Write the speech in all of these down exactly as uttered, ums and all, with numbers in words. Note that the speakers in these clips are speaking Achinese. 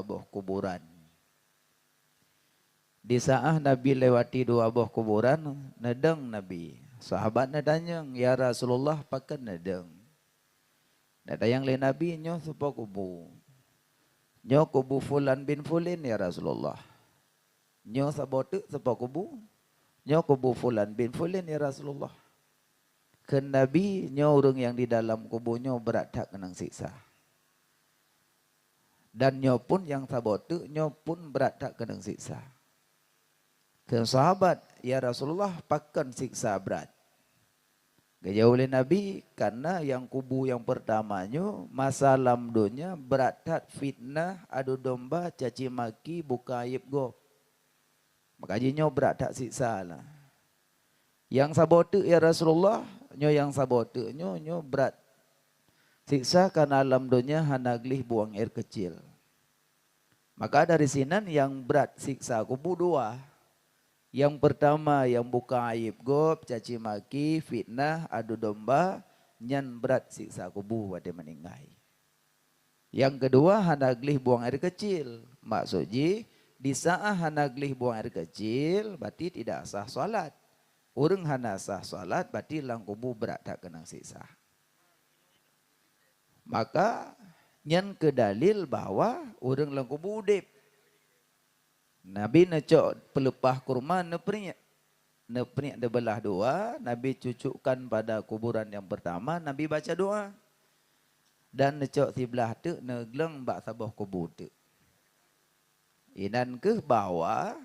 boh kuburan. Di saat Nabi lewati dua boh kuburan, neudong Nabi. Sahabat neutanyong, "Ya Rasulullah, pakon neudong?" Neutanyong lé Nabi, "Nyoe soe po kubu?" "Nyoe kubu fulan bin fulin, ya Rasulullah." "Nyoe saboh teuk soe po kubu?" "Nyoe kubu fulan bin fulin, ya Rasulullah." Kheun Nabi, "Nyoe ureuëng nyang di dalam kubu nyoe brat that keunong siksa. Dan nyoe pun nyang saboh teuk nyoe pun brat that keunong siksa." Kheun sahabat, "Ya Rasulullah, pakon siksa brat?" Geujaweueb lé Nabi, "Karena nyang kubu nyang peurtama nyoe masa lam donya brat that fitnah, adu domba, caci maki, buka aib gob. Maka jih nyoe brat that siksa lah." "Nyang saboh teuk, ya Rasulullah?" "Nyoe nyang saboh teuk nyoe, nyoe brat siksa karena lam donya hana gleh buang air kecil." Maka dari sinan nyang brat siksa kubu dua. Nyang peurtama nyang buka aib gob, caci maki, fitnah, adu domba, nyan brat siksa kubu watée meuninggai. Nyang keudua hana gleh buang air kecil. Maksud jih, di saat hana gleh buang air kecil, berarti tidak sah salat. Ureuëng hana sah salat, berarti lam kubu brat that keunong siksa. Maka nyan keu dalil bahwa ureuëng lam kubu udeb. Nabi neucok peuleupah kurma neupriek. Neupriek neubeulah dua, Nabi cucukkan pada kuburan nyang peurtama, Nabi baca doa. Dan neucok siblah teuk neugleng bak saboh kubu teuk. Inan kheueh bahwa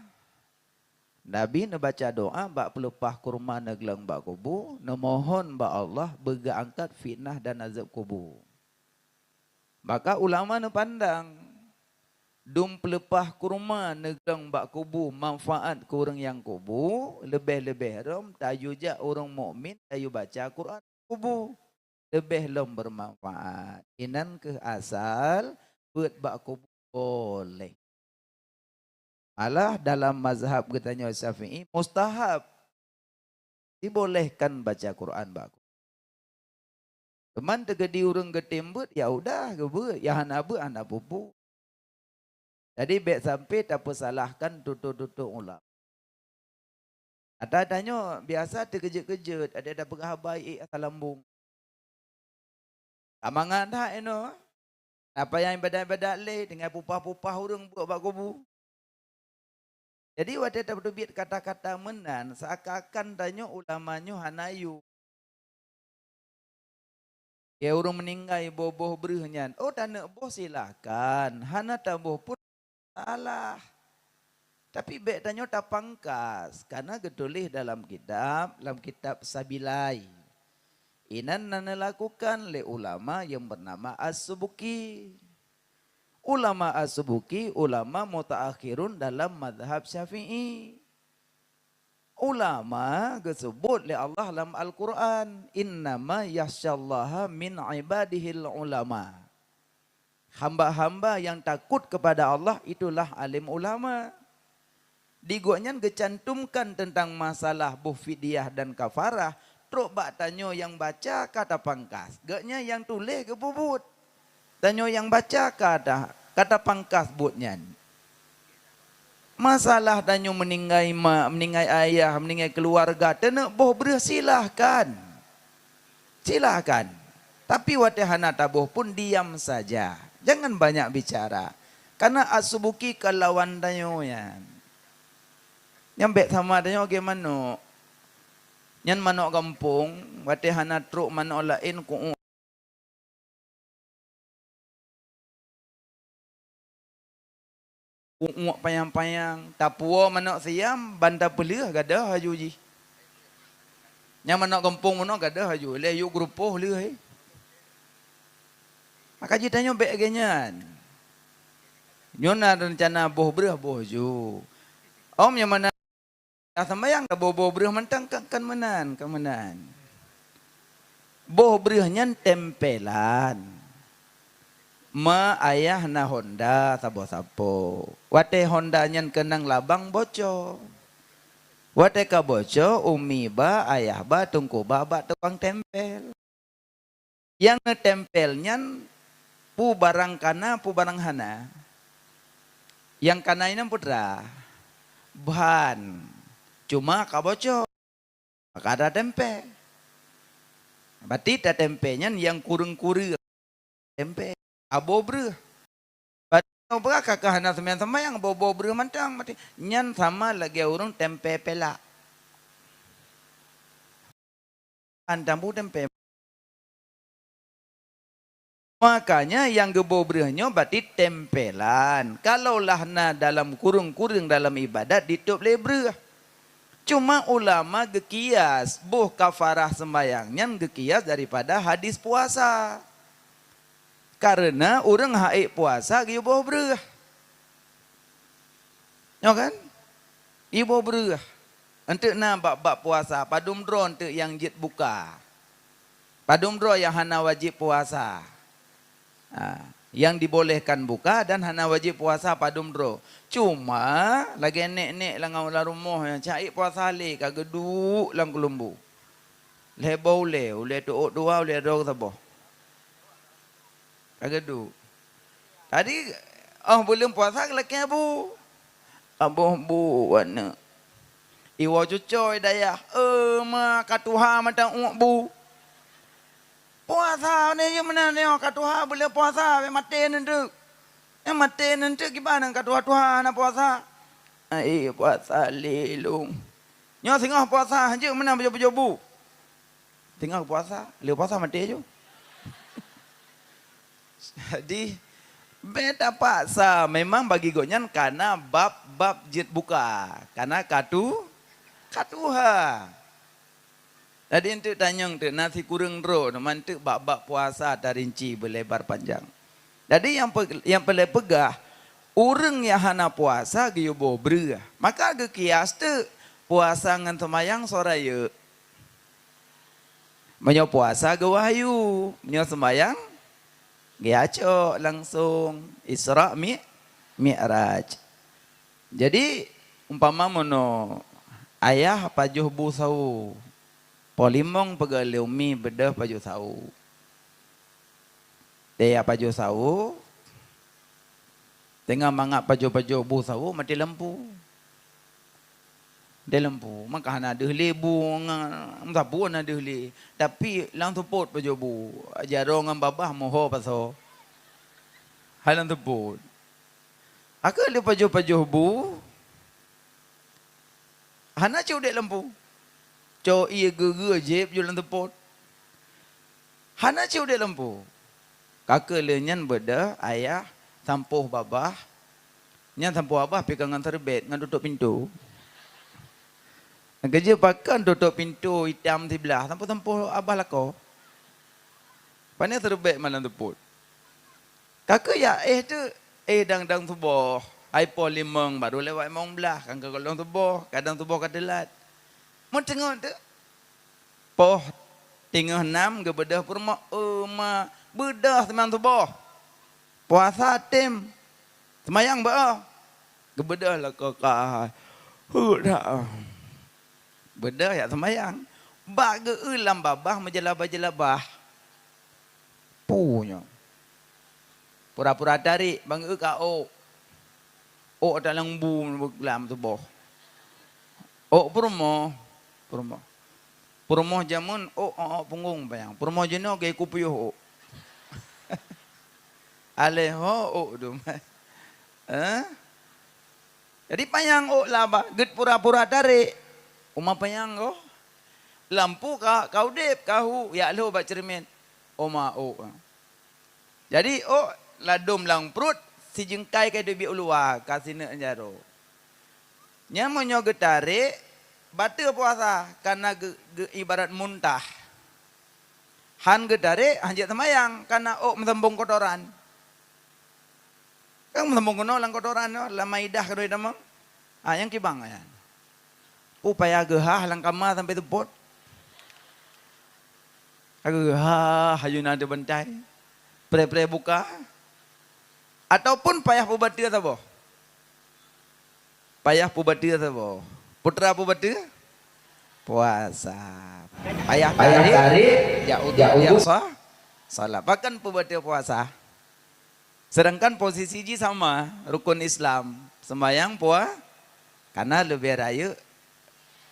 Nabi neubaca doa bak peuleupah kurma neugleng bak kubu, neumohon bak Allah beugeuangkat fitnah dan azab kubu. Maka ulama neupandang, dum peuleupah kurma neugleng bak kubu manfaat keu ureuëng nyang kubu, leubeh-leubeh rom tayue jak ureuëng mukmin tayue baca Quran kubu. Leubeh lom beumanfaat. Inan kheueh asal beuet bak kubu boleh. Malah dalam mazhab geutanyoe Syafi'i mustahab. Dibolehkan baca Quran bak kubu. Teuma teugeudi ureuëng geutem beuet, ya udah geubeuet, ya hana beuet hana peue-peue. Jadi bék sampai tapeusalahkan tutoe-tutoe ulama. Ata tanyoe biasa teukeujeuet-keujeuet, ada tapeugah haba ék asa lambung. Tamangat that inoe. Apa nyang ibadat-ibadat lé tinggai pupah-pupah ureuëng buet bak kubu. Jadi watée tateubiet kata-kata meunan, seakan-akan tanyoe ulama nyoe hana yum. Ya ureuëng meuninggai boh-boh breuh nyan, oh taneuk boh silahkan, hana taboh pun salah. Tapi bék tanyoe tapangkas, karena geutuléh dalam kitab, lam kitab Sabilai. Inan na neulakukan lé ulama nyang beunama As-Subki. Ulama As-Subki ulama mutaakhirun dalam mazhab Syafi'i. Ulama geuseubut lé Allah lam Al-Qur'an, "Innama yakhsyallaha min ibadihil ulama." Hamba-hamba yang takut kepada Allah itulah alim ulama. Di gobnyan geucantumkan teuntang masalah boh fidyah dan kafarah, trok bak tanyoe nyang baca ka tapangkas, gobnyan nyang tuléh geupeubuet. Tanyoe nyang baca ka ta-, ka tapangkas buet nyan. Masalah tanyoe meuninggai mak, meuninggai ayah, meuninggai keuluwarga, taneuk boh breuh, silahkan. Silahkan. Tapi watée hana taboh pun diam saja. Jangan banyak bicara. Karena As-Subki ka lawan tanyoe nyan. Nyan bék sama tanyoe lagée manok. Nyan manok gampông, watée hana trok manok laén ku-, ku-, uek panyang-panyang, tapuwoe manok siam, ban tapeuleueh gadôh laju jih. Nyang manok gampông bunoe gadôh laju, lé yue geurupoh lheueh. Maka jitanyoe bék lagée nyan. Nyoe na reuncana boh breuh boh ju. Om nyang mana Ka seumayang ka boh-boh breuh mantong, kan, kan meunan, kan meunan. Boh breuh nyan tempelan. Ma ayah na honda saboh sapo. Watée honda nyan keunong labang bocor. Watée ka bocor, umi ba, ayah ba, teungku ba bak tukang tempel. Nyang neutempel nyan peue barang ka na, peue barang hana. Nyang kana inong peue teuma? Ban. Cuma ka bocor. Ka tatempé. Berarti tatempé nyan nyang kureueng-kureueng. Tempé. Aboh breuh. Berarti nyoe beurah ka, ka hana seumayang-seumayang, boh-boh breuh mantong. Berarti nyan sama lagée ureuëng tempé pelak. Antam bu tempé. Makanya nyang geuboh breuh nyoe berarti tempelan. Kalaulah na dalam kureueng-kureueng dalam ibadat ditôb lé breuh. Cuma ulama geukias boh kafarah sembahyang nyan geukias daripada hadis puasa. Karena ureuëng hak ék puasa geuboh breuh. Nyoe kan? Iboh breuh. Enteuk na bab-bab puasa, padum droe enteuk nyang jeuet buka. Padum droe nyang hana wajéb puasa. Ha, nyang dibolehkan buka dan hana wajéb puasa padum droe. Cuma lagée nék-nék lam, lam rumoh nyang cak ék puasa lé ka geuduek lam keulumbu. Lhée boh ulée, ulée tuôk dua, ulée droe saboh. Ka geuduek. Tadi, oh, buleuen puasa geulakée bu. Aboh bu aneuëk. Iwoe cucoe dayah, eh, ma ka tuha mata uek bu. Puasa ni je meunan nyoe ka tuha, buleuen puasa bék maté neunteuk. Eh, maté neunteuk kiban ka tuha-tuha hana puasa. Ai, puasa lé lôn. Nyoe singoh puasa, hanjeuet meunan beujôh-beujôh bu. Teungoh puasa, lé puasa maté ju. Jadi, bék tapaksa. Memang bagi gobnyan kana bab-bab jeuet buka. Kana katu-, katuha. Jadi, enteuk tanyong teuk, na sikureueng droe, manteuk bab-bab puasa tarinci beulebar panjang. Jadi, nyang pe-, nyang peureulée peugah, ureuëng nyang hana puasa geuyue boh breuh. Maka geukias teuk, puasa ngon seumayang soe rayeuk. Meunyoe puasa geuwahyu, meunyoe seumayang geuacok langsong Isra Mi-, Mi'raj. Jadi, umpama meunoe, ayah pajoh bu sawoe, po limong peugah lé umi beudôh pajoh sawoe. Daya pajoh sawoe, teungoh mangat pajoh-pajoh bu sawoe maté lampu. Maté lampu, maka hana deuh lé bu, ngon saboh hana deuh lé. Tapi lam seupôt pajoh bu, jaroe ngon babah moho pasoe. Hai lam seupôt. Akhé lé pajoh-pajoh bu, hana cit udeb lampu. Cok ié geue-geue jép ju lam seupôt. Hana cit udeb lampu. Ka keuh lheueh nyan beudôh ayah sampôh babah. Nyan sampôh babah pih ka ngon seureubet ngon tutôp pintoe. Keujeuet pakon tutôp pintoe itam siblah, sampôh-sampôh babah lakoe. Pane seureubet malam seupôt. Ka keuh jak éh teuk, éh dang-dang suboh, hai poh limong baru lewat limong blaih, kan ka gohlom suboh, kadang suboh ka teulat. Meuteungoh teuk, poh teungoh nam geubeudôh peurumoh, "Euma, beudôh teuma suboh. Puasa tem, seumayang beu." Geubeudôh lakoe ka, "Heuet that." Beudôh jak seumayang, bak geu-eu lam babah meujeulabah-jeulabah. Peue nyoe? Pura-pura tarék, ban geu-eu ka ôk. Ôk ata lam bu lam tuboh. Ôk peurumoh, peurumoh. Peurumoh jameun ôk, ôk, ôk punggong panyang. Peurumoh jinoe geukupiôh ôk. Alèh ho ôk dum. Eh? Jadi panyang ôk laba, geuet pura-pura tarék. Uma panyang goh. Lampu ka, ka udeb, ka hu, jak lhô bak ceureumen. Uma ôk. Jadi ôk ladôm lam pruet, sijeungkai ka duek biek u luwa, ka sineuk jaroe. Nyan meunyoe geutarék, bateue puasa, kana geu-, geu-, ibarat muntah. Han geutarék, hanjeuet seumayang, kana ôk meusambong kotoran. Kan meusambong keunoe lam kotoran nyoe, lam maidah keunoe tamong. Ah, nyang kibang nyan. Peue payah geuhah lam kama sampai seupôt. Geuhah, haju na teubantai. Pré-pré buka. Ataupun payah peubateue saboh. Payah peubateue saboh. Peue teuma peubateue? Puasa. Payah tarék, jak udhu, jak sa-, salat. Pakon peubateue puasa. Sedangkan posisi jih sama, rukun Islam. Sembahyang pua-, karena leubeh rayeuk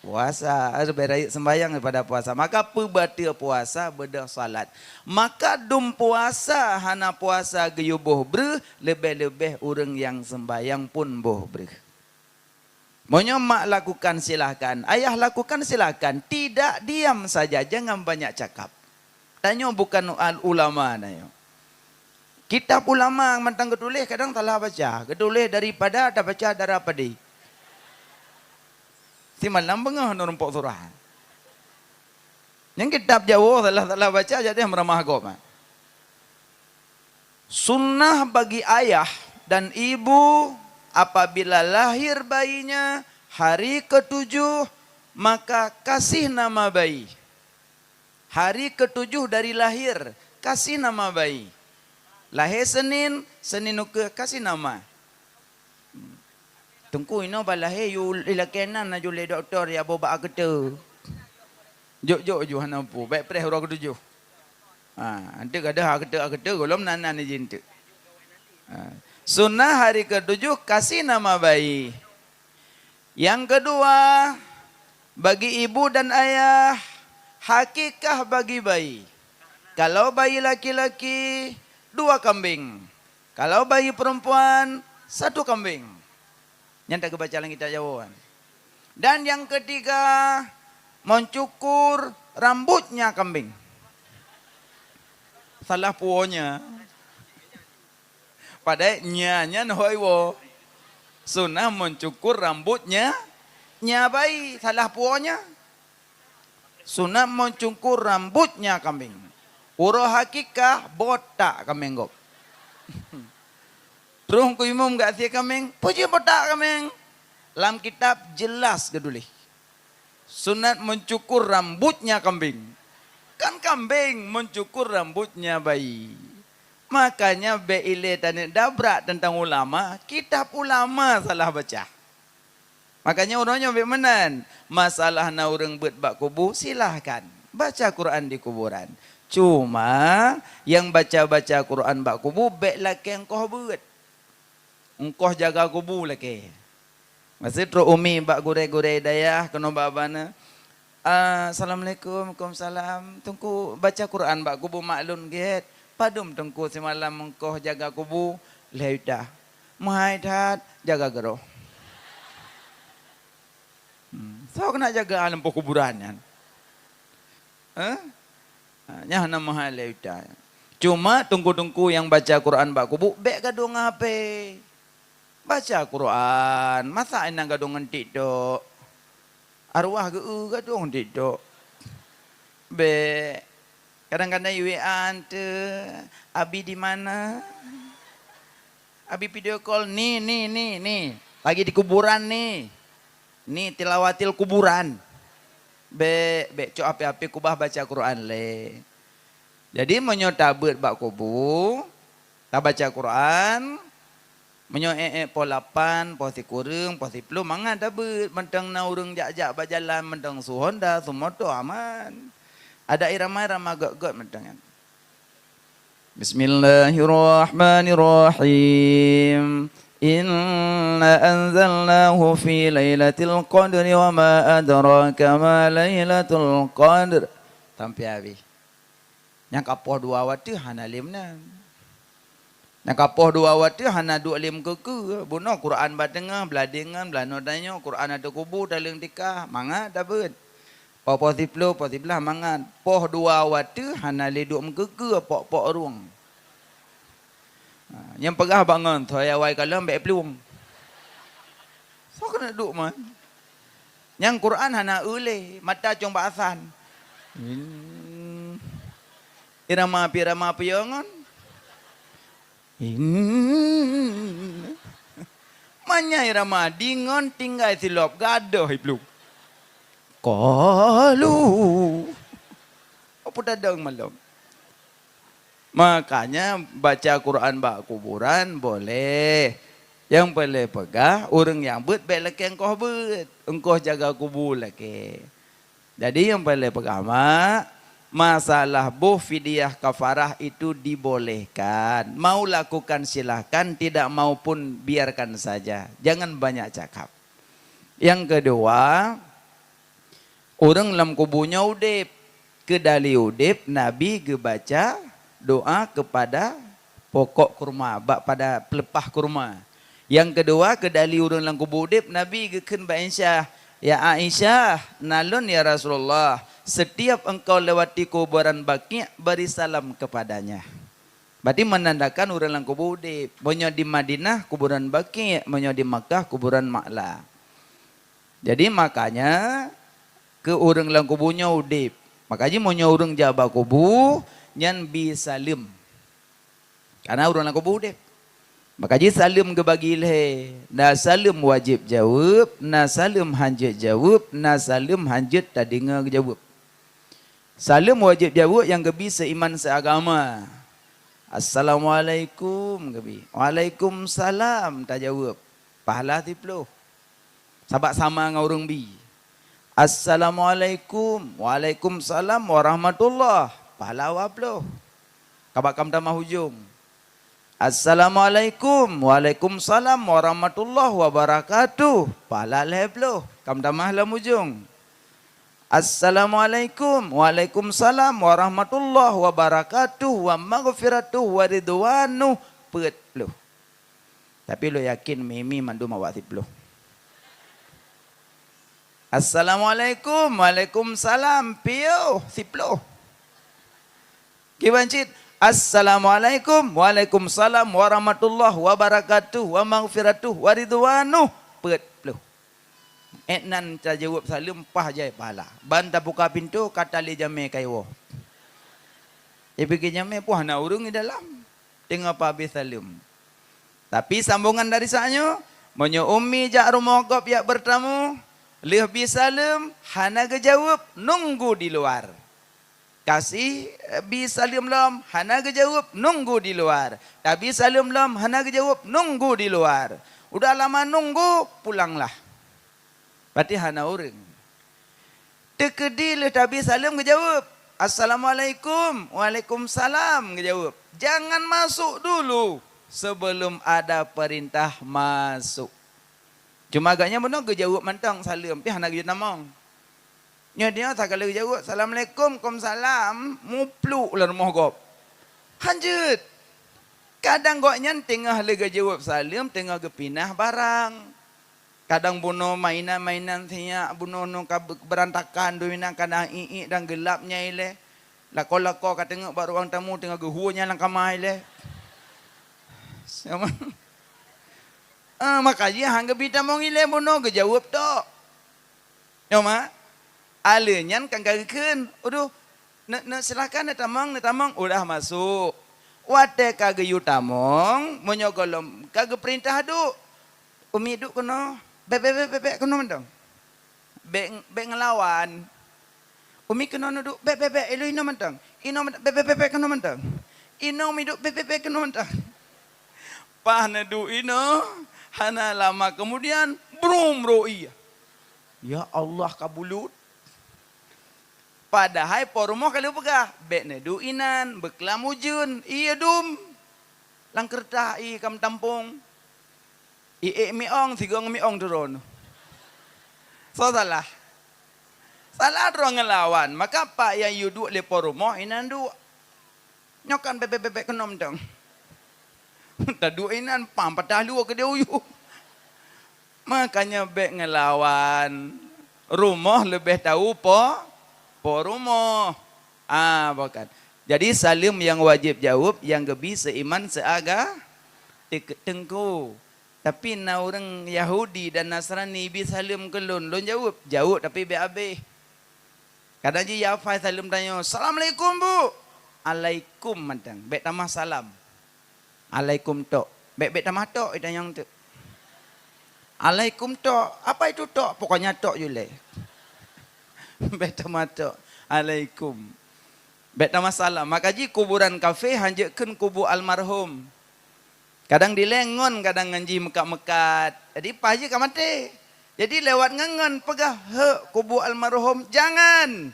puasa, eh, leubeh rayeuk sembahyang daripada puasa. Maka peubateue puasa beudôh salat. Maka dum puasa hana puasa geuyue boh breuh, leubeh-leubeh ureuëng nyang sembahyang pun boh breuh. Meunyoe mak lakukan, silahkan. Ayah lakukan, silahkan. Tidak diam saja, jangan banyak cakap. Tanyoe bukan al-, ulama tanyoe. Kitab ulama mantong geutuléh kadang salah baca. Geutuléh daripada tabaca dara padé. Simalam beungoh neurumpok surah. Nyang kitab Jawoe salah-salah baca jadi meuramah gob, ha. Sunnah bagi ayah dan ibu apabila lahir bayinya hari ketujuh, maka kasih nama bayi. Hari ketujuh dari lahir, kasih nama bayi. Lahé Senin, Senin ukeue kasih nama. Teungku, inoe bah lahé yue ilakée nan laju lé dokto ya boh bak akeute. Jok-jok ju hana peue, bék preh uroe ketujoh. Ha, anteuk gadoh akeute-akeute gohlom nan-nan jih anteuk. Ha. Sunnah hari ketujuh kasih nama bayi. Yang kedua, bagi ibu dan ayah, hakikah bagi bayi. Kalau bayi laki-laki, dua kambing. Kalau bayi perempuan, satu kambing. Nyan tageubaca lam kitab Jawoe. Dan yang ketiga, mencukur rambutnya kambing. Salah puonya. Padahai nya nyan hôi woe. Sunah mencukur rambutnya, nya bayi. Salah puonya. Sunat mencukur rambutnya kambing. Uroe hakikah botak kambing gob. Troh keu imum geuasie kambing, "Peue jeuet botak kambing?" Lam kitab jelas geutuléh. Sunat mencukur rambutnya kambing. Kan kambing mencukur rambutnya bayi. Makanya bék ilée taneuk dabrak teuntang ulama, kitab ulama salah baca. Makanya uroe nyoe bék meunan, masalah na ureuëng beuet bak kubu, silahkan baca Quran di kuburan. Cuma nyang baca-baca Quran bak kubu bék lakée engkoh beuet. Engkoh jaga kubu lakée. Masa trok umi bak gurée-gurée dayah keunoe bak bana, "Assalamualaikum." "Waalaikumsalam." "Teungku, baca Quran bak kubu mak lôn gét." "Padum Teungku, simalam engkoh jaga kubu?" "Lhée juta." "Meuhai that, jaga geuroh." Hmm. Soe keuneuk jaga lam peukuburan nyan? Hah? Ha, nyan hana meuhai lhée juta. Cuma teungku-teungku nyang baca Quran bak kubu, bék gadôh ngon H P. Baca Quran, masa inan gadôh ngon TikTok? Arwah geu-eu gadôh ngon TikTok. Bék. Kadang-kadang i W A eunteuk, "Abi di mana?" Abi video call, "Ni, ni, ni, ni. Lagi di kuburan ni. Ni tilawatil kuburan." Bék, bék cok H P-H P keubah baca Quran lé. Jadi meunyoe tabeuet bak kubu, tabaca Quran, meunyoe ék-ék poh lapan, poh sikureueng, poh siplôh, mangat tabeuet. Mantong na ureuëng jak-jak bak jalan, mantong su Honda, su moto, aman. Ada irama-irama gét-gét mantong nyan. Bismillahirrahmanirrahim. Inna anzalnahu fi lailatul qadri wa ma adraka ma lailatul qadr. Sampai habis. Nyang ka poh dua watée hana lé meunan. Nyang ka poh dua watée hana duek lé meukeue-keue. Bunoe Quran bak teungoh, blah déngon, blah noe tanyoe, Quran ateueh kubu, taleueng tikah, mangat tabeuet. Poh-poh siplôh, poh siblaih mangat. Poh dua watée hana lé duek meukeue-keue pok-pok rueng. Ha, nyang peugah bangon, soe awai kalon bék plueng. Soe keuneuk duek man. Nyang Quran hana eu lé, mata cong bak asan. Hmm. Irama api, irama api ngon. Hmm. Manyai rama dingon tinggai silop gadoh iplueng. Qalu. Apa tadong malam? Makanya baca Quran bak kuburan boleh. Nyang peureulée peugah, ureuëng nyang beuet bék lakée engkoh beuet. Engkoh jaga kubu lakée. Jadi nyang peureulée peugah mak, Masalah boh fidyah kafarah itu dibolehkan. Mau lakukan silahkan, tidak mau pun biarkan saja. Jangan banyak cakap. Nyang keudua, ureuëng lam kubu nyoe udeb. Keudali udeb, Nabi geubaca doa keupada pokok kurma, bak pada peuleupah kurma. Nyang keudua, keudali ureuëng lam kubu udeb, Nabi geukheun bak Aisyah, "Ya Aisyah, na lôn ya Rasulullah, setiap engkau lewati kuburan Baqi', beri salam kepadanya." Berarti menandakan ureuëng lam kubu udeb. Meunyoe di Madinah, kuburan Baqi', meunyoe di Makkah, kuburan Ma'la. Jadi makanya keu ureuëng lam kubu nyoe udeb. Maka jih meunyoe ureuëng jak bak kubu, nyan bi saleuem. Karena ureuëng lam kubu udeb. Maka jih saleuem geubagi lhée, na saleuem wajéb jaweueb, na saleuem hanjeuet jaweueb, na saleuem hanjeuet tadeungoe geujaweueb. Saleuem wajéb jaweueb nyang geubi seuiman seuagama. "Assalamualaikum," geubi. "Waalaikumsalam," tajaweueb. Pahala siploh. Sabab sama ngon ureuëng bi. "Assalamualaikum." "Waalaikumsalam warahmatullah." Pahala dua ploh. Ka bak kam tamah ujong. "Assalamualaikum." "Waalaikumsalam warahmatullahi wabarakatuh." Pahala lhée ploh. Kam tamah lam ujong. "Assalamualaikum." "Waalaikumsalam warahmatullahi wabarakatuh. Wa maghfiratuh wa ridwanuh." Peuet ploh. Tapi lôn yakin mi-mi mandum awak siploh. "Assalamualaikum." "Waalaikumsalam." Piôh, siploh. Kiban cit, "Assalamualaikum." "Waalaikumsalam warahmatullahi wabarakatuh. Wa maghfiratuh wa ridwanuh." Peuet ploh. Ék nan tajaweueb saleuem, paih jai pahala. Ban tabuka pintoe, ka talé jamé kayée woe. Ipike jamé, puih na ureuëng di dalam. Teungoh peuhabéh saleuem. Tapi sambongan dari saat nyoe, meunyoe umi jak rumoh gob jak beurtamu, lheueh bi saleuem, hana geujaweueb, nunggu di luar. Kasih, eh, bi saleuem lom, hana geujaweueb, nunggu di luar. Tabi saleuem lom, hana geujaweueb, nunggu di luar. Udah lama nunggu, pulanglah. Berarti hana ureuëng. Teukeudi lheueh tabi saleuem geujaweueb, "Assalamualaikum." "Waalaikumsalam," geujaweueb. Jangan masuk dulu sebelum ada perintah masuk. Cuma agaknya bunoe geujaweueb mantong saleuem, tapi hana geujeuet tamong. Nyoe dia sakali geujaweueb, "Assalamualaikum." "Waalaikumsalam," mupluk lam rumoh gob. Hanjeuet. Kadang gobnyan teungoh lheueh geujaweueb saleuem, teungoh geupinah barang. Kadang bunoe mainan-mainan siyak, bunoe nyoe ka be-, beurantakan, duek inan kadang iék dan geulap nyang ilée. Lakoe-lakoe ka teungeuk bak ruang tamu teungoh geuhue nyang lam kama ilée. Sama. Ah, maka jih han geubi tamong ilée bunoe geujaweueb tok. Nyoe mak, ale nyan kan ka geukheun, "Uduh, ne, ne, silahkan neutamong, neutamong." Udah masuk. Watée ka geuyue tamong, meunyoe gohlom ka geupeurintah duek, "Umi duek keunoe, bék, bék, bék, bék, bék keunoe mantong." Bék, bék ngeulawan. "Umi keunoe neuduek, bék, bék, bék, ilôn inoe mantong. Inoe mantong, bék, bék, bék, bék keunoe mantong. Inoe Umi duek, bék, bék, bék keunoe mantong." Paih neuduek inoe, hana lama keumudian, brum, roe. Ya Allah, ka bulut. Padahai po rumoh ka lheueh peugah, "Bék neuduek inan, beuklam ujeuen." Iya dum. Lam keureutah ie ka meutampong. Iék miong, sigoe miong turun. Soe salah? Salah droe ngeulawan. Maka pat nyang yue duek lé po rumoh, inan duek. Nyoe kan bébék-bébék keunoe mantong. Taduek inan pam patah lua keudeh u yup. Makanya bék ngeulawan. Rumoh leubeh tau po, po rumoh. Ah, bukan. Jadi saleuem nyang wajéb jaweueb nyang geubi seuiman seuaga-, teuk-, teungku. Tapi na ureuëng Yahudi dan Nasrani bi saleuem keu lôn, lôn jaweueb, jaweueb tapi bék abéh. Kadang jih ya fai saleuem tanyoe, "Assalamualaikum, Bu." "Alaikum" mantong, bék tamah salam. "Alaikum tok." Bék, bék tamah tok, itanyong teuk. "Alaikum tok." "Apa itu tok?" "Pokoknya tok ju lé." Bék tamah tok. "Alaikum." Bék tamah salam. Maka jih kuburan kafé hanjeuet kheun kubu almarhum. Kadang dilée ngon, kadang ngon jih meukat-meukat. Jadi paih jih ka maté. Jadi lewat ngon-ngon peugah, "Heuk, kubu almarhum." Jangan.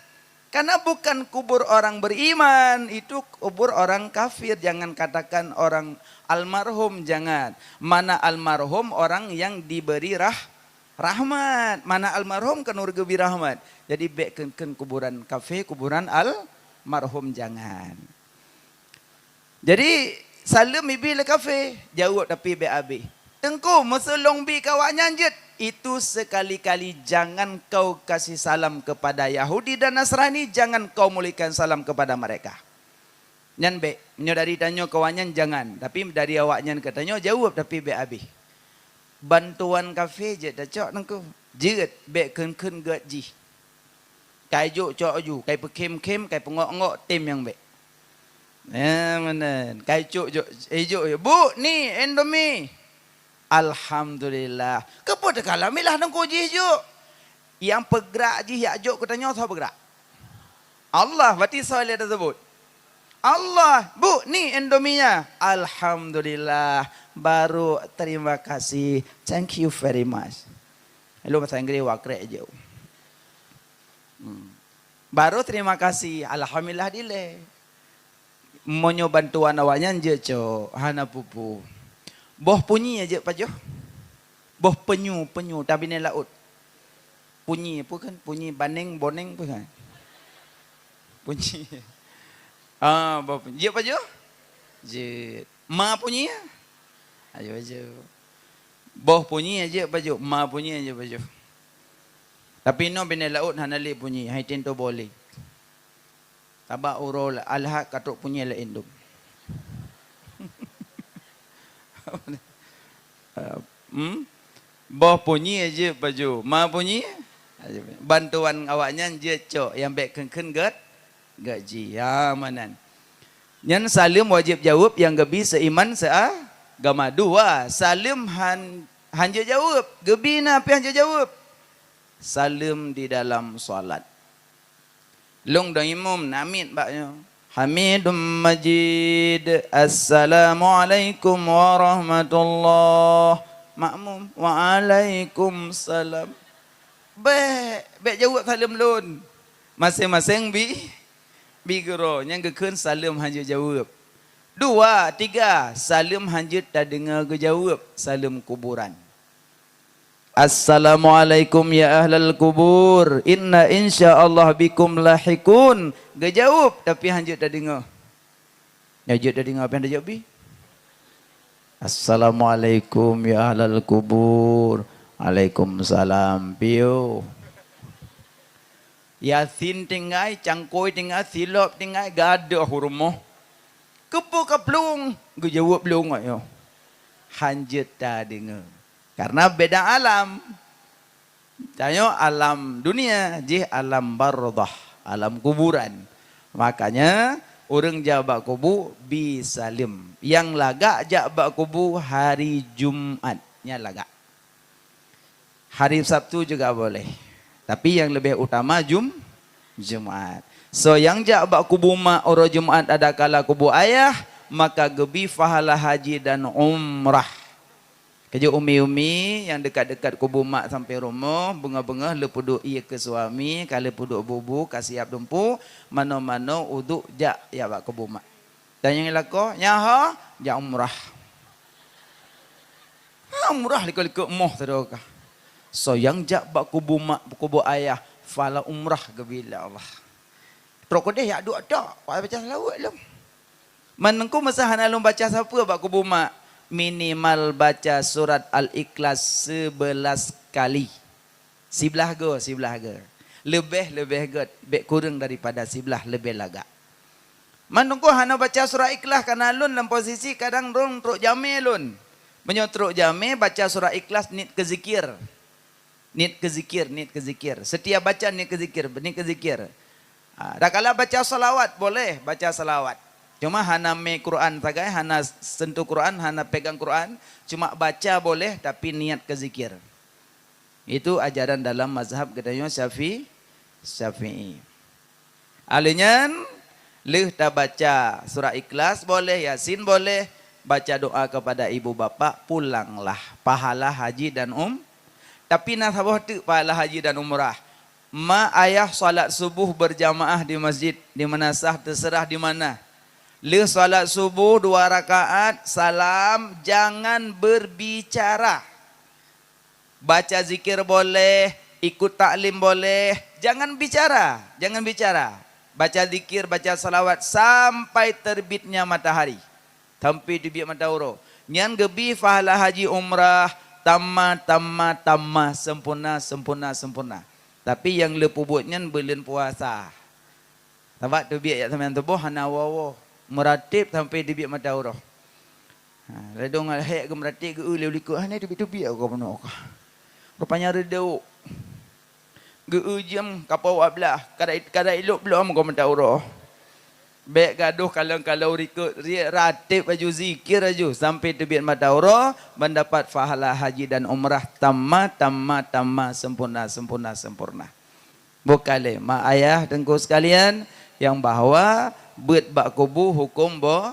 Karena bukan kubur orang beriman, itu kubur orang kafir. Jangan katakan orang almarhum, jangan. Mana almarhum orang yang diberi rah-, rahmat. Mana almarhum kan ureuëng geubri rahmat. Jadi bék kheun-kheun kuburan kafé, kuburan almarhum jangan. Jadi, saleuem ibi lé kafé, jaweueb tapi bék abéh. Teungku, meuseulong bi keu awaknyan jeuet, itu sekali-kali jangan kau kasih salam kepada Yahudi dan Nasrani, jangan kau mulihkan salam kepada mereka. Nyan bék, meunyoe dari tanyoe keu awaknyan jangan, tapi dari awaknyan keu tanyoe jaweueb tapi bék abéh. Bantuan kafé jeuet tacok teungku. Jeuet, bék kheun-kheun gét jih. Kai jok cok ju, kai peukhém-khém, kai peungok-ngok, tem nyang bék. Ya, meunan. Kai cok jok, eh, jok, jok. "Bu, ni Indomie." "Alhamdulillah." Keupeue teuka lamilah teungku jih jok? Nyang peugrak jih jak jok keu tanyoe soe peugrak? Allah, berarti soe lé teusebut? Allah. "Bu, ni Indomie-nya." "Alhamdulillah." Baru, "Terima kasih. Thank you very much." Lôn bahasa Inggréh wakrek jeuet. Hmm. Baru terima kasih, alhamdulillah dilée. Meunyoe bantuan awaknyan jeuet cok, hana peue-peue. Boh punyi jeuet pajoh. Boh penyu, penyu, tabinéh laôt. Punyi peue kan? Punyi baneng, boneng peue kan? Punyi. Ah, boh punyi. Jeuet pajoh? Jeuet. Ma punyi? Ayo, ayo. Boh punyi jeuet pajoh, ma punyi jeuet pajoh. Tapi inoe binéh laôt hana lé punyi, hai tinto boleh. Sabab uroe Alhad ka trok punyi laén dum. Hmm? Boh punyi jeuet pajoh, ma punyi? Bantuan awaknyan jeuet cok, nyang bék kheun-kheun gét, gét jih. Ha, meunan. Nyan saleuem wajéb jaweueb nyang geubi seuiman seuagama. Dua, saleuem han, han jeuet jaweueb, geubi na pih han jeuet jaweueb. Saleuem di dalam salat. Lôn dong imum namiet bak nyoe. Hamidum Majid. Assalamualaikum warahmatullah. Makmum, waalaikumsalam. Bék, bék jaweueb saleuem lôn. Maséng-maséng bi, bi geuro nyang geukheun saleuem han jeuet jaweueb. Dua, tiga, saleuem han jeuet tadeungoe geujaweueb, saleuem kuburan. "Assalamualaikum ya ahlal kubur, inna insyaallah bikum lahiqun." Geujaweueb, tapi han jeuet tadeungoe. Nyang jeuet tadeungoe, pian tajaweueb bi. "Assalamualaikum ya ahlal kubur." "Alaikumsalam." Piôh. Yasin tinggai, cangkôi tinggai, silop tinggai, gadôh u rumoh. "Keupeue ka plueng?" Geujaweueb plueng nyoe. Han jeuet tadeungoe. Karena beda alam. Tanyoe alam dunia, jih alam barzakh, alam kuburan. Makanya, ureuëng jak bak kubu bi saleuem. Nyang lagak jak bak kubu hari Jumat. Nyan lagak. Hari Sabtu juga boleh. Tapi yang lebih utama Jum-, Jumat. So, nyang jak bak kubu mak uroe Jumat adakala kubu ayah, maka geubi pahala haji dan umrah. Keujeuet umi-umi nyang dekat-dekat kubu mak sampai rumoh, beungoh-beungoh leupeuduek ie keu suami, ka leupeuduek bubu, ka siap dumpu, mano-mano uduk jak, jak bak kubu mak. Dan nyang lakoe, nyaha, jak umrah. Ha, umrah likot-likot moh teudoe kah. So, nyang jak bak kubu mak, kubu ayah, pahala umrah geubi lé Allah. Trok keudeh jak duek tok, baca salawat lom. Man teungku masa hana lôn baca sapeue bak kubu mak, minimal baca surat Al-Ikhlas siblaih kali. Siblaih goe, siblaih goe. Leubeh, leubeh gét, bék kureueng daripada siblaih leubeh lagak. Man teungku hana baca surat Ikhlas, kana lôn lam posisi kadang lôn trok jamé lôn. Meunyoe trok jamé, baca surat Ikhlas niet keu zikir. Niet keu zikir, niet keu zikir. Setiap baca niet keu zikir, niet keu zikir. Ha, dakala baca salawat, boleh baca salawat. Cuma hana mé Quran sagai, hana sentuh Quran, hana pegang Quran. Cuma baca boleh, tapi niet keu zikir. Itu ajaran dalam mazhab geutanyoe Syafi-, Syafi'i. Alheuh nyan, lheueh tabaca surat Ikhlas boleh, Yasin boleh, baca doa kepada ibu bapak, pulanglah. Pahala haji dan um-, tapi na saboh teuk pahala haji dan umrah. Ma ayah salat subuh berjamaah di masjid, di mana sah terserah di mana. Lheueh salat subuh dua rakaat, salam, jangan berbicara. Baca zikir boleh, ikut taklim boleh, jangan bicara, jangan bicara. Baca zikir, baca salawat sampai terbitnya matahari. Sampai teubiet mata uroe. Nyan geubi pahala haji umrah tamma, tamma, tamma, sempurna, sempurna, sempurna. Tapi nyang le peubuet nyan buleuen puasa. Sabab teubiet jak seumayang suboh hana woe-woe. Meuratéb sampai teubiet mata uroe. Ha, ladôm hék geumeratéb geu-eu lé likot, hana teubiet-teubiet gob nyoe ka. Rupanya reudôk. Geu-eu jeuem kapau wak blah, kada, kada ilôk bloe meugoe mata uroe. Bék gadôh kalon-kalon rikot, riek ratéb laju, zikir laju sampai teubiet mata uroe, ban dapat pahala haji dan umrah tamma, tamma, tamma, sempurna, sempurna, sempurna. Bukan lé, ma ayah teungku sekalian, nyang bahwa beuet bak kubu huköm bo-,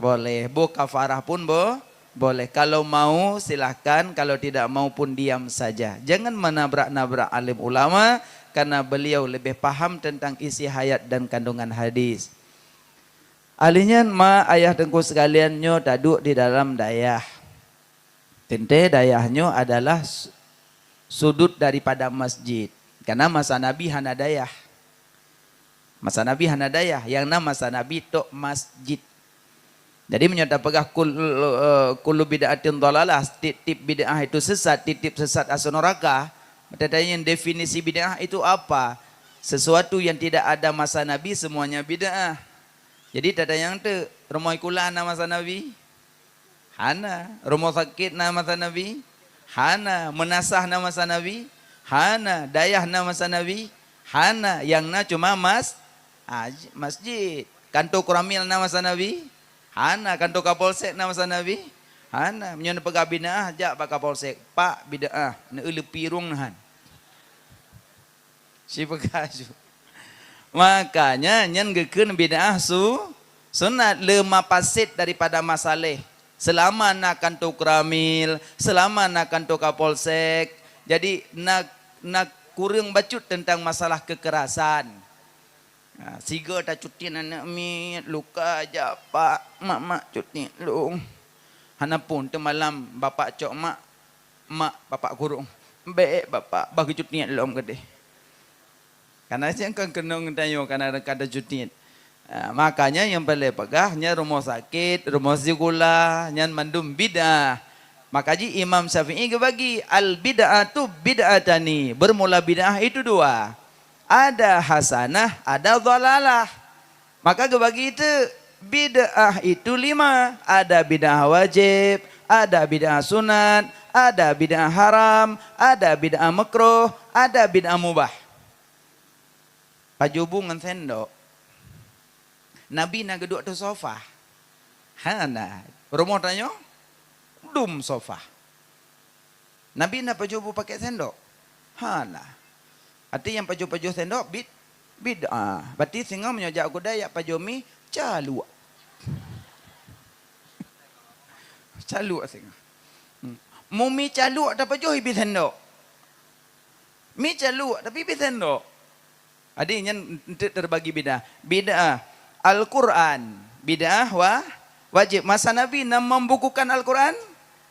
boleh, boh kafarah pun bo-, boleh. Kalau mau, silahkan. Kalau tidak mau pun, diam saja. Jangan menabrak-nabrak alim ulama, karena beliau lebih paham tentang isi hayat dan kandungan hadis. Alih nyan, ma ayah teungku sekalian, nyoe taduek di dalam dayah. Teuntée dayah nyoe adalah su-, sudut daripada masjid. Karena masa Nabi hana dayah. Masa Nabi hana dayah, nyang na masa Nabi tok masjid. Jadi, meunyoe tapeugah kul-, eh, kullu bid'atin dhalalah, tiep-tiep bid'ah itu sesat, tiep-tiep sesat asoe neuraka, tatanyong definisi bid'ah itu apa? Sesuatu yang tidak ada masa Nabi, semuanya bid'ah. Jadi, tatanyong teuk, rumoh sikula na masa Nabi? Hana. Rumoh sakét na masa Nabi? Hana. Meunasah na masa Nabi? Hana. Dayah na masa Nabi? Hana. Nyang na cuma mas-, aj-, masjid. Kanto Koramil na masa Nabi? Hana. Kanto Kapolsek na masa Nabi? Hana. Meunyoe neupeugah bid'ah, jak bak Kapolsek. Pak, bid'ah. Neueu leupie rhueng na han. Sipeugah ju. Makanya nyan geukheun bid'ah su-, sunat, le mafasid daripada masaléh. Seulama na kanto Koramil, seulama na kanto Kapolsek, jadi na, na kureueng bacut teuntang masalah keukerasan. Ha, sigoe tacutiet aneuk miet, luka jak pak, mak-mak cutiet lôn. Hana phon teumalam bapak cok mak, mak bapak kurong. Bék bapak, bah geucutiet lom keudeh. Karena siang kan keunong tanyoe, karena ka tacutiet. Ah, makanya nyang paleng peugah nyan rumoh sakét, rumoh sikula, nyan mandum bid'ah. Maka jih Imam Syafi'i geubagi, "Al-bid'atu bid'atani." Bermula bid'ah itu dua. Ada hasanah, ada dhalalah. Maka geubagi teuk, bid'ah itu lima. Ada bid'ah wajéb, ada bid'ah sunat, ada bid'ah haram, ada bid'ah makruh, ada bid'ah mubah. Pajoh bu ngon sendok. Nabi na geuduek ateueh sofa? Hana. Rumoh tanyoe? Dum sofa. Nabi na pajoh bu pakai sendok? Hana. Arti nyang pajoh-pajoh sendok bid-, bid'ah. Berarti singoh meunyoe jak u keudai jak pajoh mi, caluek. Caluek singoh. Hmm. Meu mi caluek tapajoh ibi sendok. Mi caluek tapi ibi sendok. Jadi nyan enteuk terbagi bid'ah. Bid'ah Al-Quran, bid'ah wa-, wajéb. Masa Nabi na membukukan Al-Quran?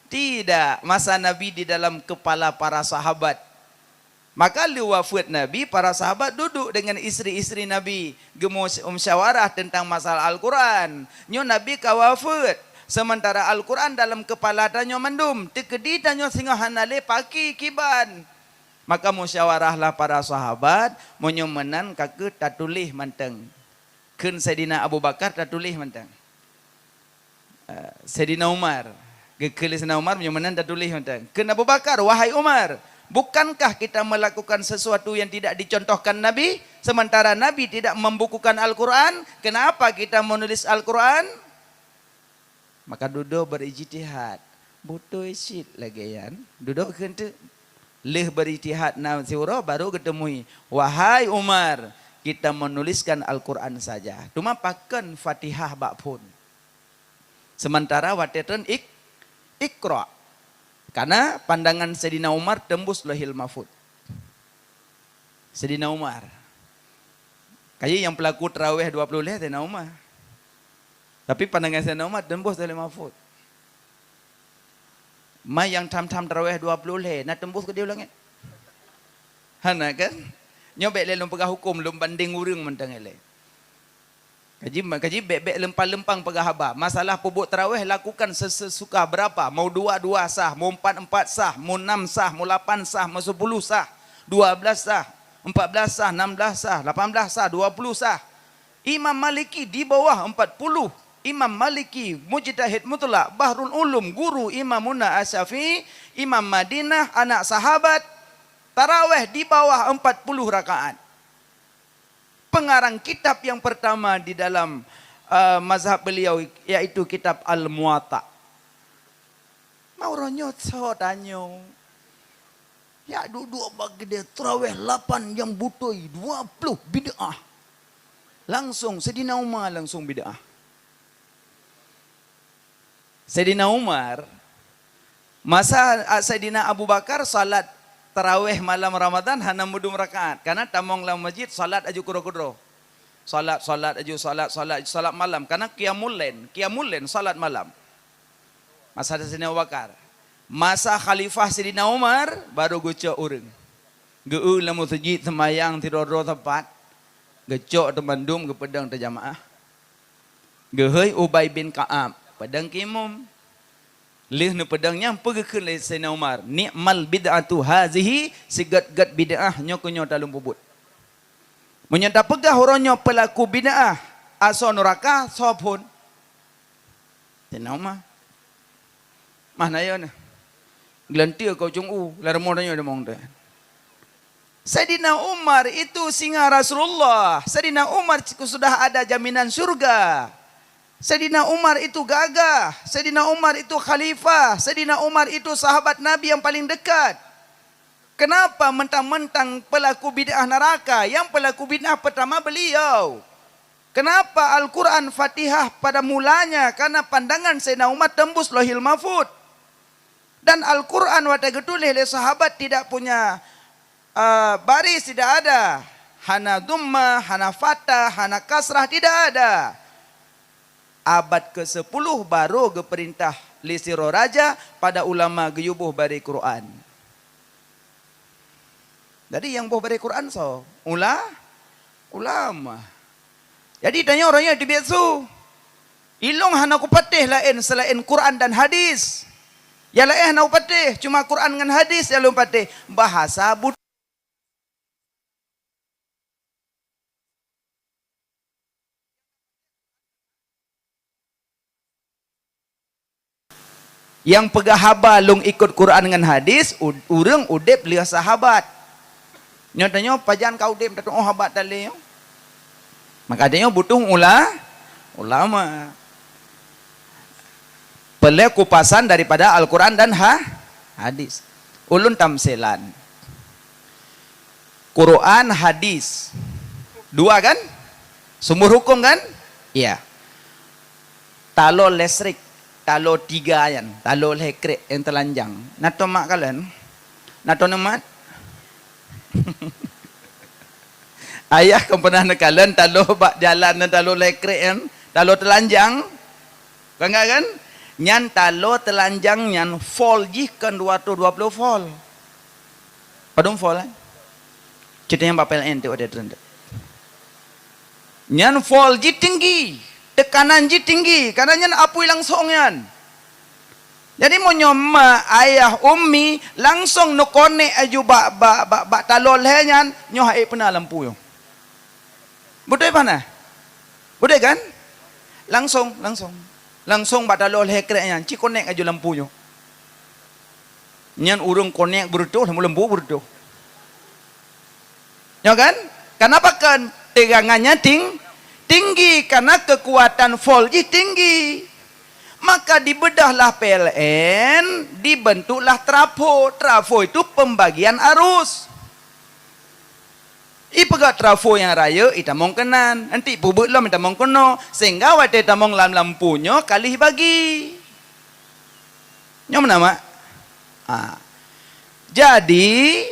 Tidak. Masa Nabi di dalam kepala para sahabat. Maka lheueh wafeuet Nabi, para sahabat duduk dengan istri-istri Nabi, geumus-, musyawarah tentang masalah Al-Quran. Nyoe Nabi ka wafeuet, sementara Al-Quran dalam kepala tanyoe mandum. Teukeudi tanyoe singoh hana lé paki kiban. Maka musyawarahlah para sahabat, meunyoe meunan ka kheueh tatuléh mantong. Kheun Saidina Abu Bakar tatuléh mantong. Eh, Saidina Umar, geukheun lé Saidina Umar, meunyoe meunan tatuléh mantong. Kheun Abu Bakar, "Wahai Umar, bukankah kita melakukan sesuatu yang tidak dicontohkan Nabi, sementara Nabi tidak membukukan Al-Quran? Kenapa kita menulis Al-Quran?" Maka dudoe beurijtihad. Beutôi cit lagée nyan. Dudoe kheun teuk. Lheueh beurijtihad na siuroe, baru geuteumui, "Wahai Umar, kita menuliskan Al-Quran saja. Teuma pakon Fatihah bak phon?" Sementara watée treun ik-, Iqra. Karena pandangan Saidina Umar tembus Lauhil Mahfuz. Saidina Umar. Kaji nyang peulaku taraweh dua ploh lhèe Saidina Umar. Tapi pandangan Saidina Umar teumbôh Lauhul Mahfuz. Ma nyang tham-tham taraweh dua ploh lhèe na teumbôh keudéh u langèt? Hana kan? Nyoe bèk lé lôn peugah hukôm, lôn bandéng ureueng mantong ilèe. Kaji, kaji bèk-bèk leumpang-leumpang peugah haba. Masalah peubuet taraweh lakukan sesuka berapa. Mau dua, dua sah. Mau empat, empat sah. Mau enam sah. Mau lapan sah. Mau sepuluh sah. Dua belas sah. Empat belas sah. Enam belas sah. Lapan belas sah. Dua puluh sah. Imam Maliki di bawah empat puluh. Imam Maliki, mujtahid mutlak, bahrul ulum, guru Imamuna Asy-Syafi'i, Imam Madinah, anak sahabat, taraweh di bawah empat puluh rakaat. Pengarang kitab yang pertama di dalam, eh, mazhab beliau, yaitu kitab Al-Muwatta. Mau uroe nyoe soe tanyoe, yak duek-duek bak keudè taraweh lapan nyang beutôi dua ploh bid'ah. Langsung Saidina Umar langsung bid'ah. Saidina Umar, masa, a, Saidina Abu Bakar salat taraweh malam Ramadan hana meudum rakaat, karena tamong lam masjid salat aju keudroe-keudroe. Salat, salat aju, salat, salat aju, salat malam, karena qiyamul lail, qiyamul lail salat malam. Masa Saidina Abu Bakar. Masa khalifah Saidina Umar baru geucok ureueng. Geu-eu lam meuseujid seumayang sidroe-droe teumpat, geucok teumandum geupeudong teujamaah. Geuhôi Ubay bin Ka'ab, peudong keu imum. Lheueh neupeudong nyan peue geukheun lé Saidina Umar, "Ni'mal bid'atu hazihi, sigét-gét bid'ah nyoe keu nyoe talôn peubuet." Meunyoe tapeugah uroe nyoe peulaku bid'ah, asoe nuraka, soe phon? Saidina Umar. Mah na yo na. Geulanteue keu ujong u, lam rumoh tanyoe deungon teuh. Saidina Umar itu singa Rasulullah. Saidina Umar sudah ada jaminan syurga. Saidina Umar itu gagah. Saidina Umar itu khalifah. Saidina Umar itu sahabat Nabi yang paling dekat. Kenapa mentang-mentang pelaku bid'ah neraka? Yang pelaku bid'ah pertama beliau. Kenapa Al-Quran Fatihah pada mulanya? Karena pandangan Saidina Umar tembus Lauhil Mahfud. Dan Al-Quran watée geutuléh lé sahabat tidak punya, eh, baris, tidak ada. Hana dhammah, hana fathah, hana kasrah, tidak ada. Abad kesepuluh baru geupeurintah lé sidroe raja pada ulama geuyue boh barée Quran. Jadi nyang boh barée Quran soe? Ula-, ulama. Jadi tanyoe uroe nyoe teubiet su. Ilong hana kupatéh laén seulaén Quran dan hadis. Nyang laén hana kupatéh, cuma Quran ngon hadis nyang lôn patéh. Bahasa but- Nyang peugah haba lôn ikot Quran ngon hadis, u-, ureuëng udeb lheueh sahabat. Nyoe tanyoe pajan ka udeb tatuoh habat tali nyoe. Maka tanyoe butuh ula-, ulama. Peulée kupasan daripada Al-Quran dan ha-, hadis. Ulôn tamsilan. Quran, hadis. Dua kan? Sumber hukum kan? Iya. Taloe listrik, taloe tiga nyan, taloe lhée krek nyang teulanjang. Na tô mak kalon? Na tô neumat? Ayah kon pernah neukalon taloe bak jalan nyan, taloe lhée krek nyan, taloe teulanjang. Kon ka kan? Nyan taloe teulanjang nyan volt jih kon dua ratus dua puluh volt. Padum volt, eh? Ceutanyong bak P L N tu ada terendek. Nyan volt jih tinggi, tekanan jih tinggi, karena nyan apui langsong nyan. Jadi meunyoe mak, ayah, ummi langsong neukonek aju bak, bak, bak, bak taloe lhée nyan, nyoe hai peuna lampu nyoe. Beutôi bah na? Beutôi kan? Langsong, langsong. Langsong bak taloe lhée krek nyan, ci konek aju lampu nyoe. Nyan ureuëng konek beureutoh, lampu beureutoh. Nyoe kan? Kenapa kan tegangannya ting-, tinggi? Karena kekuatan volt jih tinggi. Maka dibedahlah P L N, dibentuklah trafo. Trafo itu pembagian arus. Ipeugah trafo nyang rayeuk itamong keunan, nanti peubuet lom itamong keunoe, sehingga watée tamong lam lampu nyoe ka lheueh bagi. Nyoe meunan, mak? Ah. Jadi,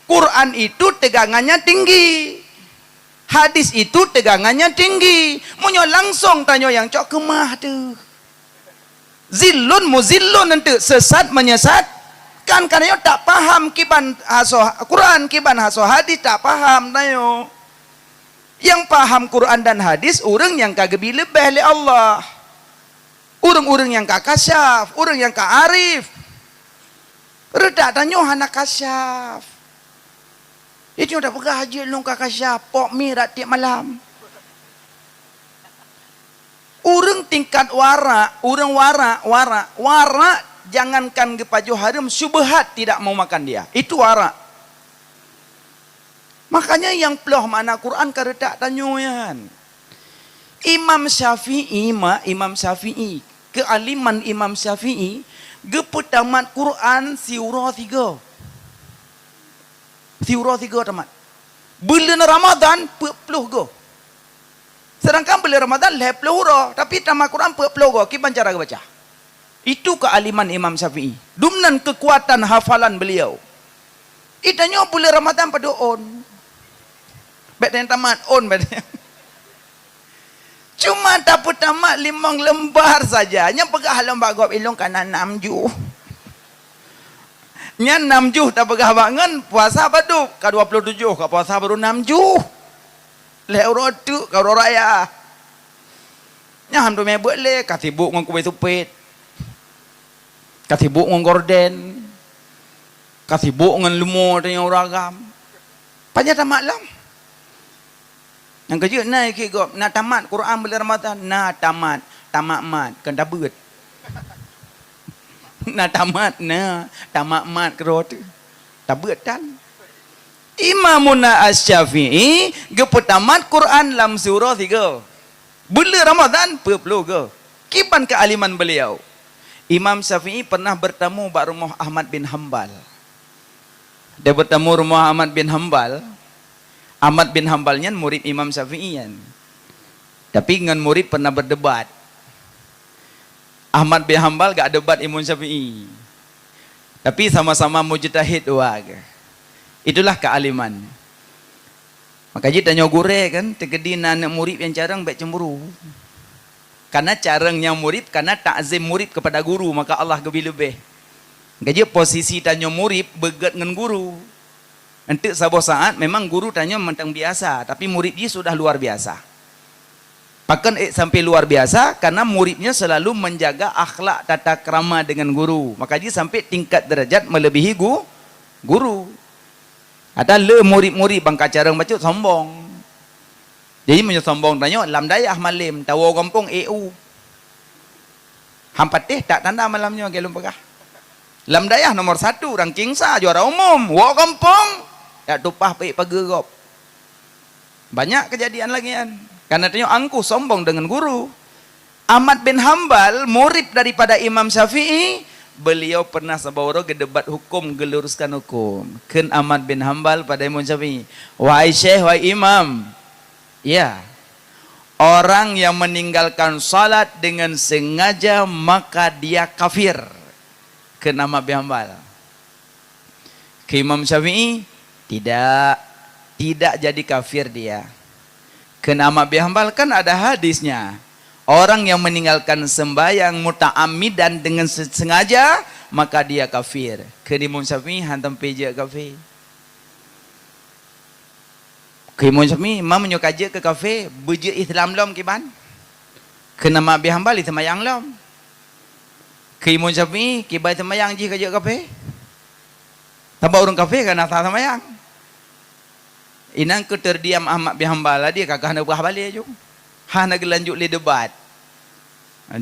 Quran itu teugangannya tinggi. Hadis itu teugangannya tinggi. Meunyoe langsong tanyoe nyang cok keumah teuh. Zillun muzillun enteuk, sesat menyesatkan. Karena nyoe tak paham kiban hasoe Quran, kiban hasoe hadis tak paham tanyoe. Nyang paham Quran dan hadis ureuëng nyang ka geubi leubeh lé Allah. Ureuëng-ureuëng nyang ka kasyaf, ureuëng nyang ka arif. Reutak tanyoe hana kasyaf. Itu nyang tapeugah jeuet lôn ka kasyaf, pok mi rot tieb malam. Ureuëng tingkat warak, ureuëng warak, warak, warak, jangankan geupajoh hareuem, syubhat tidak mau makan dia. Itu warak. Makanya nyang ploh makna Quran ka reutak tanyoe nyan. Imam Syafi'i, ma, Imam Syafi'i, keualiman Imam Syafi'i, geupeutamat Quran siuroe sigoe. Siuroe sigoe tamat. Buleuen Ramadhan peuet ploh goe. Sedangkan buleuen Ramadhan lhée ploh uroe, tapi tamat Quran peuet ploh goe, kiban cara geubaca. Itu keualiman Imam Syafi'i. Dumnan keukuatan hafalan beliau. Itanyoe buleuen Ramadhan padub ôn. Bék tanyong tamat ôn bék tanyong. Cuma tapeutamat limong lembar saja. Nyang peugah lom bak gob ilong kana nam juh. Nyan nam juh tapeugah bak ngon puasa padub, ka dua puluh tujoh ka puasa baru nam juh. Lhée uroe teuk ka uroe raya. Nyan hana teumé beuet lé, ka sibok ngon kue supet. Ka sibok ngon gorden. Ka sibok ngon leumo teuh nyang ureuëng agam. Pajan tamat lom. Nyang keujeuet na ikheun gob, na tamat Quran buleuen Ramadhan, na tamat, tamat mat, kon tabeuet. Na tamat, na tamat mat keudroe teuh. Tabeuet tan. Imamuna Asy-Syafi'i geupeutamat Quran lam siuroe sigoe. Buleuen Ramadhan peuet ploh goe. Kiban keualiman beliau. Imam Syafi'i pernah bertamu bak rumoh Ahmad bin Hambal. Dia bertamu rumoh Ahmad bin Hambal. Ahmad bin Hambal nyan murid Imam Syafi'i nyan. Tapi ngon murid pernah berdebat. Ahmad bin Hambal gak debat Imam Syafi'i. Tapi sama-sama mujtahid dua. Itulah kealiman. Maka jih tanyoe gurée kan, teukeudi na aneuk murit nyang carông bék cemburu. Karena carông nyang murit, karena takzim murit kepada guru, maka Allah geubri leubeh. Maka jih posisi tanyoe murit beugét ngon guru. Enteuk saboh saat memang guru tanyoe mantong biasa, tapi murit jih sudah luar biasa. Pakon ék sampai luar biasa? Karena murid nyoe selalu menjaga akhlak tata krama dengan guru. Maka jih sampai tingkat derajat melebihi gu-, guru. Ada le murid-murid bangka carông bacut sombong. Jadi meunyoe sombong tanyoe lam dayah malem, tawoe gampông ék u. Han patéh tak tanda malam nyoe lagée lôn peugah. Lam dayah nomor satu, ranking sa, juara umum, woe gampông, dak tupah peuék pageue gob. Banyak kejadian lagée nyan. Karena tanyoe angkuh sombong dengan guru. Ahmad bin Hambal, murid daripada Imam Syafi'i, beliau pernah saboh uroe geudebat hukum, geuluruskan hukum. Kheun Ahmad bin Hambal pada Imam Syafi'i, "Wahai syekh, wahai imam, ya, orang yang meninggalkan salat dengan sengaja, maka dia kafir." Kheun Ahmad bin Hambal. Kheun Imam Syafi'i, "Tidak, tidak jadi kafir dia." Kheun Ahmad bin Hambal, "Kan ada hadisnya. Orang yang meninggalkan sembahyang muta'ammidan dengan se-, sengaja, maka dia kafir." Kheun Imam Syafi'i, "Han sampai jeuet kafé." Kheun Imam Syafi'i, "Ma meunyoe ka jeuet keu kafé, beujeuet Islam lom kiban?" Kheun Ahmad bin Hambal, "Seumayang lom." Kheun Imam Syafi'i, "Kiban seumayang jih ka jeuet kafé?" Sabab ureuëng kafé ka na sah seumayang. Inan keuterdiam Ahmad bin Hambal, laju ka geuh neupeugah balée ju. Hana geulanjut lé debat.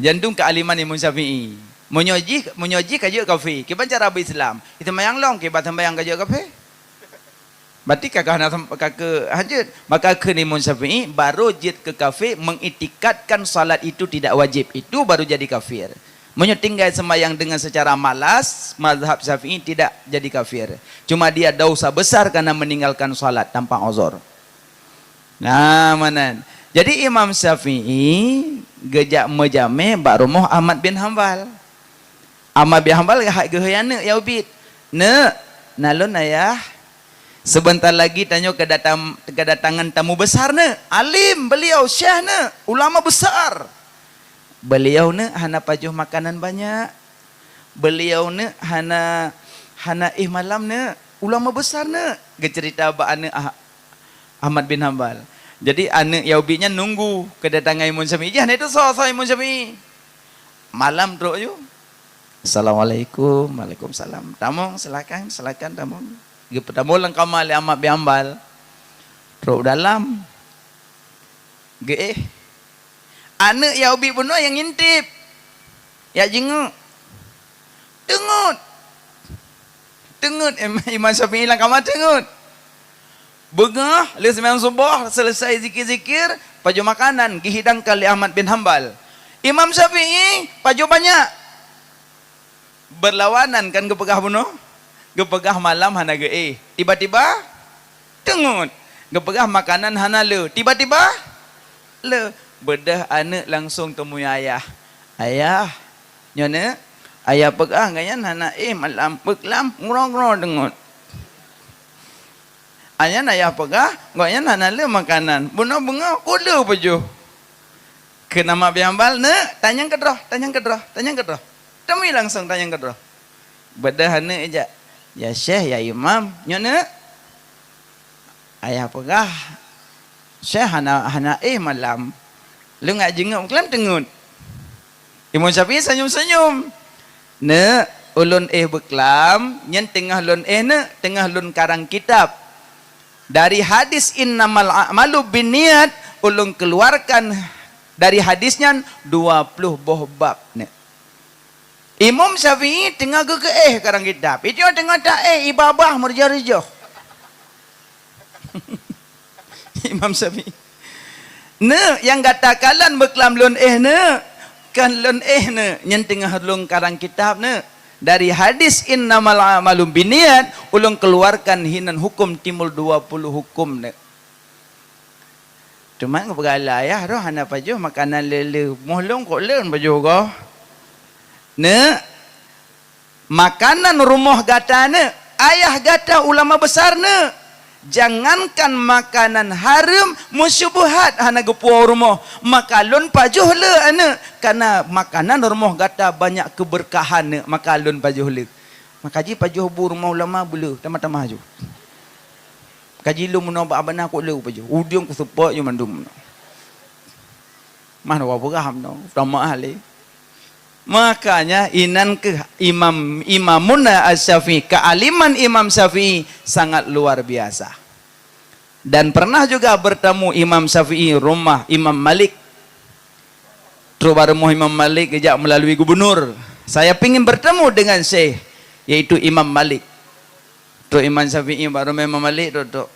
Jantung keualiman Imam Syafi'i. Meunyoe jih, meunyoe jih ka jeuet kafé, kiban cara beu-Islam? Seumayang lom, kiban seumayang ka jeuet kafé? Berarti ka geuh na sem-, ka keu hanjeuet. Maka kheun Imam Syafi'i, baru jeuet keu kafé mengiktikadkan salat itu tidak wajib. Itu baru jadi kafir. Meunyoe tinggai sembahyang dengan secara malas, mazhab Syafi'i tidak jadi kafir. Cuma dia dosa besar karena meninggalkan salat tanpa uzur. Nah, meunan. Jadi Imam Syafi'i geujak meujamé bak rumoh Ahmad bin Hambal. Ahmad bin Hambal geujak geuhôi aneuk nyang ubit. "Neuk, na lôn ayah, Sebentar lagi tanyoe kedatam-, kedatangan tamu besar neuk. Alim beliau, syekh neuk, ulama besar. Beliau neuk hana pajoh makanan banyak. Beliau neuk hana, hana éh malam neuk. Ulama besar neuk. Geucerita bak aneuk Ah-, Ahmad bin Hambal. Jadi aneuk Yaubi nyan nunggu kedatangan Imam Syafi'i. Jah, na itu soe-soe Imam Syafi'i. Malam trok ju. Assalamualaikum. Waalaikumsalam. Tamong, silakan, silakan tamong. Geupeutamu lam kama lé Ahmad bin Hambal. Trok dalam. Geuéh. Aneuk Yaubi bunoe nyang ngintip. Yak jingok. Teungeut. Teungeut, Im-, Imam Syafi'i lam kama teungeut. Beungoh, lheueh seumayang suboh, selesai zikir-zikir, pajoh makanan, geuhidangkan lé Ahmad bin Hambal. Imam Syafi'i, pajoh banyak. Berlawanan kan geupeugah bunoe? Geupeugah malam hana geuéh. Tiba-tiba, teungeut. Geupeugah makanan hana le. Tiba-tiba, le. Beudôh aneuk langsung teumui ayah. "Ayah, nyoe neuk, ayah peugah gobnyan hana éh malam, beuklam, ngroe-ngroe teungeut." Nyan ayah peugah, gobnyan hana le makanan. Bunoe beungoh, kok le pajoh? Kheun Ahmad bin Hambal, "Neuk, tanyong keudroe, tanyong keudroe, tanyong keudroe." Teumui langsung tanyong keudroe. Beudôh aneuk jak, "Ya Syekh, ya Imam, nyoe neuk." Ayah peugah, "Syekh hana, hana éh malam. Lôn jak jingok beuklam teungeut." Imam Syafi'i senyum-senyum. "Neuk, ulôn éh beuklam, nyan teungoh lôn éh neuk, teungoh lôn karang kitab. Dari hadis innamal a'malu binniyat, ulôn keluarkan dari hadis nyan dua ploh boh bab neuk." Imam Syafi'i teungoh geugeuéh karang kitab. Itu teungoh taéh ié babah meureujoh-reujoh. Imam Syafi'i. "Neuk, nyang gata kalon beuklam lôn éh neuk, kon lôn éh neuk, nyan teungoh lôn karang kitab neuk. Dari hadis innamal a'malu binniyat, ulôn keluarkan hinan hukum timbul dua puluh hukum neuk." Teuma geupeugah lé ayah, "Roh hana pajoh makanan le-le, moh lôn kok lôn pajoh goh?" "Neuk, makanan rumoh gata neuk, ayah gata ulama besar neuk. Jangankan makanan hareuem, meusyubuhat hana geupuwoe rumoh, maka lôn pajoh le aneuk, kana makanan rumoh gata banyak keubeurkahan neuk, maka lôn pajoh le." Maka jipajoh bu rumoh ulama beuleuh, tamah-tamah ju. Kaji lôn meunoe bak abana kok le pajoh. Udeueng kuseupôt ju mandum. Mah na peugah meunoe, tamah ahli. Makanya inan keuh Imam, Imamuna Asy-Syafi'i, kealiman Imam Syafi'i sangat luar biasa. Dan pernah juga bertemu Imam Syafi'i rumah Imam Malik. Trok bak rumoh Imam Malik geujak melalui gubernur. "Saya pingin bertemu dengan Syekh, yaitu Imam Malik." Trok Imam Syafi'i bak rumoh Imam Malik, trok, trok.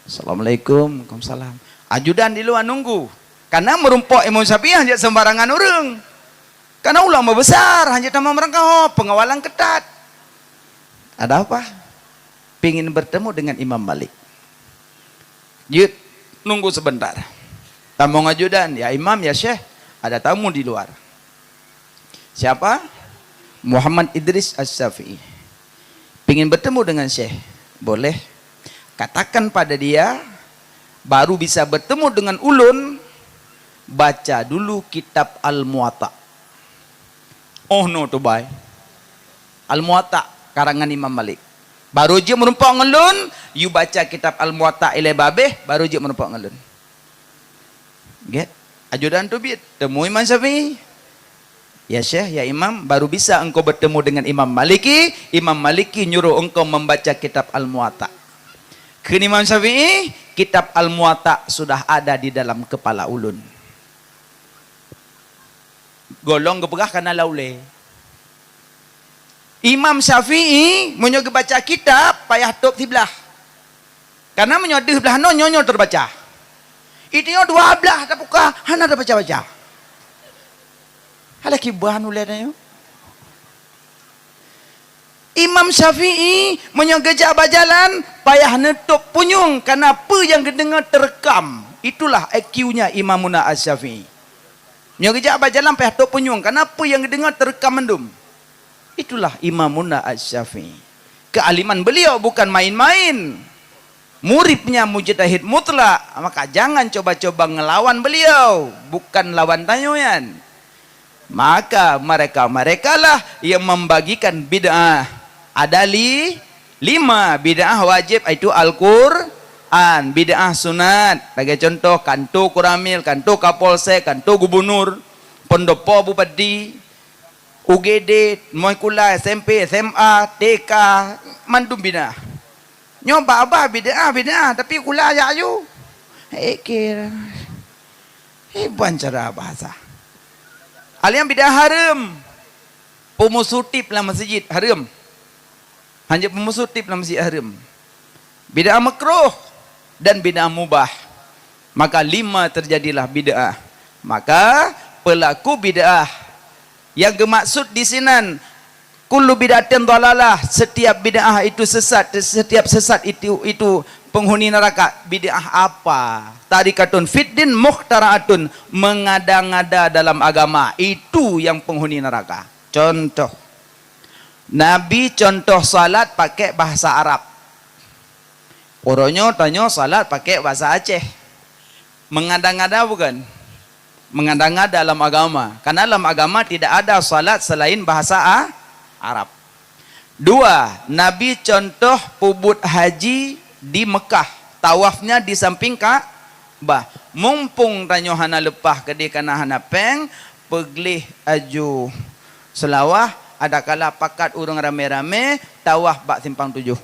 "Assalamualaikum." "Waalaikumsalam." Ajudan di luar nunggu. Karena meurumpok Imam Syafi'i hana sembarangan ureueng. Karena ulama besar, hana tamong meurangkaho, pengawalan ketat. "Ada apa?" "Pingin bertemu dengan Imam Malik." Jeuet, nunggu sebentar. Tamong ajudan, "Ya Imam, ya Syekh, ada tamu di luar." "Siapa?" "Muhammad Idris Asy-Syafi'i. Pingin bertemu dengan Syekh." "Boleh. Katakan pada dia, baru bisa bertemu dengan ulôn, baca dulu kitab Al-Muwatta." Oh no, tubai. Al-Muwatta karangan Imam Malik. Baru jeuet meurumpok ngon lôn, yue baca kitab Al-Muwatta ilée babeh, baru jeuet meurumpok ngon lôn. Gét? Ajudan teubiet, temui Imam Syafi'i. "Ya Syekh, ya Imam, baru bisa engkau bertemu dengan Imam Maliki. Imam Maliki nyuruh engkau membaca kitab Al-Muwatta." Kheun Imam Syafi'i, "Kitab Al-Muwatta sudah ada di dalam kepala ulôn." Golom geupeugah kana lam ulée. Imam Syafi'i meunyoe geubaca kitab payah tôb siblah. Karena meunyoe deuh blah noe, nyoe-nyoe teubaca. Itu nyoe dua blah tabuka, hana teubaca-baca. Alah kiban ulée tanyoe. Imam Syafi'i meunyoe geujak bak jalan, payah neutôb punyueng, karena peue nyang geudeungoe teureukam. Itulah I Q-nya Imamuna Asy-Syafi'i. Meunyoe geujak bak jalan, payah tôb punyueng, karena peue nyang geudeungoe teureukam mandum. Itulah Imamuna Asy-Syafi'i. Kealiman beliau bukan main-main. Muridnya mujtahid mutlak, maka jangan coba-coba ngelawan beliau, bukan lawan tanyoe nyan. Maka mereka-merekalah yang membagikan bid'ah. Ada li-, lima bid'ah wajib, itu Al-Quran, bid'ah sunat. Sebagai contoh, kanto Koramil, kanto Kapolsek, kanto Gubernur, pendopo bupati, U G D, Moekulai, S M P, S M A, T K, mandum bid'ah. Nyoe babah bid'ah, bid'ah, tapi kula jak aju. Hei kira. Hei ban cara bahasa. Alian bid'ah hareuem. Peumusuh tieb lam masjid hareuem. Hanya peumusuh tieb lam masjid hareuem. Bid'ah makruh dan bid'ah mubah. Maka lima terjadilah bid'ah. Maka pelaku bid'ah yang geumaksud di sinan, kullu bid'atin dhalalah, setiap bid'ah itu sesat, setiap sesat itu, itu penghuni neraka. Bid'ah apa? Tarikatun fiddin mukhtara'atun, mengada-ngada dalam agama, itu yang penghuni neraka. Contoh, Nabi contoh salat pakai bahasa Arab. Uroe nyoe tanyoe salat pakai bahasa Aceh. Mengada-ngada bukan? Mengada-ngada dalam agama. Karena dalam agama tidak ada salat selain bahasa A-, Arab. Dua, Nabi contoh peubuet haji di Mekah. Tawafnya di samping Ka'bah. Mumpung tanyoe hana leupah keudeh kana hana péng, peugleh aju seulawah, adakala pakat ureuëng ramé-ramé tawaf bak simpang tujoh.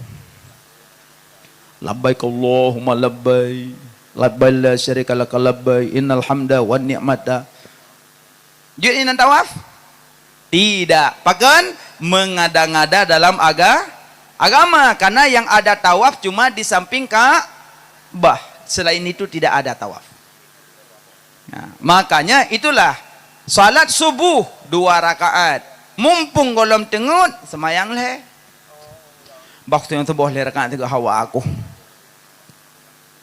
Labbaik Allahumma labbaik. Labbaik la syarika laka labbaik. Innal hamda wan ni'mata. Jeuet inan tawaf? Tidak. Pakon? Mengada-ngada dalam aga-, agama. Karena yang ada tawaf cuma di samping Ka'bah. Selain itu tidak ada tawaf. Nah, makanya itulah salat subuh dua rakaat. Mumpung gohlom teungeut, seumayang lhée. Bah, teungoh suboh lhée rakaat tiga hawa aku.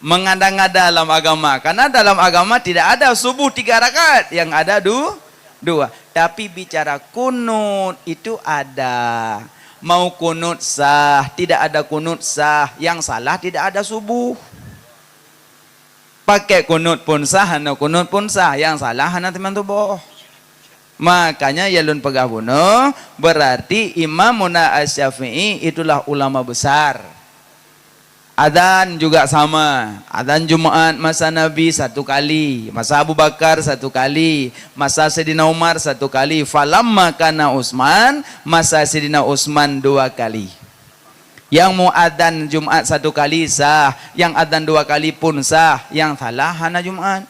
Mengada-ngada dalam agama. Karena dalam agama tidak ada subuh tiga rakaat. Yang ada du-, dua. Tapi bicara kunut itu ada. Mau kunut sah, tidak ada kunut sah. Yang salah tidak ada subuh. Pakai kunut pun sah, hana kunut pun sah. Yang salah hana teumanyong tuboh. Makanya ya lôn peugah bunoe, berarti Imamuna Asy-Syafi'i itulah ulama besar. Adzan juga sama. Adzan Jumat masa Nabi satu kali, masa Abu Bakar satu kali, masa Saidina Umar satu kali. Falamma kana Utsman, masa Saidina Utsman dua kali. Yang muadzan Jumat satu kali sah, yang adzan dua kali pun sah, yang salah hana Jumat.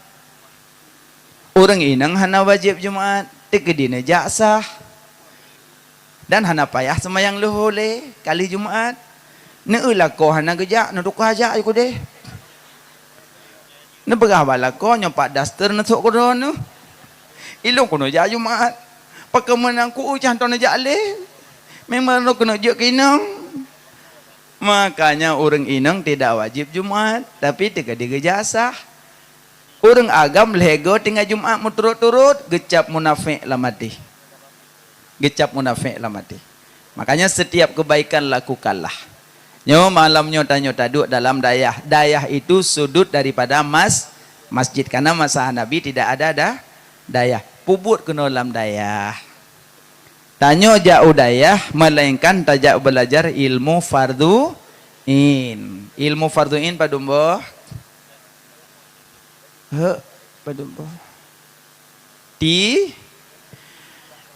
Ureuëng inong hana wajéb Jumat, teukeudi neujak sah. Dan hana payah seumayang leuhô lé kali Jumat. Neueu lakoe hana geujak, neutuka jak ju keudeh. Neupeugah bak lakoe nyoe pat daster neusok keudroe neuh. Ilôn keuneuk jak Jumat. Pakon meunan ku ucah ntoe neujak lé. Memang lôn keuneuk jeuet keu inong. Makanya ureuëng inong tidak wajib Jumat, tapi teukeudi geujak sah. Ureuëng agam lhée goe tinggai Jumat meuturot-turot, geucab munafék lam até. Geucab munafék lam até. Makanya setiap kebaikan lakukanlah. Nyoe malam nyoe tanyoe taduek dalam dayah. Dayah itu sudut daripada mas-, masjid. Karena masa Nabi tidak ada da-, dayah. Peubuet keunoe lam dayah. Tanyoe jak u dayah, melainkan tajak belajar ilmu fardhu ain. Ilmu fardhu ain padum boh? Hek, padum boh? Ti,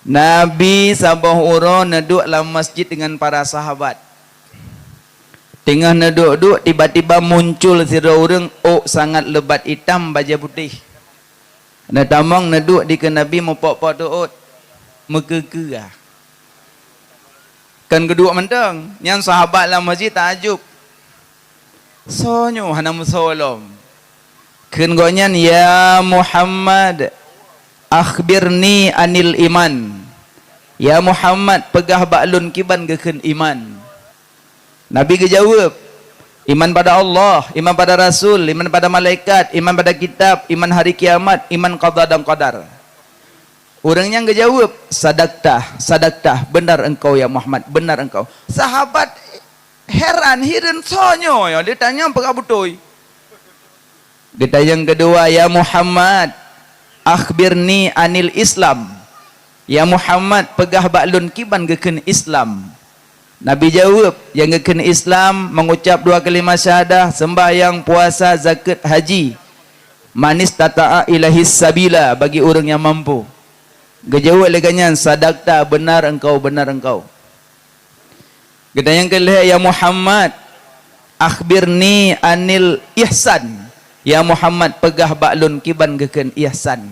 Nabi saboh uroe neuduek lam masjid dengan para sahabat. Teungoh neuduek-duek, tiba-tiba muncul sidroe ureuëng ôk sangat leubat itam, bajée putéh. Neutamong neuduek dikeue Nabi meupok-pok teuôt, meukeue-keue. Kan geuduek mantong, nyan sahabat lam masjid taajub. Soe nyoe hana meusoe lom? Kheun gobnyan, "Ya Muhammad, akhbirni anil iman." "Ya Muhammad, peugah bak lôn kiban geukheun iman." Nabi geujaweueb, "Iman pada Allah, iman pada Rasul, iman pada malaikat, iman pada kitab, iman hari kiamat, iman qada dan qadar." Ureuëng nyan geujaweueb, "Sadaqta, sadaqta, benar engkau ya Muhammad, benar engkau." Sahabat Heran, hireuen soe nyoe, ya, ditanyong peugah beutôi. Geutanyong keudua, "Ya Muhammad, akhbirni anil Islam." "Ya Muhammad, peugah bak lôn kiban geukheun Islam." Nabi jaweueb, "Nyang geukheun Islam, mengucap dua kalimah syahadah, sembahyang, puasa, zakeuet, haji. Manistata'a ilaihis sabila, bagi ureuëng nyang mampu." Geujaweueb lé gobnyan, "Sadaqta, beunar engkau, beunar engkau." Geutanyong keu lhée, "Ya Muhammad, akhbirni anil ihsan." "Ya Muhammad, peugah bak lôn kiban geukheun ihsan."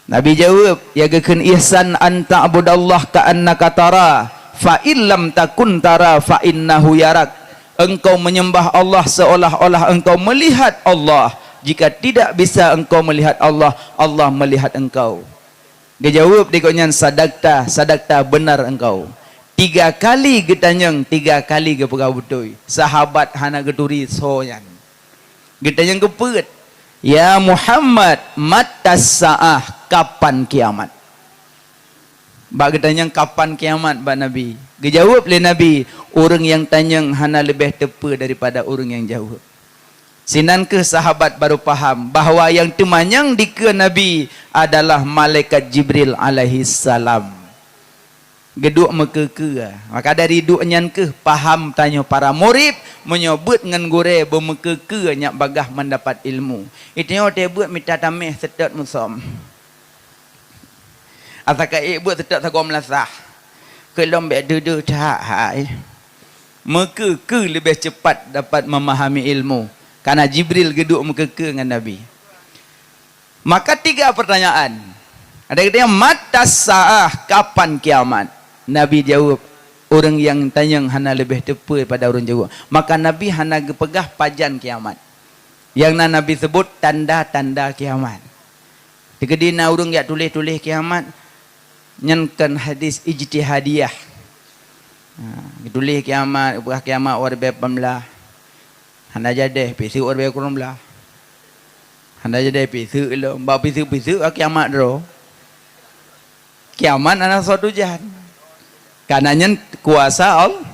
Nabi jaweueb, "Ya geukheun ihsan, an ta'budallaha ka'annaka tara, fa in lam takun tara, fa innahu yarak." Engkau menyembah Allah seolah-olah engkau melihat Allah. Jika tidak bisa engkau melihat Allah, Allah melihat engkau. Geujaweueb lé gobnyan, "Sadaqta, sadaqta, beunar engkau." Tiga kali geutanyong, tiga kali geupeugah beutôi. Sahabat hana geuturi soe nyan. Geutanyong keupeuet, "Ya Muhammad, matas sa'ah, kapan kiamat?" Bak geutanyong kapan kiamat bak Nabi. Geujaweueb lé Nabi, "Ureuëng nyang tanyong hana leubeh teupeue daripada ureuëng nyang jaweueb." Sinan kheueh sahabat baru paham bahwa nyang teumanyong dikeue Nabi adalah malaikat Jibril alaihissalam. Geuduek meukeue-keue. Maka dari duek nyan kheueh paham tanyoe para murit, meunyoe beuet ngon gurée beumeukeue-keue nyak bagaih mendapat ilmu. Itanyoe teuh beuet mita taméh seutôt musöm. Asa ka ék beuet seutôt sagoe meulasah. Keu lom bék dudoe that hai. Meukeue-keue leubeh cepat dapat memahami ilmu, karena Jibril geuduek meukeue-keue ngon Nabi. Maka tiga pertanyaan. Ada geutanyong, "Matas sa'ah, kapan kiamat?" Nabi jaweueb, "Ureuëng nyang tanyong hana leubeh teupeue pada ureuëng jaweueb." Maka Nabi hana geupeugah pajan kiamat. Nyang na Nabi seubut tanda-tanda kiamat. Teukeudi na ureuëng jak tuléh-tuléh kiamat, nyan kon hadis ijtihadiyah. Ha, geutuléh kiamat, geupeugah kiamat watée ribée lapan blah. Hana jadeh, pih seuek watée ribée kureueng blah. Hana jadeh, pih seuek lom. Bak pih seuek-pih seuek kiamat droe. Kiamat hana soe tujan. Karena nyan kuasa Al-,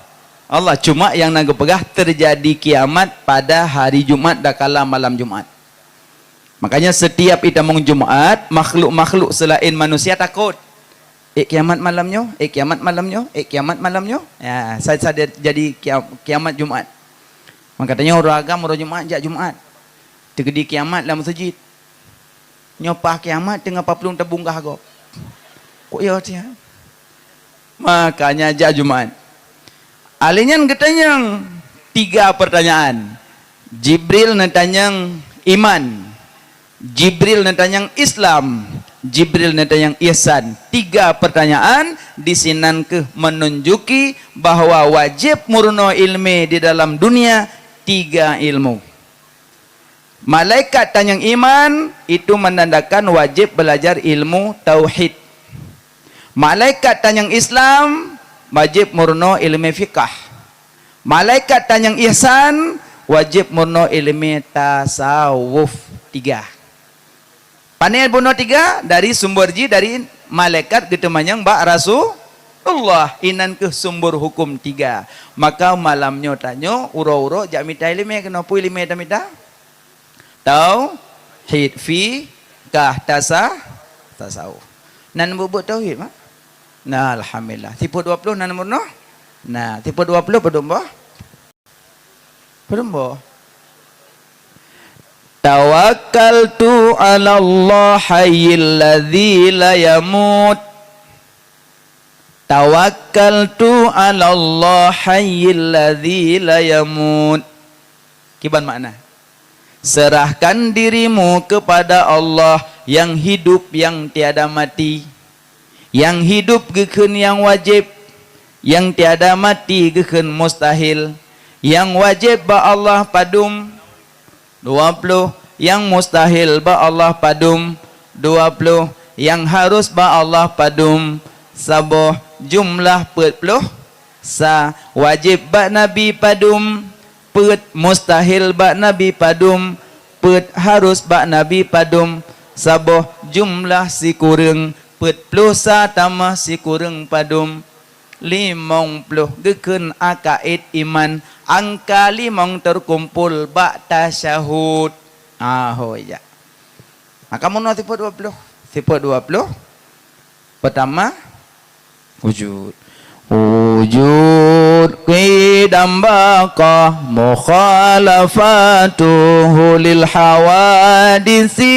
Allah. Cuma nyang na geupeugah terjadi kiamat pada hari Jumat dan kala malam Jumat. Makanya setiap itamong Jumat, makhluk-makhluk selain manusia takut. "Ék kiamat malam nyoe, ék kiamat malam nyoe, ék kiamat malam nyoe." Ya, sa-, sa-, jadi kia-, kiamat Jumat. Maka tanyoe ureuëng agam uroe Jumat jak Jumat. Teukeudi kiamat lam meuseujid. Nyoe paih kiamat teungoh paplueng tabunggah gob. Kok ya, tia? Makanya jak Jumat. Alé nyan geutanyong tiga pertanyaan. Jibril neutanyong iman. Jibril neutanyong Islam. Jibril neutanyong ihsan. Tiga pertanyaan di sinan kheueh menunjuki bahwa wajib meurunoe ilmu di dalam dunia tiga ilmu. Malaikat tanyong iman, itu menandakan wajib belajar ilmu tauhid. Malaikat tanyong Islam, wajib meurunoe ilmu fiqah. Malaikat tanyong ihsan, wajib meurunoe ilmu tasawuf. Tiga. Pane bunoe tiga, dari sumber jih dari malaikat geuteumanyong bak Rasulullah. Inan kheueh sumber hukum tiga. Maka malam nyoe tanyoe, uroe-uroe jak mita iéleumé, keunoe peue iéleumé tamita? Tauhid, fiqah, tasa-, tasawuf. Nan buet-buet tauhid, mak? Nah, alhamdulillah. Sifeuet dua ploh nan meurunoe? Nah, sifeuet dua ploh padum boh? Padum boh? Tawakkaltu 'alallah hayyil ladzi la yamut. Tawakkaltu 'alallah hayyil ladzi la yamut. Kiban makna? Serahkan dirimu kepada Allah yang hidup, yang tiada mati. Nyang hidup geukheun nyang wajéb, nyang tiada mati geukheun mustahil. Nyang wajéb bak Allah padum? Dua ploh. Nyang mustahil bak Allah padum? Dua ploh. Nyang harus bak Allah padum? Saboh. Jumlah peuet ploh sa. Wajéb bak Nabi padum? Peuet. Mustahil bak Nabi padum? Peuet. Harus bak Nabi padum? Saboh. Jumlah sikureueng. Peuet ploh sa tamah sikureueng padum? Limong ploh geukheun akaid iman, angka limong teukumpul bak tasyahud. Ah, ho, ya. Maka meunoe sifeut dua ploh. Sifeut dua ploh. Pertama, wujud. Wujud, qidam, baqa, mukhalafatuhu lil hawadisi.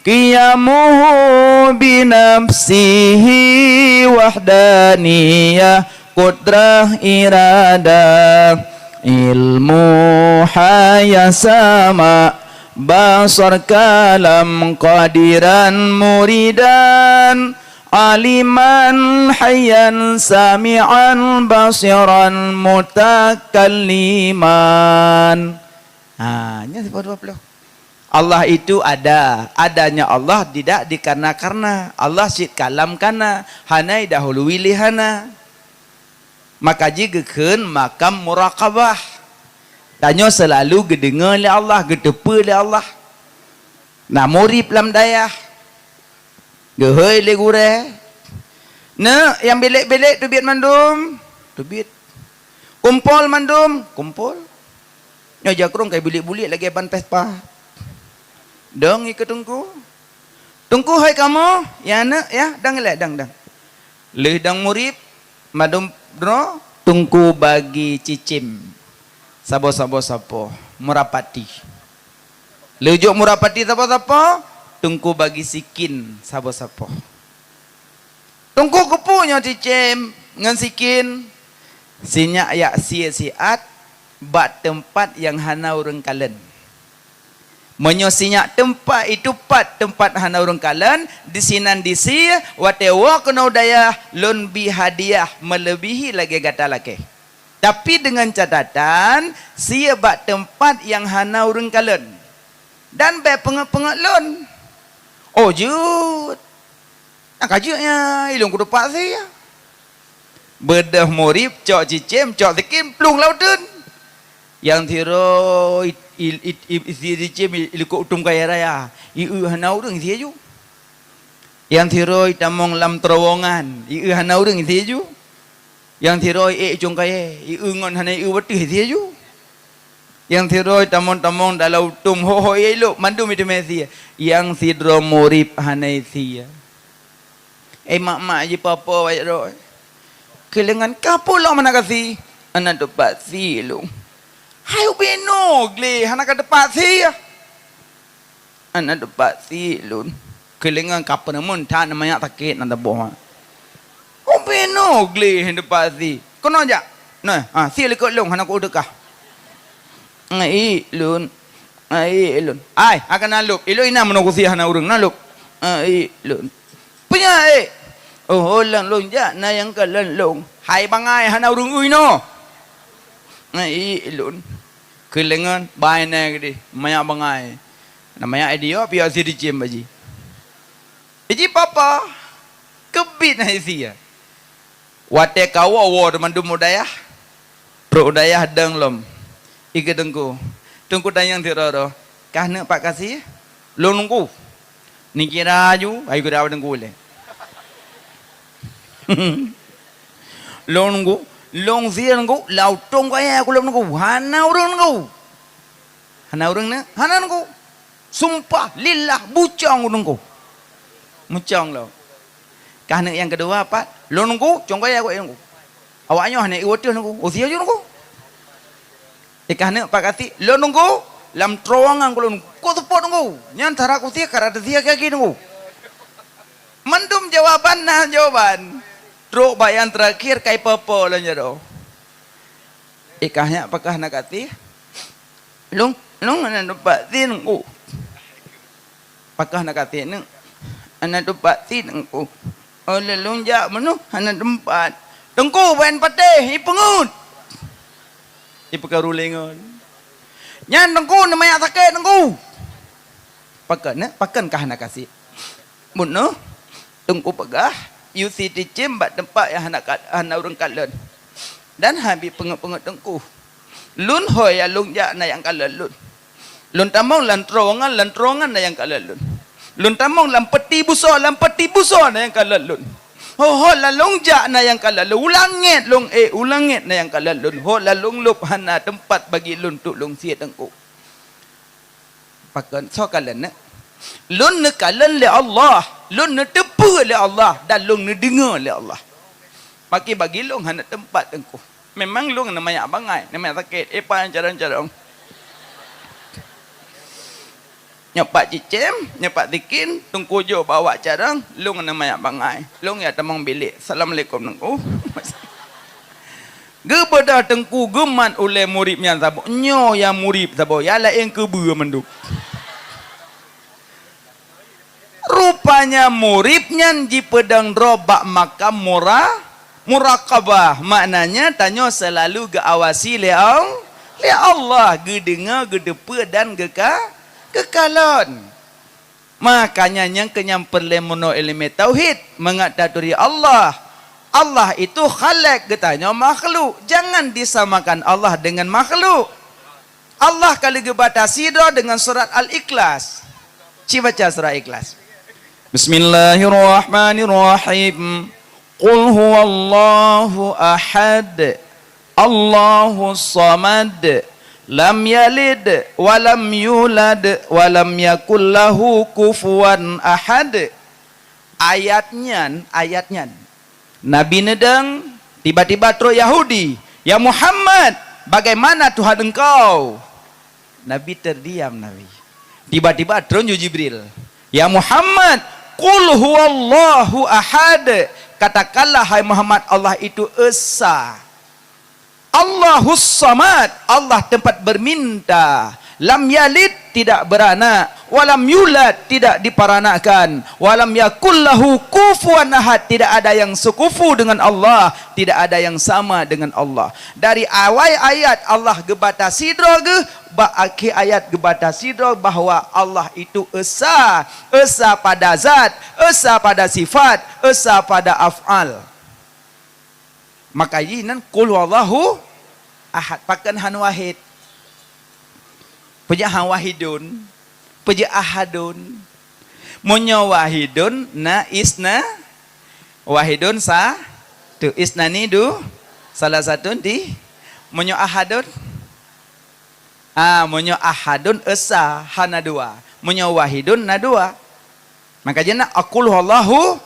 Qiyamuhu binafsihi wahdaniyah, qudrah, iradah, ilmu, hayah, sama, basar, kalam, qadiran, muridan, aliman, hayyan, sami'an, basiran, mutakalliman. Ha, nyan sifeut dua ploh. Allah itu ada. Adanya Allah tidak dikarena-karena. Allah cit kalam kana, hana idahului lé hana. Maka jih geukheun makam muraqabah. Tanyoe seulalu geudeungoe lé Allah, geuteupeue lé Allah. Na murit lam dayah, geuhôi lé gurée. Neuk, nyang bilék-bilék teubiet mandum, teubiet. Kumpol mandum, kumpol. Nyoe jakrong kai buliek-buliek lagée ban Vespa. Dong ikeue teungku. Teungku, hai kamoe, ya neuk, ya, dang ilée, dang, dang. Lheueh dang murit, mandum droe, teungku bagi cicém saboh-saboh sapoh, murapati. Lheueh jok murapati sapoh-sapoh, teungku bagi sikin saboh-sapoh. Teungku, keupeue nyoe cicém ngon sikin? Sinyak jak sie siat bak teumpat nyang hana ureuëng kalon. Meunyoe sinyak teumpat itu pat teumpat hana ureuëng kalon, disinan disie, watée woe keunoe u dayah, lôn bi hadiah meuleubihi lagée gata lakée. Tapi deungon catatan, sie bak teumpat nyang hana ureuëng kalon. Dan bék peungét-peungét lôn. Oh, jeuet. Nyang ka jeuet nyan, ilôn kuteumpat sie. Beudôh murit cok cicém, cok sikin, plueng lam uteuen. Nyang sidroe i, i, i, i, sie cicém i, ilikot u tom kayée raya, ieu hana ureuëng sie ju. Nyang sidroe itamong lam terowongan, ieu hana ureuëng sie ju. Nyang sidroe ék cong kayée, ieu ngon hana ieu watée sie ju. Nyang sidroe tamong-tamong dalam u tom ho-ho ilok, mandum iteumé sie. Nyang sidroe murit hana sie. Eh, mak-mak jipapo wayah droe. Keulengan ka pulo mana kasi? Anak teumpat sie lôn. Hai ubé noe gleh, hana ka teumpat sie. Anak teumpat sie lôn. Keulengan ka peuneumon that manyak sakét na teuboh. Ubé noe gleh teumpat sie. Keunoe jak. Nah, ha, sie likot lôn hana ku deukah. Ngai lôn. Ai, ilôn. Ai, akan na lôb. Ilôn inan meunoe kusie hana ureuëng na lôb. Ai, ilôn. Peue nyan, eh? Oh, lôn, lôn jak na nyang kalon lôn. Hai bangai hana ureuëng ui noe. Ai, ilôn. Keulengan bai na geudeh, manyak bangai. Na manyak idioe piôh sie dicém baji. Iji papa, keubiet hai sie. Watée ka woe-woe teumandum u dayah, trok u dayah dong lom. Ikeue teungku. Teungku tanyong sidroe-droe, "Kah neuk pat kasi?" "Lôn nungku." Nikira aju, ayu keu dawa teungku lé. "Lôn nungku, lôn sie nungku, lam u tom kayée ku lôn nungku. Hana ureuëng nungku." "Hana ureuëng neuk?" "Hana nungku." "Sumpah lillah, bucong ureuëng ku." Mucong lom. Kah neuk nyang keudua pat, "Lôn nungku, cong kayée ku nungku." Awak nyoe hana iwoe teuh nungku. Oh, sie ju nungku. Eh, kah neuk pat kasi, "Lôn nungku, lam terowongan ku lôn nungku." Kok seupôt nungku? Nyan sara kusie ka rata sie kaki nungku. Mandum jawaban na jawaban. Trok bak nyang terakhir kai popo lôn jaroe. Eh, kah nyak pakah na kasi? Lôn, lôn hana teumpat sie nungku. Pakah na kasi neuk? Hana teumpat sie nungku. Oh, lôn jak meunoe hana teumpat. Teungku ban patéh, ipeungeut. Ipeukaru lengon. Nyan teungku neumanyak sakét teungku. Pakon, pakon kah na kasi? Bunoe, teungku peugah, yue sie dicém bak teumpat nyang hana ka-, hana ureuëng kalon. Dan hana bi peungeut-peungeut teungku. Lôn hôi nyang lôn jak na nyang kalon lôn. Lôn tamong lam terowongan, lam terowongan na nyang kalon lôn. Lôn tamong lam peuti busoe, lam peuti busoe na nyang kalon lôn. Oh, ho lalong jak na nyang kalon lôn, u langét lôn ék, u langét na nyang kalon lôn. Ho lalong lôb hana teumpat bagi lôn untuk lôn sie teungku. Pakon soe kalon nyoe? Lôn neukalon lé Allah, lôn neuteupeue lé Allah, dan lôn neudeungoe lé Allah. Maka bagi lôn hana teumpat teungku. Memang lôn na manyak bangai, na manyak sakét. Eh, pajan carông-carông. Nyoe pat cicém, nyoe pat tikin, teungku jok bak awak carông, lôn na manyak bangai. Lôn jak tamong bilék. Assalamualaikum teungku. Geubeudôh teungku geumat ulée murit nyan saboh. Nyoe nyang murit saboh, nyang laén keubeue mandum. Rupanya murit nyan jipeudong droe bak makam mura-, muraqabah, maknanya tanyoe seulalu geuawasi lé Al-, lé Allah, geudeungoe, geuteupeue dan geuka-, geukalon. Makanya nyang keu nyan peureulée meunoe iéleumé tauhid, mangat taturi Allah. Allah itu Khalik, geutanyoe makhluk. Jangan disamakan Allah dengan makhluk. Allah ka lheueh geubatasi droe deungon surat Al-Ikhlas. Ci baca surat Ikhlas. Bismillahirrahmanirrahim. Qul huwallahu ahad. Allahus samad. Lam yalid wa lam yulad wa lam yakul lahu kufuwan ahad. Ayat nyan, ayat nyan. Nabi neudong, tiba-tiba trok Yahudi, "Ya Muhammad, bagaimana Tuhan engkau?" Nabi terdiam, Nabi. Tiba-tiba trok ju Jibril, "Ya Muhammad, qul huwallahu ahad." Katakanlah, hai Muhammad, Allah itu esa. Allahus Samad, Allah tempat berminta. Lam yalid, tidak beranak. Walam yulad, tidak diperanakkan. Walam yakul lahu kufuwan ahad, tidak ada yang sekufu dengan Allah, tidak ada yang sama dengan Allah. Dari awai ayat Allah geubatasi droe geuh, bak akhé ayat geubatasi droe bahwa Allah itu esa, esa pada zat, esa pada sifat, esa pada af'al. Maka jih nan qul huwallahu ahad, pakon han wahid. Peujeuet han wahidun, peujeuet ahadun. Meunyoe wahidun na isna, wahidun sa-, tu isnani du, salah satu di. Meunyoe ahadun, ah, meunyoe ahadun esa, hana dua. Meunyoe wahidun na dua. Maka jih na qul huwallahu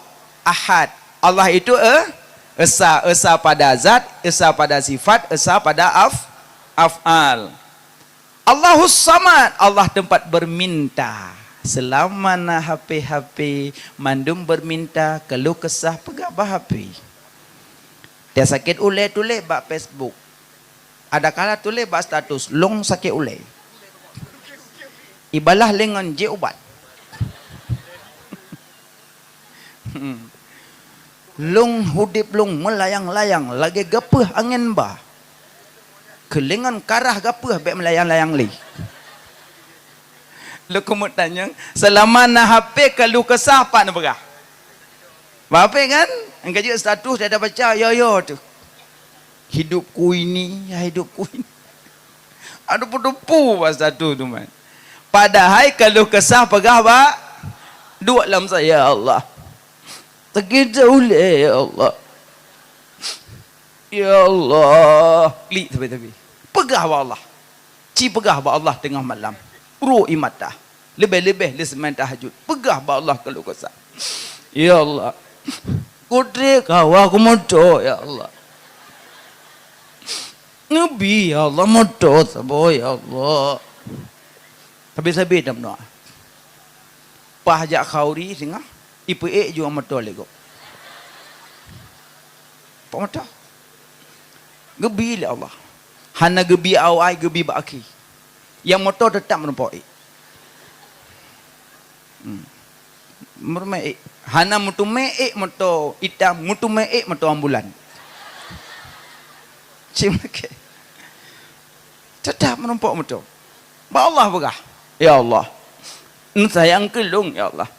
ahad. Allah itu e-, esa, esa pada zat, esa pada sifat, esa pada af-, af'al. Allahus Samad, Allah tempat berminta. Selama na hape-hape, mandum berminta, keluh kesah, peugah bak hape. Dia sakét ulée tuléh bak Facebook. Adakala tuléh bak status, "Lôn sakét ulée." Ibalah lé ngon jeuet ubat. Hmm. "Lôn udeb lôn meulayang-layang lagée gapeuh angén ba. Keu lé ngon karah gapeuh bék meulayang-layang lé." Lôn keumeung tanyong, seulama na hape keluh kesah pat neupeugah? Bak hape kan? Nyang ka jeuet status dak baca, yo, yo teuh. "Hidupku ini, ya hidupku ini." Aduh, peutupu bak status tu, man. Padahai keluh kesah peugah bak, duek lam sa, "Ya Allah, sakét ulée, ya Allah. Ya Allah." Klik sabe-sabe. Peugah bak Allah. Ci peugah bak Allah teungoh malam. Uroe ié mata. Leubeh-leubeh lé seumayang tahajud. Peugah bak Allah keluh kesah. "Ya Allah, kutri kawa kumoto, ya Allah. Neubi, ya Allah, moto saboh, ya Allah." Sabe-sabe dak meudoá. Paih jak khauri singoh, ipeuék jua moto lé gob. Pak moto. Geubi lé Allah. Hana geubi awai, geubi bak akhé. Nyang moto teutap meurumpok ék. Hmm. Meurumpok ék. Hana meuteumé ék moto itam, meuteumé ék moto ambulan. Cim lagée. Teutap meurumpok moto. Bak Allah peugah, "Ya Allah, neusayang keu lôn, ya Allah.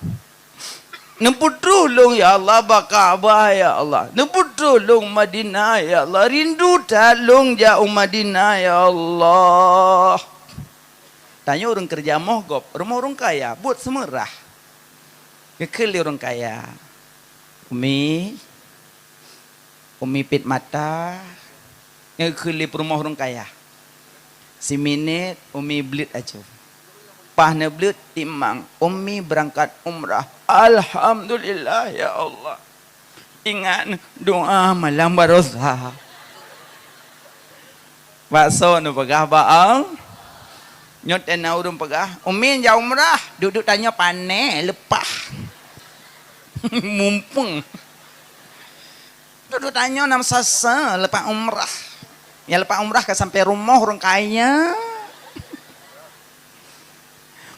Neupeutroh lôn, ya Allah, bak Ka'bah, ya Allah. Neupeutroh lôn Madinah, ya Allah. Rindu that lôn jak u Madinah, ya Allah." Tanyoe ureuëng keureuja moh gob, rumoh ureuëng kaya, buet seumeurah. Geukheun lé ureuëng kaya, "Umi, Umi pit mata, ngeukheun lé peurumoh ureuëng kaya. Siminet, Umi bleuet acu. Paih neubleuet, timang, Umi beurangkat umrah. Alhamdulillah, ya Allah. Ingat, doa malam barosa. Bak soe neupeugah bak Allah? Nyoe teuh na ureuëng peugah, "Umi jak umrah." Duek-duek tanyoe pané, leupah. Mumpung. Duek-duek tanyoe na sasa leupah umrah. Ya leupah umrah ka sampai rumoh ureuëng kaya.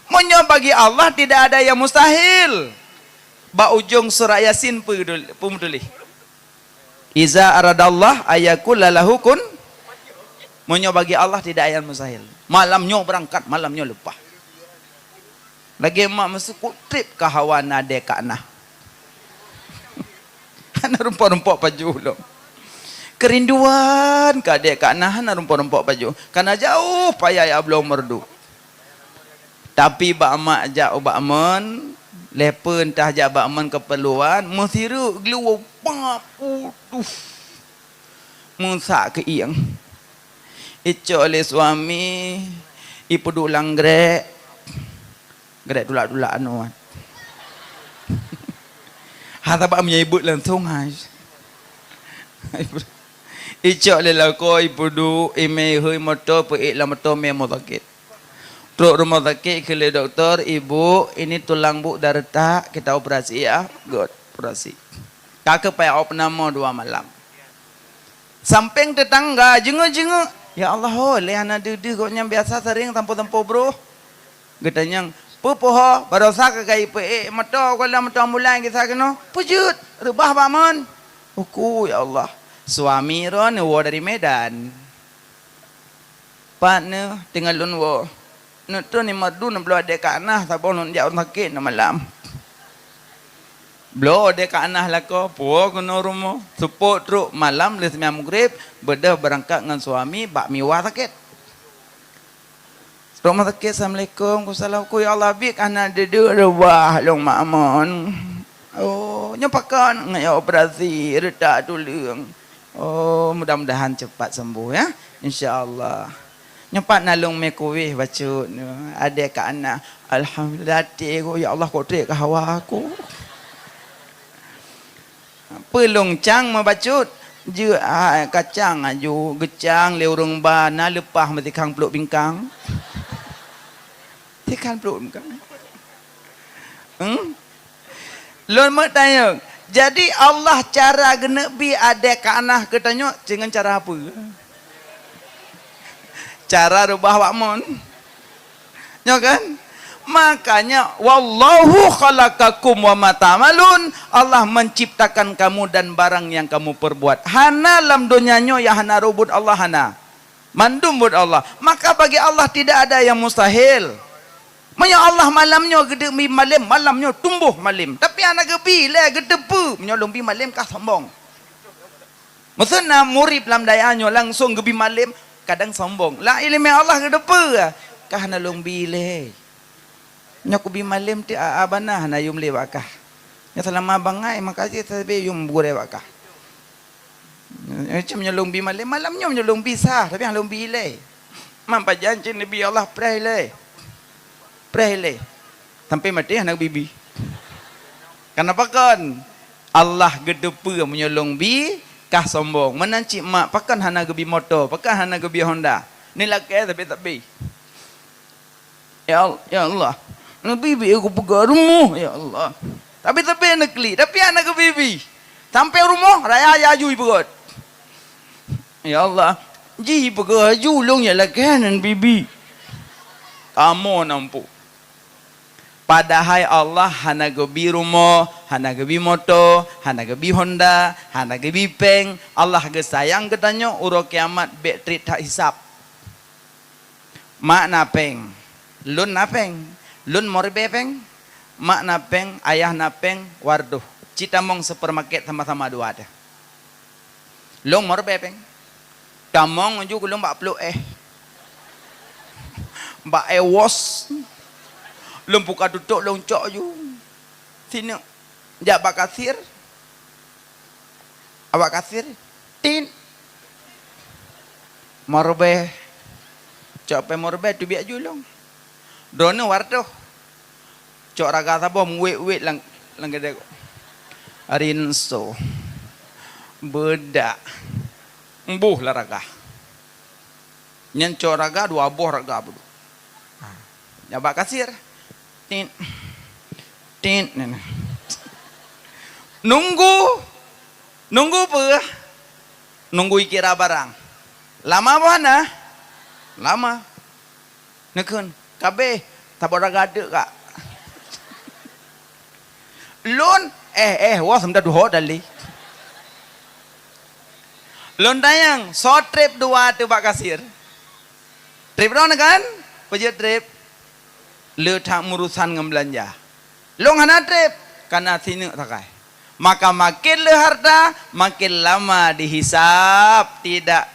Meunyoe bagi Allah tidak ada yang mustahil. Bak ujong surat Yasin peue dul-, peue meutuléh? "Iza aradallah ayakul lalahu kun." Meunyoe bagi Allah tidak ada yang mustahil. Malam nyoe beurangkat, malam nyoe leupah. Lagée mak meuseukut treb ka hawa na dé ka na. Hana rumpok-rumpok pajoh lom. Keurinduan ka dé ka na hana rumpok-rumpok pajoh. Kana jauh payah ya bloe meureudu. Tapi bak mak jak ubak mon, leupah entah jak bak mon keupeurluan, meusireuk geuliwoe pap utuh. Meusak keu ieng. Icok lé suami, ipeuduek lam grek. Grek tulak-tulak anu. Ha, sabab meunyoe ibuet langsung hai. Icok lé lakoe ipeuduek, imé ihôi moto, peuék lam moto mé rumoh sakét. Trok rumoh sakét kheun lé dokto, "Ibu, ini tulang bu dah retak, kita operasi ya." Göt, operasi. Ka keuh payah opname dua malam. Sampéng teutangga jeungeuk-jeungeuk, "Ya Allah ho, lé hana deuh-deuh gobnyan biasa sering sampoe-sampoe broh." Geutanyong, "Peue poh ho, barosa ka kayée peuék moto, goh lom moto ambulan gisa keunoe?" "Peujeuet, reubah bak mon." "Uku, ya Allah." "Suami droeneuh woe dari Medan." "Pat neuh teungoh lôn woe?" "Neutron ni madu neubloe adé ka na, saboh lôn jak rumoh sakét na malam." Bloe adé ka na lakoe, puwoe keunoe rumoh, seupôt trok malam lheueh seumayang maghrib, beudôh beurangkat ngon suami bak miwa sakét. Trok rumoh sakét, "Assalamualaikum." "Waalaikumsalam." "Ku ya Allah, biet ka na deuh-deuh reubah lôn bak mon." "Oh, nyoe pakon?" "Ngon operasi, retak tuleueng." "Oh, mudah-mudahan cepat sembuh ya. Insya Allah." "Nyoe pat na lôn mé kueh bacut nyoe, adé ka na." "Alhamdulillah," até ku, "Ya Allah, kok treb ka hawa ku." "Peue lôn cang meubacut?" "Jeuet, ah, kacang aju, geucang lé ureuëng ba na leupah meutikang pluek bingkang." Tikang pluek bingkang. Hmm? Lôn meutanyong, jadi Allah cara geuneuk bi adé ka na keu tanyoe deungon cara peue? Cara reubah bak mon. Nyo kan? Makanya, "Wallahu khalaqakum wa ma ta'malun." Allah menciptakan kamu dan barang yang kamu perbuat. Hana lam donya nyoe nyang hana rot buet Allah, hana. Mandum buet Allah. Maka bagi Allah tidak ada yang mustahil. Meunyoe Allah malam nyoe geubi malem, malam nyoe tumboh malem. Tapi hana geubi lé, geuteupeue. Meunyoe lôn bi malem kah sombong. Meuseue na murit lam dayah nyoe langsong geubi malem, kadang sombong. Lam iéleumé Allah geuteupeue, kah hana lôn bi lé. Nyoe kubi malem ti a-a bana hana yum lé bak kah. Nyoe seulama bangai makajih sabe yum gurée bak kah. Macam nyoe lôn bi malem, malam nyoe nyoe lôn bi sah, tapi hana lôn bi lé. Man pajan cit neubi Allah preh lé. Preh lé. Sampai maté hana bi-bi. Kenapa kon? Allah geuteupeue meunyoe lôn bi kah sombong. Meunan cit mak, pakon hana geubi moto, pakon hana geubi Honda. Ni lakée sabe-sabe. Ya Al-, ya Allah, neubi-bi kupeugah rumoh, ya Allah. Tapi teubi neuklik, tapi hana geubi-bi. Sampai rumoh, raya aju ipeugöt. Ya Allah, jipeugah aju ulôn ya lakée nan bi-bi. Kamoe nampu. Padahai Allah hana geubi rumoh, hana geubi moto, hana geubi Honda, hana geubi péng. Allah geusayang geutanyoe uroe kiamat bék treb that hisab. Mak na péng, lôn na péng, lôn meuribée péng, mak na péng, ayah na péng, waduh, ci tamong supermarket sama-sama dua teuh. Lôn meuribée péng, tamong ju keu lôn bak pluek éh, bak éh wos, lôn buka tutok lôn cok ju. Sineuk jak bak kasir, awak kasir, Tit. Meureubeue. Cok pèng meureubeue teubiet ju lôn. Droeneuh wartoh. Cok raga saboh meuwét-wét lam, lam keudè. Rinso. Beudak. Mboh lam raga. Nyan cok raga dua boh raga peuduek. Ha. Nyan bak kasir. Tit. Tit. Nunggu. Nunggu peue? Nunggu ikira barang. Lama boh hana? Lama. Neukheun, "Ka abéh, saboh raga teuk, Kak." Lôn, eh, eh, wah, seumeudat duhô tali. Lôn tanyong, soe trép dua teuh bak kasir? Trép droeneuh kan? Peue jeuet trép? Le that meurusan ngon beulanja. Lôn hana trép, kana sineuk sagai. Maka makin le harta, makin lama dihisab, tidak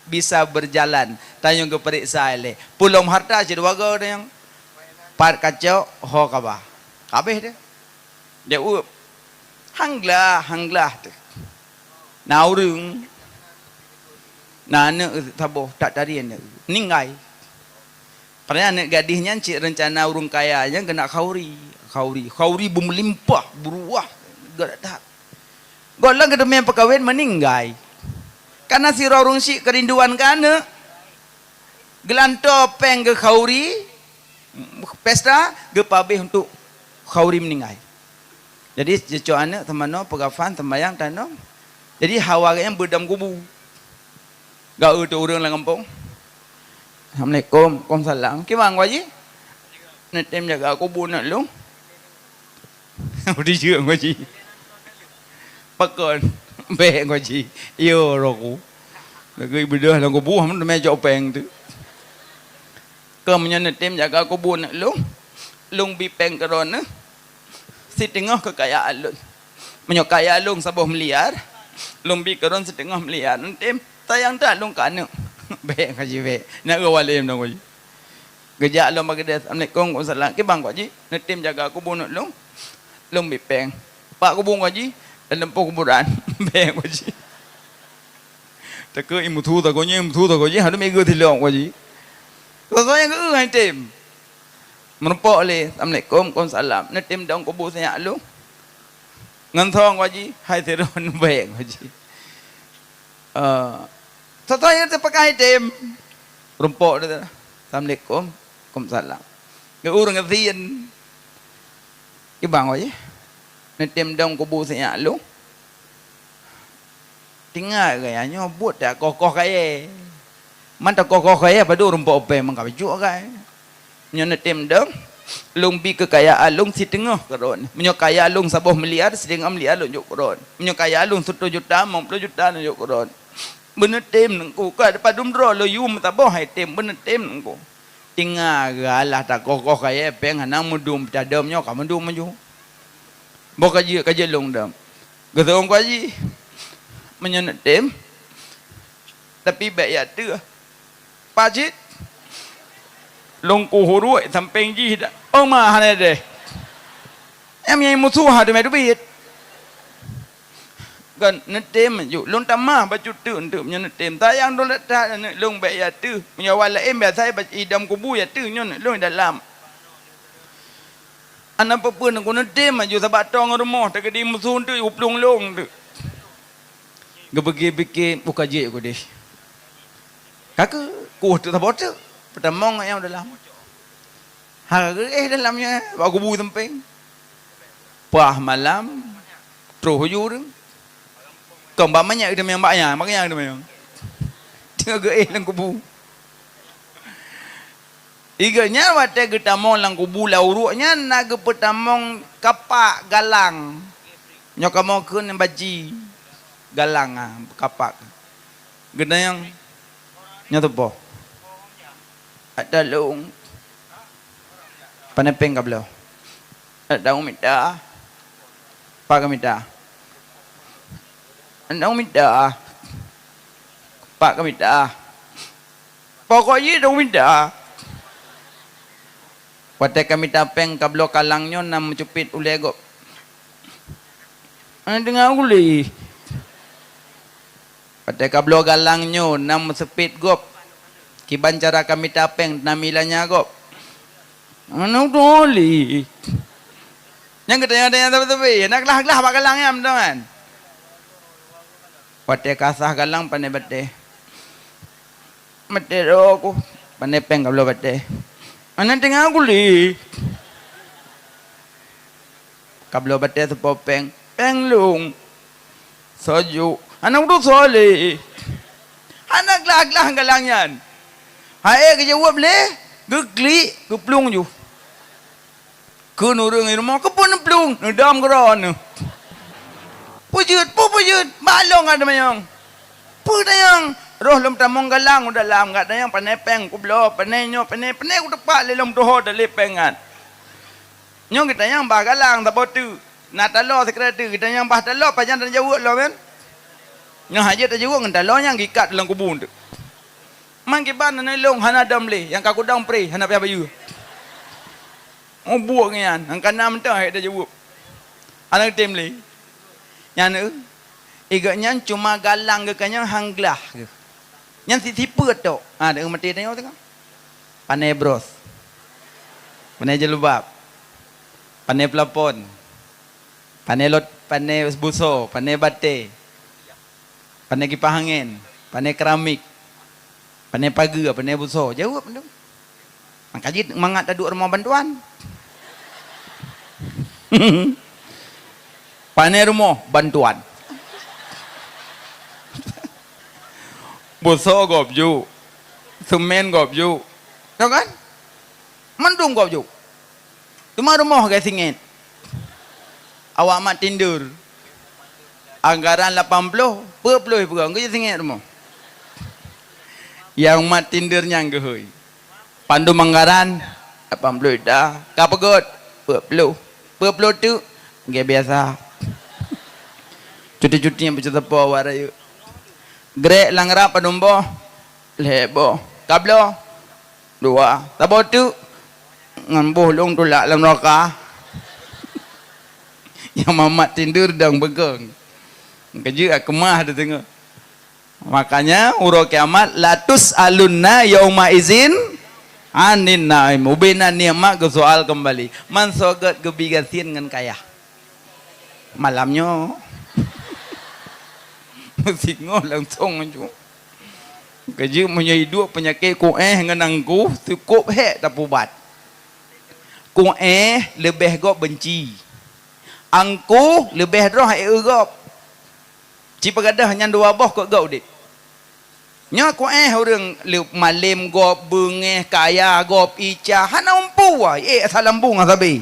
bisa berjalan. Tanyoe geupeuriksa ilée. Peulom harta sidua goe nyang pat kacok ho kaba. Ka abéh deh. Jaweueb. Hang glah, hang glah teuh. Na ureuëng, na aneuëk saboh tak tari aneuëk, ninggai. Padahai aneuëk gadih nyan cit reuncana ureuëng kaya nyang keuneuk khauri, khauri, khauri beumeulimpah, beuruah, geudak that. Gohlom geuteumé peukawen meuninggai. Kana sidroe ureuëng syiek keurinduan keu aneuëk, geulantoe péng geukhauri, pesta, geupabéh untuk khauri meuninggai. Jadi, jicok aneuëk teumanoe, peugafan, sembayang, tanom. Jadi, hawa geuhnyan beudom kubu. Geu-eu teu ureuëng lam gampông. "Assalamualaikum." "Waalaikumsalam." "Kiban, Wan Haji?" "Neutem jaga kubu aneuëk lôn." Udijeueng Wan Haji. "Pakon?" "Bék, Wan Haji. Yo roh ku. Lagée beudôh lam kubu, hana teumé cok péng teuh." "Keu meunyoe neutem jaga kubu aneuëk lôn, lôn bi péng keu droeneuh siteungoh keukayaan lôn. Meunyoe kaya lôn saboh miliar, lôn bi keu droeneuh siteungoh miliar. Neutem, sayang that lôn keu aneuëk." "Bék, Wan Haji, bék. Nyak geuwalém dong, Wan Haji." Geujak lom bak keudè, "Assalamualaikum." "Waalaikumsalam." "Kiban, Wan Haji?" "Neutem jaga kubu aneuëk lôn, lôn bi péng." "Pat kubu, Wan Haji?" "Lam lampôh kuburan." "Bék, Wan Haji." Takheun imeuthu takheun nyoe, imeuthu takheun jih, hana meugeue tilok, Wan Haji. Soe-soe nyang geu-eu han tem. Meurumpok lé, "Assalamualaikum." "Waalaikumsalam." "Neutem dong kubu sinyak lôn?" "Ngon soe, Wan Haji?" "Hai sidroe, bék, Wan Haji." Eh, soe-soe nyang teupeugah han tem. Meurumpok lé, "Assalamualaikum." "Waalaikumsalam." Geu-eu ureuëng gasien. "Kiban, Wan Haji? Neutem dong kubu sinyak lôn?" Teuingat gaya nyoe buet takoh-koh kayèe. Man takoh-koh kayèe padub rumpok péng meukabacut agai. "Meunyoe neutem dong, lôn bi keukayaan lôn siteungoh keu droeneuh. Meunyoe kaya lôn saboh miliar, siteungoh miliar lôn jok keu droeneuh. Meunyoe kaya lôn siteungoh juta, limong ploh juta lôn jok keu droeneuh." "Beuneutem Teungku, ka padub droe lôn yum saboh hai tem, beuneutem Teungku." Teuingat geualah takoh-koh kayèe péng hana meudum, tadom nyoe ka meudum maju. Boh ka jeuet, ka jeuet lôn dam. Geuseuôt Teungku Haji, "Meunyoe neutem, tapi bék jak teuh." "Pat cit?" "Lôn kuhuruek sampéng jih dak." "Oh, ma hana deh. Nyang meunyan musoh ha teumé teubiet." "Kon neutem ju, lôn tamah bacut teuk, enteuk meunyoe neutem. Sayang lôn that aneuëk lôn, bék jak teuh. Meunyoe awak laén biasa idam kubu jak teuh, nyoe aneuëk lôn dalam." "Hana peue-peue Teungku, neutem ju, sabab tong rumoh teukeudi musoh teuk, uplueng lôn teuk." Geupike-pike, "Buka jeuet kudeh. Ka keuh kueh teuk saboh teuk, peutamong nyang dalam." Ha geuéh dalam nyan, bak kubu sampéng. Paih malam, troh uju ureuëng. Kon bak manyak geuteumanyong, bak nyan, bak nyan geuteumanyong. Teungoh geuéh lam kubu. Iga nyan watée geutamong lam kubu lam uruek nyan na geupeutamong kapak galang. Nyoe kamoe kheun baji galang, ah, kapak. Geutanyoe nyoe teupoh. Ata lôn. Pane péng ka bloe. Ata mita. Pat ka mita. Ata mita. Pat ka mita. Pokok jih dong mita. Watée ka mita péng ka bloe kalang nyoe na meucupiet ulée gob. Hana deungoe ulée. Watée kabloe galang nyoe na meuseupet gob, kiban cara ka mita péng na milanya gob. Aneuk tuli. Nyang geutanyong-tanyong sabe-sabe, na glah-glah bak galang nyan, meudoan. Watée kasah galang pane batée. Batée droe ku, pane péng kabloe batée. Aneuk teungoh guli. Kabloe batée seupôt péng, péng lông. Soe ju, hana urusan lé. Hana glah-glah galang nyan. Hai geujaweueb lé, geuklik, geuplueng ju. Kheun ureuëng di rumoh, "Keupeue neuplueng?" "Neudom keudroe neuh." "Peue jeuet, peue, peue jeuet?" "Bak lông ka teumanyong." "Peue tanyong?" "Roh lom tamong galang u dalam, ka tanyong pane péng kubloe, pane nyoe, pane, pane kuteupat lé lom tuho dalé péng nyan." Nyoe geutanyong bah galang saboh teuk. Na taloe sikira teuk, geutanyong bah taloe pajan tajaweueb lom kan? Nyoe hana jeuet tajaweueb ngon taloe nyang geuikat lam kubu teuk. Man kiban aneuk lông hana dom lé, nyang ka kudong pré hana payah bayeue. Mubuek ngian, nyang ka na mantong hai tajaweueb. Hana geutem lé. Nyan eu, i gobnyan cuma galang geuh kanyang han glah geuh. Nyan si-, sipeue tok. Ha, deuh maté tanyoe teuka. Pane bros. Pane jilbab. Pane plafon. Pane lot, pane buso, pane batée. Pane kipah angén, pane keramik, pane pageue, pane buso. Jaweueb tu. Maka jih mangat taduek rumoh bantuan. Pane rumoh bantuan. Buso gob ju. Semen gob ju. Tau kan? Mandum gob ju. Teuma rumoh geuh singét. Awak mat tinder. Anggaran lapan ploh, peuet ploh ipeugah, geujak singét rumoh. Nyang mat tinder nyang geuhôi. Pandum anggaran, lapan ploh juta. Ka peugöt, peuet ploh. Peuet ploh teuk, geuh biasa. Cuti-cuti nyang peucok teupeu awak rayeuk. Grek lam rab padum boh, lhèe boh. Ka bloe, dua. Saboh teuk, ngon boh lôn tulak lam neuraka. Nyang mamat tinder dang beugöng. Keujeuet keumah teuteungoh. Makanya, uroe kiamat, "Latus'alunna yauma izin anin na'im." Ubena nikmat geusoal keumbali. Man soe gét geubi gasien ngon kayah. Malam nyoe. Meusingoh langsong aju. Keujeuet meunyoe iduek peunyakét kuéh ngon angku, cukôp hék tapubat. Kuéh leubeh gob beunci. Angku leubeh droh ék eu gob. Ci peugadôh nyan dua boh keu gob udép. Nyoe kuéh ureuëng le-, malém gob, beungéh, kaya gob, ica, hana umpu wai, ék asai lambung sabe.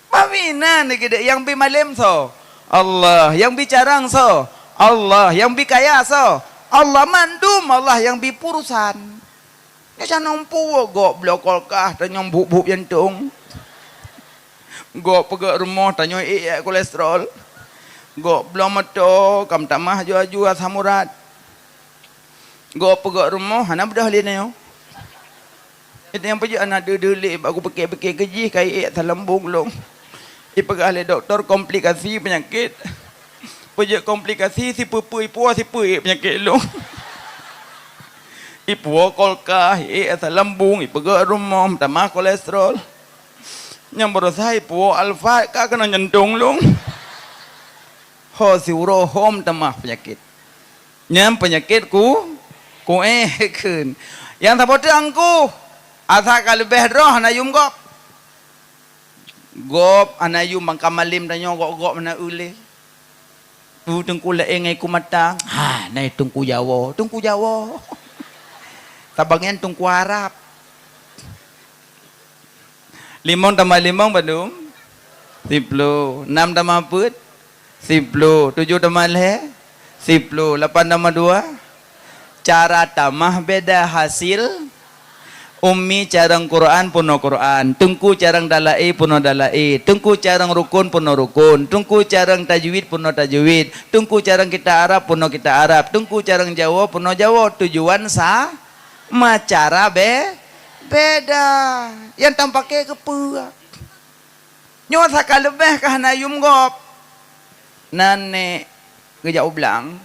Pami na neugeudeuk nyang bi malém soe? Allah. Nyang bi carông soe? Allah. Nyang bi kaya soe? Allah. Mandum Allah nyang bi purusan. Nyoe sanang puwoe gob bloe kulkas tanyong bup-bup jantong. Gob peugöt rumoh tanyoe ék kolesterol. Gob bloe moto kam tamah aju-aju asam urat. Gob peugöt rumoh hana beudôh lé nyoe. Itu nyang peujeuet hana deuh-deuh lé bak kupike-pike keujih kai ék saleumbong lom. Ipeugah lé doktor komplikasi peunyakét. Peujeuet komplikasi sipeue-peue ipuwoe sipeue ék peunyakét lom. Ipuwoe kulkas, ék asai lambung, ipeugöt rumoh, tamah kolesterol. Nyang baroesa ipuwoe Alphard ka keunong jantong lom. Ho siuroe hom tamah peunyakét. Nyan peunyakét ku, kuéh kheun. Nyang saboh teuk angku, asai ka leubeh droh hana yum gob. Gob hana yum bangka malém tanyoe gob-gob hana eu lé. Tu teungku laén ngon iku mata. Ha, na teungku Jawoe, teungku Jawoe. Sabangian teungku Arab. Limong tamah limong padum? Siploh. Nam tamah peuet? Siploh. Tujoh tamah lhèe? Siploh. Lapan tamah dua? Cara tamah beda hasil. Ummi carông Quran peunoh Quran, Teungku carông dalaé peunoh dalaé, Teungku carông rukon peunoh rukon, Teungku carông tajwid peunoh tajwid, Teungku carông kitab Arab peunoh kitab Arab, Teungku carông Jawoe peunoh Jawoe. Tujuan sa-, ma cara be-, beda. Nyang tapaké keupeue? Nyoe saka leubeh ka hana yum gob. Nan nèk geujak u blang.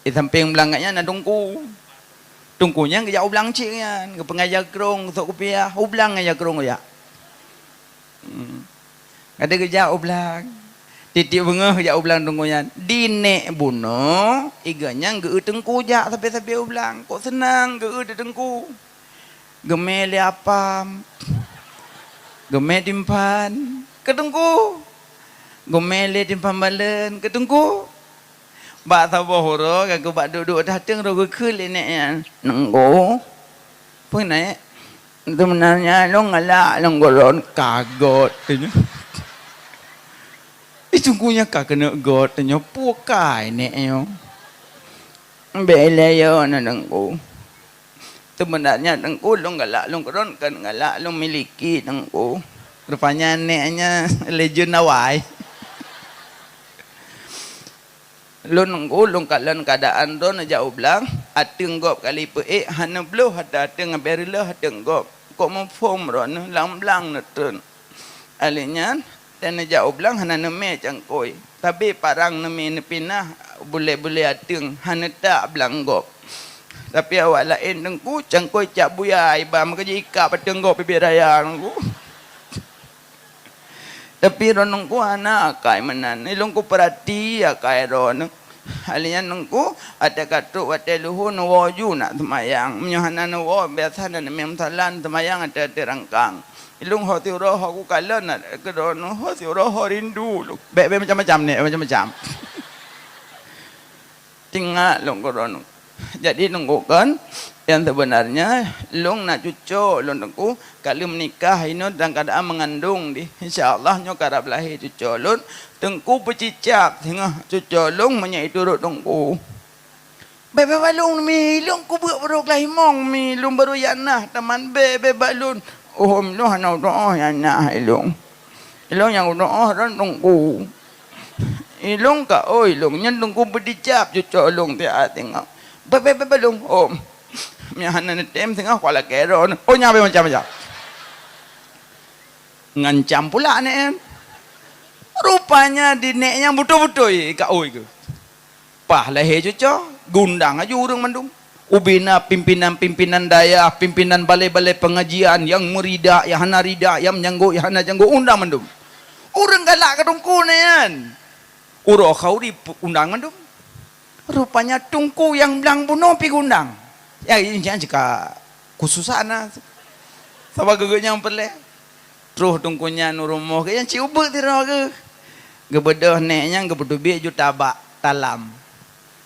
Di sampéng blang gobnyan na teungku. Teungku nyan geujak u blang cit nyan, geupeungaja krông, geusok kupiah, u blang ngaja krông geujak. Hmm. Kadang geujak u blang. Tieb-tieb beungoh geujak u blang teungku nyan. Di nèk bunoe, i gobnyan geu-eu teungku jak sabe-sabe u blang. Kok seunang geu-eu teungku. Geumè lé apam. Geumè timphan. Keu teungku. Geumè lé timphan baleuen. Keu teungku. Bak saboh uroe, ka geubak duek-duek ateueh ateueng, roh geukheun lé nèk nyan, "Teungku, peue nèk? Seubeunarnya lôn galak lôn keudroe ka göt," teunyoe. Ih, teungku nyan ka keuneuk göt teunyoe, peue kai nèk nyoe? Bèk ilèe yo na teungku. Seubeunarnya teungku lôn galak lôn keudroe, kon galak lôn miliki teungku. Rupanya nèk nyan legend awai. Lôn nunggu, lôn kalon keuadaan droe neujak u blang, ateueng gob kali peuék, hana bloh ata ateueng, abéh reuloh ateueng gob. Kok muphom droeneuh lam blang neutreun. Alèh nyan, dan neujak u blang hana neumè cangkôi. Sabe parang neumè neupinah bulèe-bulèe ateueng, hana tak blang gob. Tapi awak laén teungku, cangkôi cak buya iba meukeujih ikab ateueng gob bibèe raya teungku. Tapi droeneuh ku hana akai meunan. Ilôn kupeurati akai droeneuh. Hal nyan teungku, watèe ka trok watèe luhô neuwoe ju nak seumayang. Meunyoe hana neuwoe, biasa na neumè meusalan seumayang ateueh-ateueh rangkang. Ilôn ho siuroe ho kukalon na keu droeneuh, ho siuroe ho rindu lôn. Bèk, bèk macam-macam nèk, macam-macam. Teuingat lôn keu droeneuh. Jadi, teungku kon, nyang seubeunarnya lôn na cuco lôn teungku, ka lheueh meunikah inoe dalam keuadaan meungandong dih. Insya Allah nyoe karab lahé cuco lôn, teungku peucicap singoh cuco lôn meunyoe iturot teungku. Bèk, bèk bak lôn mi, lôn kubeuet baroe glah imong mi, lôn baroe jak nah tamat bèk, bèk bak lôn. Oh, lôn hana udoe jak nah ilôn. Ilôn nyang udoe droen teungku. Ilôn ka, oh, ilôn nyan teungku peuticap cuco lôn tiat singoh. Bèk, bèk, bèk, bèk lôn. Oh. Meunyoe hana neutem singoh kuat lakèe droen. Oh, nyan bèk macam-macam. Ngancam pula nèk nyan. Rupanya di nèk nyan beutôi-beutôi ka oi keuh. Paih lahé cuco, geundang aju ureueng mandum. Ubena pimpinan-pimpinan dayah, pimpinan balai-balai pengajian, nyang meuridak, nyang hana ridak, nyang meujanggôt, nyang hana janggôt, undang mandum. Ureueng galak keu teungku nyan. Uroe khauri undang mandum. Rupanya teungku nyang blang bunoe pi geundang. Ya, nyan cit ka khususan na. Saban geuh nyang peureulèe. Troh teungku nyan u rumoh geuh, nyan cit ubeut sidroe geuh. Geubeudôh nèk nyan geupeuteubiet ju tabak talam.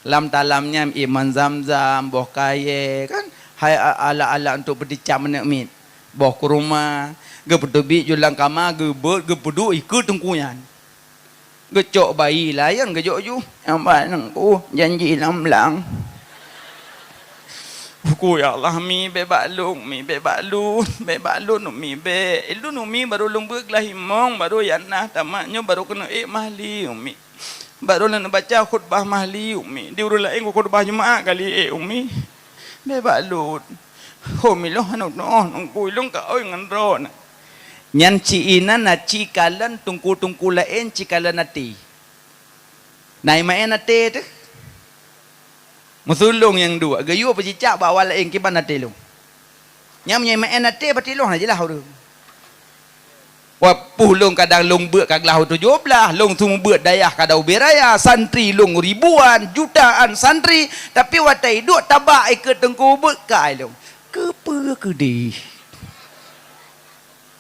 Lam talam nyan ié man zam-zam, boh kayèe, kan? Hai a-, alat-alat untuk peuticap aneuk miet. Boh kuruma, geupeuteubiet ju lam kama, geubeuet, geupeuduek ikeue teungku nyan. Geucok bayi laén geujok ju. Nyang bak teungku janji lam blang. Ku, ya Allah, mi bèk bak lôn, mi bèk bak lôn, bèk bak lôn, Umi, bèk. Ilôn Umi barô lôn beuet glah imong, barô jak nah tamat nyoe barô keuneuk ék mahli, Umi. Barô lôn baca khutbah mahli, Umi. Di ureueng laén khutbah Jumat kali ék, Umi. Bèk bak lôn. Ho, mi lôn hana tuoh, teungku, ilôn ka oi ngon droeneuh. Nyan cit inan na cit kalon teungku-teungku laén cit kalon até. Na imeu'en até teuh. Meusulông nyang duek, geuyue peucicak bak awak laén kiban até lôn. Nyan meunyoe imeu'en até, berarti lôn hana jeulaih ureueng. Wah, puh lôn kadang lôn beuet ka glah u tujoh blaih, lôn seumeubeuet dayah ka da ubé raya, santri lôn ribuan, jutaan santri, tapi watèe iduek tabak ikeue teungku beuet kai lôn. Keupeue keudeh?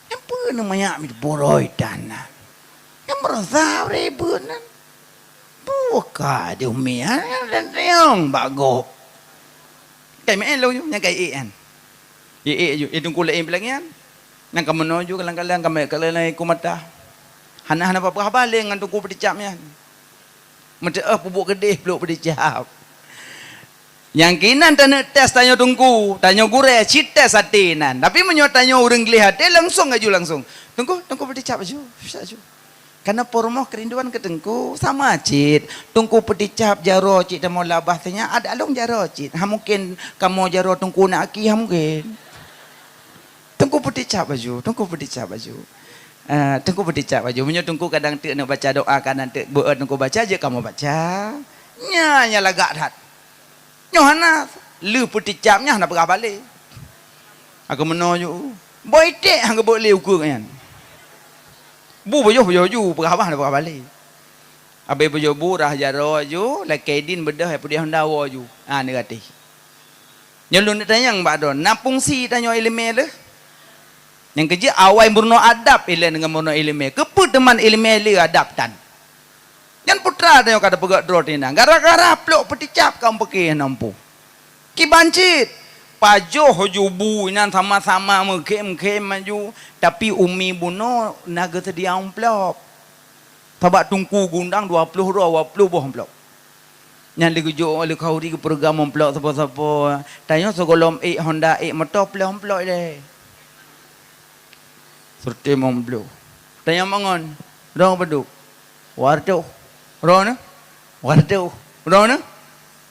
Nyang peue neuh manyak miet burôi tan na? Nyang meurasa ribeuet nan. Buka jih Umi, ha, dan riong bak gob. Kai meu'en lôn nyoe, nyang kai ék nyan. Ék, ék ju, ék teungku laén pih lagèe nyan. Nyang ka meunoe ju kalang-kalang ka meu'en kalang-kalang iku mata. Hana, hana peue-peue haba lé ngon teungku peuticap nyan. Meuteu'oh peubuet keudeh pluek peuticap. Nyang keunan taneuk tes tanyoe teungku, tanyoe gurèe, cit tes até nan. Tapi meunyoe tanyoe ureueng gleh até, langsông aju langsông. Teungku, teungku peuticap aju, peuticap aju. Kareuna po rumoh keurinduan keu teungku, sama cit. Teungku peuticap jaroe cit, tamoe labah teunya, adak lôn jaroe cit. Ha mungken kamoe jaroe teungku na aki, ha mungken. Teungku peuticap aju, teungku peuticap aju. Ah, teungku peuticap aju. Meunyoe teungku kadang teuk neuk baca doa, kadang teuk beuet teungku baca, jeuet kamoe baca. Nya, nya lagak that. Nyoe hana, lheueh peuticap nyan hana peugah balé. Aku meunoe ju. Boh iték hana geubeuet lé ukeue nyan. Bu boyoh-boyoh ju, peugah bah hana peugah balé. Abéh boyoh bu rhah jaroe ju, lakée idin beudôh, eh, peudiah honda woe ju. Ah, neugatéh. Nyoe lôn tanyong bak droe, na fungsi tanyoe iéleumé lheueh? Nyang keujeuet awai meurunoe adab ilée deungon meurunoe iéleumé. Keupeue teuma iéleumé lheueh adab tan? Nyan putra tanyoe ka tapeugét droe teuinong. Gara-gara plôk peuticap ka meupeukeh na empu. Kiban cit, pajoh ju bu inan sama-sama meukhém-khém maju, tapi umi bunoe na geuseudia amplop. Sabab teungku geuundang dua ploh droe, dua ploh boh amplop. Nyan lé geujok lé khauri geupeureuga meuplok sapo-sapo. Tanyoe sigohlom ék honda, ék moto, plok-plok ilée. Seureuté meuplok. Tanyoe mangon, droe padub. Wartoh. Droeneuh? Wartoh. Droeneuh?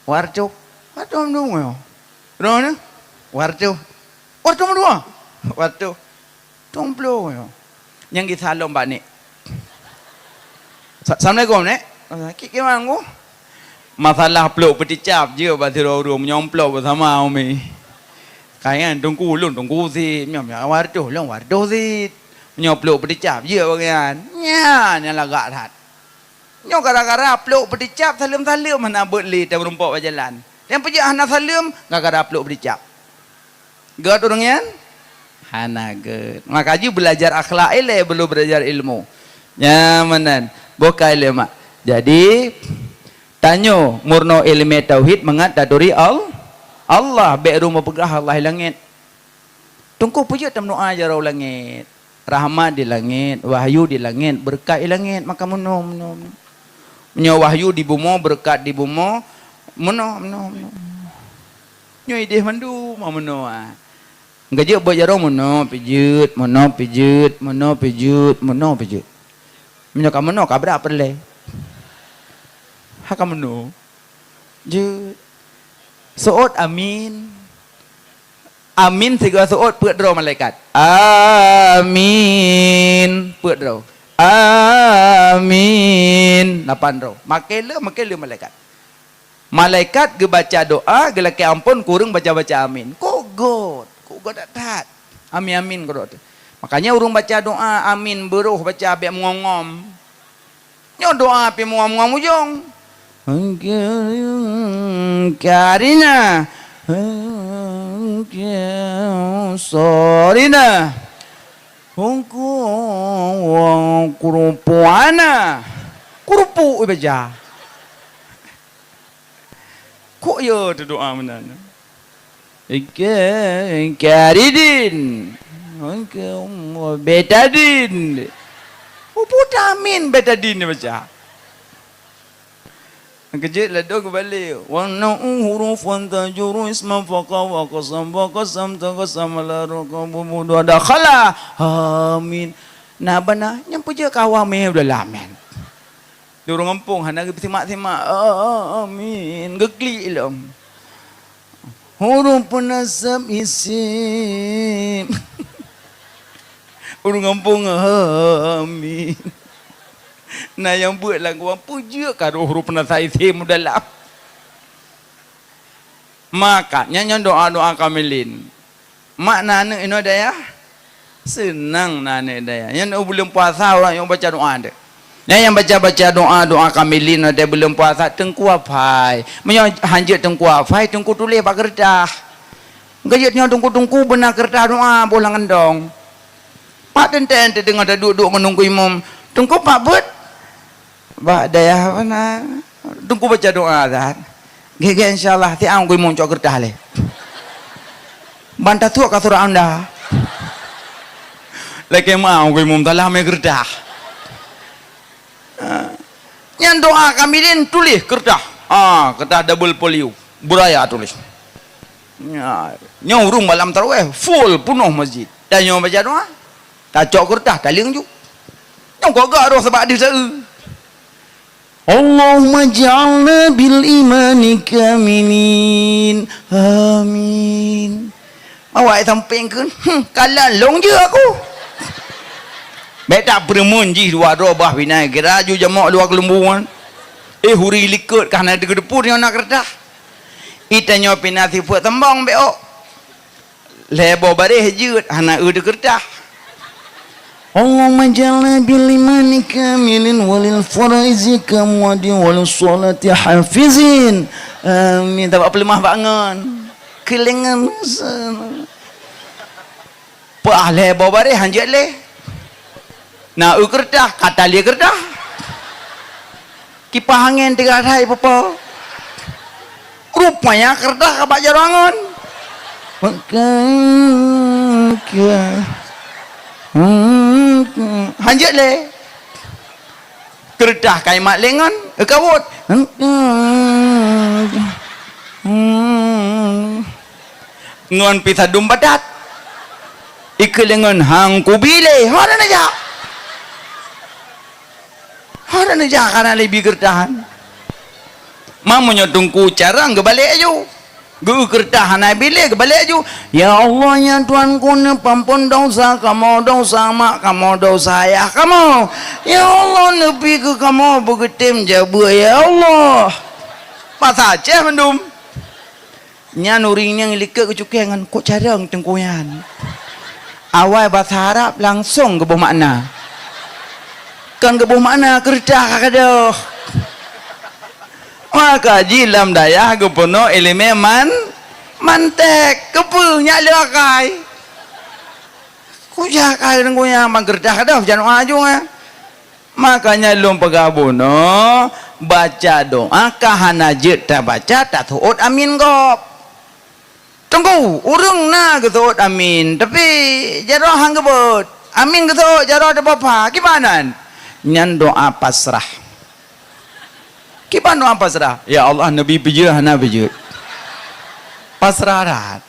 Wartoh. Wartoh meuduwa. Droeneuh? Wartoh. Wartoh meuduwa. Wartoh. Tueng ploh nyoe. Nyang gisa lom bak nek. Sa-, Assalamualaikum, Nek. Sakit ke, Mang, ku? Masalah plok peuticap je bak sidroe ureueng, meunyoe plok beusama umi. Kayang teungku ulôn, teungku sit, meunyoe, meunyoe wartoh lôn, wartoh sit. Meunyoe plok peuticap je bagian. Nyan, nyang lagak that. Nyoe gara-gara plok peuticap, saleuem-saleuem hana beuet lé tameurumpok bak jalan. Nyang peujeuet hana saleuem, gara-gara plok peuticap. Gét ureueng nyan? Hana gét. Maka jih belajar akhlak ilée, belum belajar ilmu. Nyan meunan. Boh ka ilée mak. Jadi, tanyoe meurunoe iéleumé tauhid mangat taturi Al-, Allah, bék rumoh peugah Allah di langét. Teungku, peue jeuet tameudoá jaroe u langét? Rahmat di langét, wahyu di langét, beureukat di langét, maka meunoe, meunoe, meunoe. Meunyoe wahyu di bumoe, beureukat di bumoe, meunoe, meunoe, meunoe. Nyoe idéh mandum, meunoe, ah. Geujeuet beuet jaroe meunoe pih jeuet, meunoe pih jeuet, meunoe pih jeuet, meunoe pih jeuet. Meunyoe ka meunoe, ka brat peureulée. Ha ka meunoe. Jeuet. Seuôt amin. Amin sigoe seuôt peuet droe malaikat. Amin. Peuet droe. Amin. Lapan droe. Makai le, makai le malaikat. Malaikat geubaca doa, geulakée amphon, kureueng baca-baca amin. Kok gét, kok gét that-that. Amin-amin keudroe teuh. Makanya ureueng baca doa amin beuroh baca bék meungom-ngom. Nyoe doa pih meungom-ngom ujong. Karina. Sorina. Kurupuana. Kurupuk ibaca. Kok ya teudoa meunan? Ike, ike aridin. Ike, um, betadin. Upu tamin betadin dia baca. Kejut ladong kembali. Wa na'u huruf wa tajuru isma faqa wa qasam wa qasam taqasam ala rukabu mudu ada khala. Amin. Nah, bana nyang peujeuet kawa meh udah lamen. Di ureueng gampông hana geusimak-simak. Amin. Geuklik lom. Huruf peunasab isim. Ureueng gampông, amin. Na nyang beuet lam kuwang, peujeuet ka huruf peunasab isim dalam. Maka, nyan, nyan doa-doa kamilin. Mak na aneuk inoe dayah? Seunang na aneuk dayah. Nyan buleuen puasa ureueng nyang baca doa deh. Nyan nyang baca-baca doa, doa kamilin watée buleuen puasa teungku hafai. Meunyoe hanjeuet teungku hafai, teungku tuléh bak keureutah. Geujeuet nyoe teungku-teungku beuna keureutah doa boh lam kantong. Pat teuntée teudeungoe taduek-duek ngon teungku imum. Teungku pat beuet? Bak dayah mana? Teungku baca doa kan? Gét-gét insya Allah, tiang kui muncok keureutah lé. Ban tatuek ka surat anda. Lakée meu'ah kui mum salah mé keureutah. Ha. Nyan doa kamilin tuléh keureutah. Ha, keureutah double folio. Buraya tuléh. Nya, nyoe ureueng malam tarawih full peunoh masjid. Dan nyoe baca doa, tacok keureutah taleueng ju. Nyoe gagak roh sabab deusa. Allahumma ja'alna bil imani kamilin. Amin. Awak sampéng kheun, hmm, kalan lông jeuet aku. Bék tak peureumeun jih dua droe bah binai geura ju jamok luwa keulumbuan. Eh, huri likot ka hana teugeudeupu nyoe na keureutah. Itanyoe pih na sifeuet sombong bék ôk. Lhée boh baréh jeuet hana eu di keureutah. Allahumma ja'alna bil imani kamilin walil faraizi kamwadin walil sholati hafizin. Amin. Tabak peuleumah bak ngon. Keulengan. Peuah lhée boh baréh hanjeuet lé. Na eu keureutah, ka tali keureutah. Kipah angén teuga hai pupo. Rupanya keureutah ka bak jaroe angon. Hanjeuet lé. Keureutah kai mat lé ngon, eukawot. Ngon pih sadum batat. Ikeu lé ngon hang kubi lé. Hana neujak. Hana neujak karena leubeh keureudahan. Meunyoe teungku carang geubalek aju. Geu keureudah hana bilé geubalek aju. Ya Allah, ya Tuhanku, neupeuampon desya kamoe, desya mak kamoe, desya ayah kamoe. Ya Allah, neubi keu kamoe beugeutem jabeue, ya Allah. Basa Aceh mandum. Nyan ureuëng nyang likot geucukée ngon kok carong teungku nyan. Awai basa Arab langsong geuboh makna. Kon geuboh makna keureudah ka gadôh. Maka jih lam dayah geupeunoh iéleumé man-, manték. Keupeue nyak lé akai? Kujak akai deungon nyang meugeureudah ka gadôh, jangan aju, eh. Makanya lôn peugah bunoe, baca doa ka hana jeuet tabaca, taseuôt amin gob. Teungku, ureuëng na geuseuôt amin, tapi jaroe han geubeuet. Amin geuseuôt, jaroe teupapha. Kiban nan? Nyan doa pasrah. Kiban doa pasrah? Ya Allah, neubi peujeuet hana peujeuet. Pasrah that.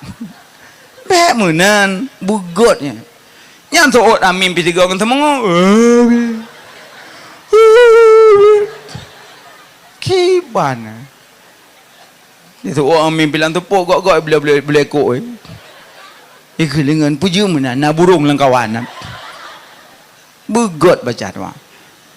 Bék meunan, beugöt nyan. Nyan seuôt amin pih sigoe ngon seumeungoe. Kiban. Di seuôt amin pih lam teupok gok-gok bile-bile, bile kok, eh. Ikeu deungon peujeuet meunan, na burông lam kawan. Beugöt baca doa.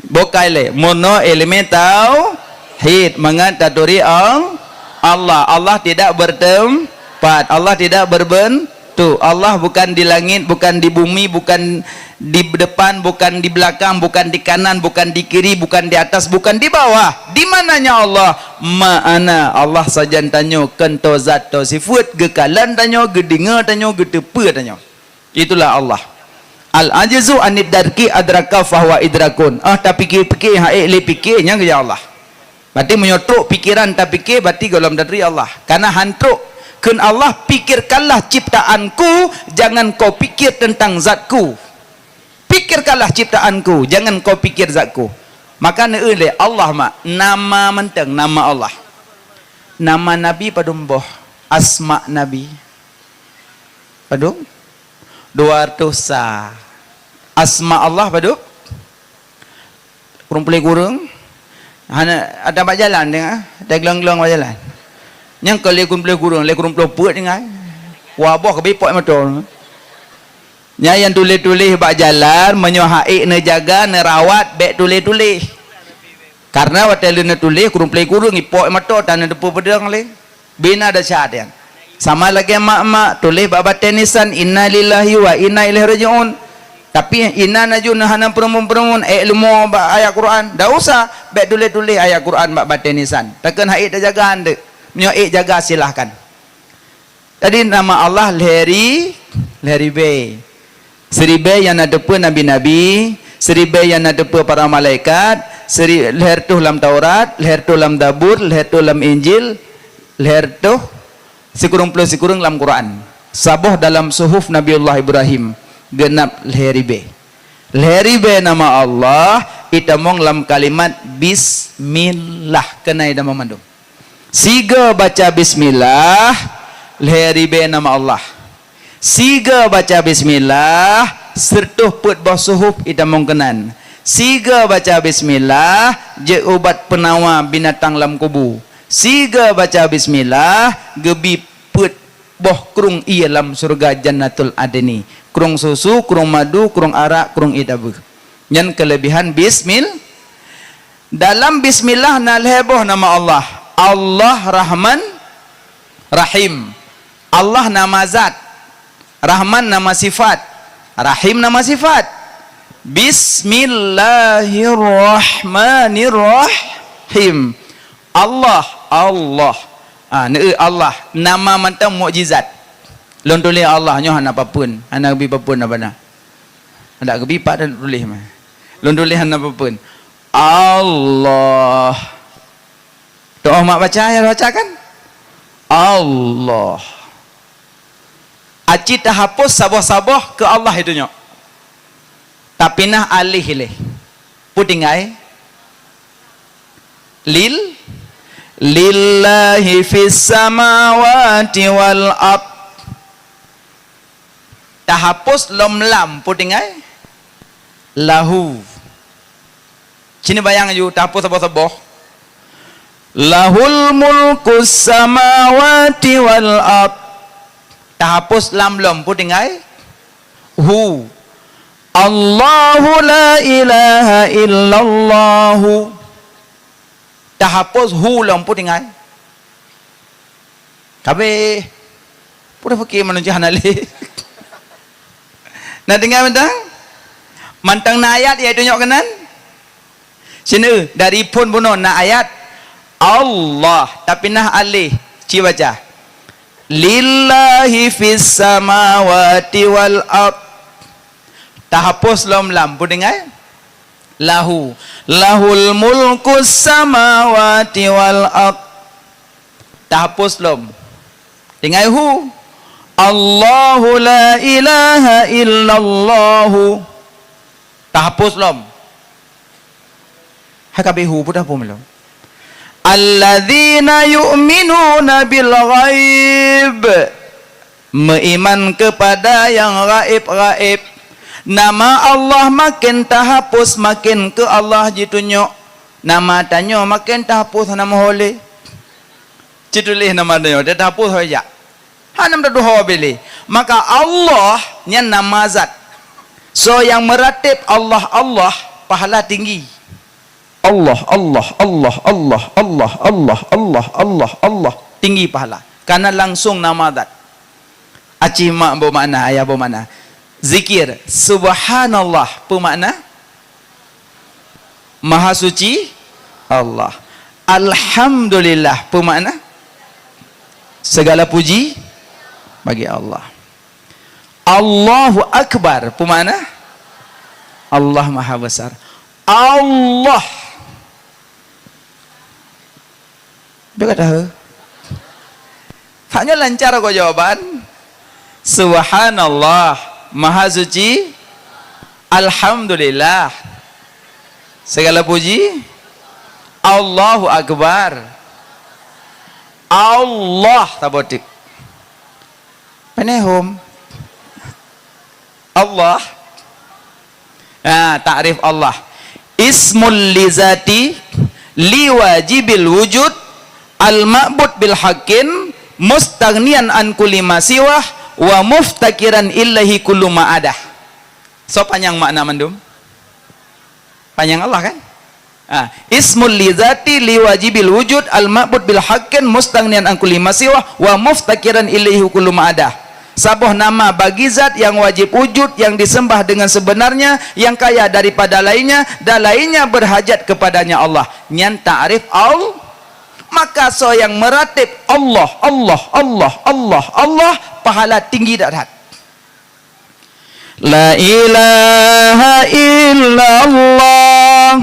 Bukai lé, meunoe iéleumé tauhid, mangat taturi Al-, Allah. Allah tidak bertempat, Allah tidak berbentuk. Allah bukan di langit, bukan di bumi, bukan di depan, bukan di belakang, bukan di kanan, bukan di kiri, bukan di atas, bukan di bawah. Di mananya Allah? Ma'ana, Allah sajan tanyoe, keuntô zat tho sifeuet, geukalon tanyoe, geudeungoe tanyoe, geuteupeue tanyoe. Itulah Allah. Al-ajzu anid darki adraka fahuwa idrakun. Ah, tapike-pike, han ék lé pike, nyan geujak Allah. Berarti meunyoe trok pikeran tapike, berarti gohlom taturi Allah. Karena han trok. Kheun Allah, "Pikirkanlah ciptaanku, jangan kau pikir tentang zatku. Pikirkanlah ciptaanku, jangan kau pikir zatku." Maka neueu lé Allah mak, nama mantong, nama Allah. Nama Nabi padum boh, asma Nabi. Padum? Dua ratus sa. Asma Allah padum? Kureueng ploh kureueng. Hana ada bak jalan tengah, ada glong-glong bak jalan. Nyang ka lé kureueng ploh kureueng, lé kureueng ploh peuet tengah. Wah boh keubi pok motor. Nyan nyang tuléh-tuléh bak jalan, meunyoe han ék neujaga, neurawat, bék tuléh-tuléh. Karena watée lheueh neutuléh, kureueng ploh kureueng, ipok motor, tan neuteupeue peudong lé. Bina desya nyan. Sama lagée mak-mak tuléh bak batée nisan, "Inna lillahi wa inna ilaihi raji'un." Tapi inan aju neuh hana peureumeun-peureumeun, ék leumo bak ayat Quran. Dak usah, bék tuléh-tuléh ayat Quran bak batée nisan. Takheun han ék tajaga andeuk. Meunyoe ék jaga, silahkan. Jadi nama Allah lhée ri-, lhée ribée. Siribée nyang na teupeue nabi-nabi, siribée nyang na teupeue para malaikat, siri-, lhée reutôh lam Taurat, lhée reutôh lam Zabur, lhée reutôh lam Injil, lhée reutôh sikureueng ploh sikureueng lam Quran. Saboh dalam suhuf Nabiullah Ibrahim, geunab lhée ribée. Lhée ribée nama Allah itamong lam kalimat bismillah, keunan itamong mandum. Sigoe baca bismillah, lhée ribée nama Allah. Sigoe baca bismillah, sireutôh peuet boh suhuf itamong keunan. Sigoe baca bismillah, jeuet ubat peunawa binatang lam kubu. Sigoe baca bismillah, geubi peuet boh krueng ié lam syeuruga Jannatul Adni. Krueng susu, krueng madu, krueng arak, krueng ié dabeuh. Nyan keuleubehan bismil-, dalam bismillah na lhée boh nama Allah. Allah Rahman, Rahim. Allah nama zat. Rahman nama sifat. Rahim nama sifat. Bismillahirrahmanirrahim. Allah, Allah. Ah, neu Allah. Nama mantong mukjizat. Lôn tuléh Allah nyoe hana papeuen, hana geubri papeuen haba na. Adak geubri pat dan tuléh mah. Lôn tuléh hana papeuen. Allah. Toh mak baca, ya baca kan? Allah. Aci tahapus saboh-saboh keu Allah itu nyoe. Tapinah alih ileh. Peue tinggai? Lil, lillahi fis samawati wal ard. Tahapus lom lam, peue tinggai? Lahu. Sini bayang aju, tahapus saboh-saboh. Lahul mulkus samawati wal ard. Tahapus lam lom, peue tinggai? Hu. Allahu la ilaha illallahu. Tahapus hu lom, peue tinggai? Kabeh. Peue dah fikir manusia hana lé. Na tinggai mantong? Mantong na ayat, yaitu nyoe keunan. Sini, dari phon bunoe na ayat. Allah, tapinah alih. Ci baca. Lillahi fis samawati wal ard. Tahapus lom lam, peue tinggai? Lahu. Lahul mulkus samawati wal ard. Tahapus lom. Tinggai hu. Allahu la ilaha illallahu. Tahapus lom. Hai kabeh hu, peue tahapus lom? Alladzina yu'minuna bil ghaib. Meuiman keupada nyang gaéb-gaéb. Nama Allah maken tahapus, maken keu Allah jitunyok. Nama tanyoe maken tahapus, hana meuho lé. Cit tuléh nama tanyoe, tahapus ho jak. Hana meutuho bile. Maka Allah nyan nama zat. Soe nyang meurateb Allah, Allah, pahala tinggi. Allah, Allah, Allah, Allah, Allah, Allah, Allah, Allah, Allah, Allah. Tinggi pahala. Karena langsung nama zat. Aci mak beumakna, ayah beumakna. Zikir, subhanallah, peue makna? Maha suci Allah. Alhamdulillah, peue makna? Segala puji bagi Allah. Allahu Akbar, peue makna? Allah Maha Besar. Allah. Beuka tahu. Hanya lancar kok jawaban. Subhanallah, Maha Suci. Alhamdulillah. Segala puji. Allahu Akbar. Allah tabotik. Penehum. Allah. Nah, takrif Allah. Ismul li zati li wajibil wujud al ma'bud bil haqqin mustaghniyan an kulli ma siwah wa muftakiran ilaihi kullu ma adah. So panyang makna mandum? Panyang Allah kan? Ah, ismul li zati li wajibil wujud al ma'bud bil haqqin mustaghniyan an kulli ma siwah wa muftakiran ilaihi kullu ma adah. Saboh nama bagi zat yang wajib wujud, yang disembah dengan sebenarnya, yang kaya daripada lainnya, dan lainnya berhajat kepadanya Allah. Nyan ta'rif al-, maka soe nyang meuratib Allah, Allah, Allah, Allah, Allah, pahala tinggi that-that. La ilaha illallah.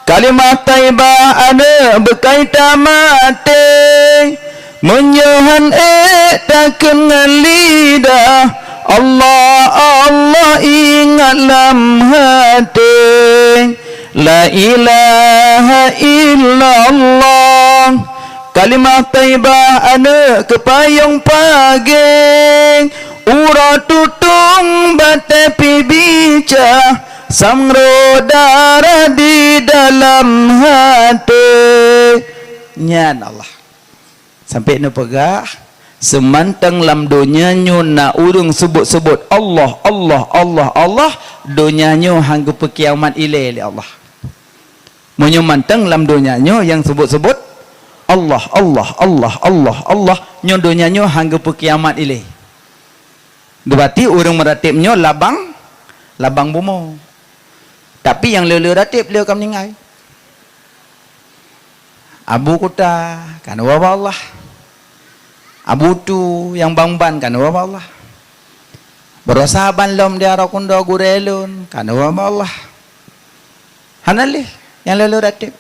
Kalimah thaibah aneuk beukai tamaté. Meunyoe han ék takheun ngon lidah, Allah, Allah ingat lam haté. La ilaha illallah. Kalimah thaibah aneuk keupayong pagée. Uroe tutong batée pih bicah, samroe darah di dalam haté. Nyan Allah. Sampai neupeugah, seumantong lam donya nyoe na ureuëng seubut-seubut Allah, Allah, Allah, Allah, donya nyoe han geupeukiamat ilée lé Allah. Meunyoe mantong lam donya nyoe nyang seubut-seubut Allah, Allah, Allah, Allah, Allah, nyoe donya nyoe han geupeukiamat ilée. Geubati ureuëng meuratéb nyoe labang, labang bumoe. Tapi nyang le-le ratéb le ka meuninggai. Abu kuta, ka neuwoe bak Allah. Abu tu nyang bang ban, ka neuwoe bak Allah. Baroesa ban lom di Arokundo gurée lôn, ka neuwoe bak Allah. Hana lé nyang le-le ratéb.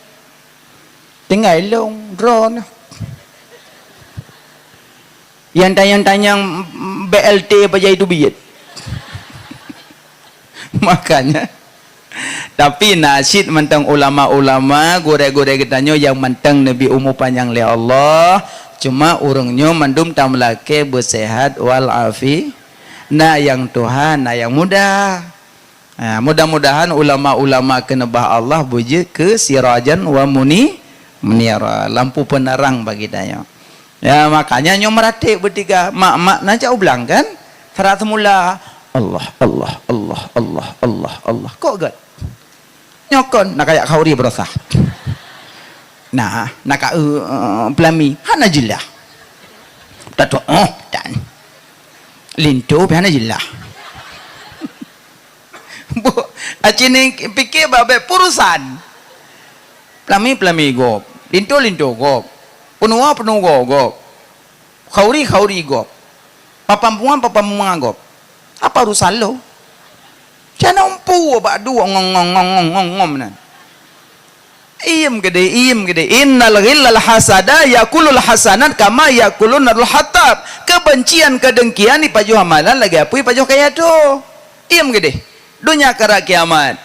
Tinggai lôn droeneuh. Nyang tanyong-tanyong B L T bajai teubiet. Makanya, tapi na cit mantong ulama-ulama, gurée-gurée geutanyoe nyang mantong neubri umu panyang lé Allah, cuma ureuëng nyoe mandum tameulakée beuseuhat wal afi-, na nyang tuha, na nyang muda. Ha, mudah-mudahan ulama-ulama keuneubah Allah beujeuet keu sirajan wa muni-, munira, lampu peuneurang bagi tanyoe. Ya, makanya nyoe meuratéb beutiga. Mak-mak na jak u blang kan? Sira seumula, Allah, Allah, Allah, Allah, Allah, Allah. Kok gét? Nyoe kon na kajak khauri beurosah. Nah, na ka, eh, peulami. Hana jeulaih. Tatuek, oh, dan. Linto pih hana jeulaih. Bu, aci ni pikir babet urusan. Peulami-peulami gob, linto-linto gob, peunuwa-peunuwa gob, khauri-khauri gob, papam bunga-papam bunga gob. Apa urusan lo? Cana umpu bak duek ngong, ngong, ngong, ngong, ngom nan. Iem gede, iem gede. Innal ghillal hasada yakulul hasanat kama yakulun narul hatab. Kebencian, kedengkian ipajoh amalan lagée apui ipajoh kayée tho. Iem gede. Donya kara kiamat.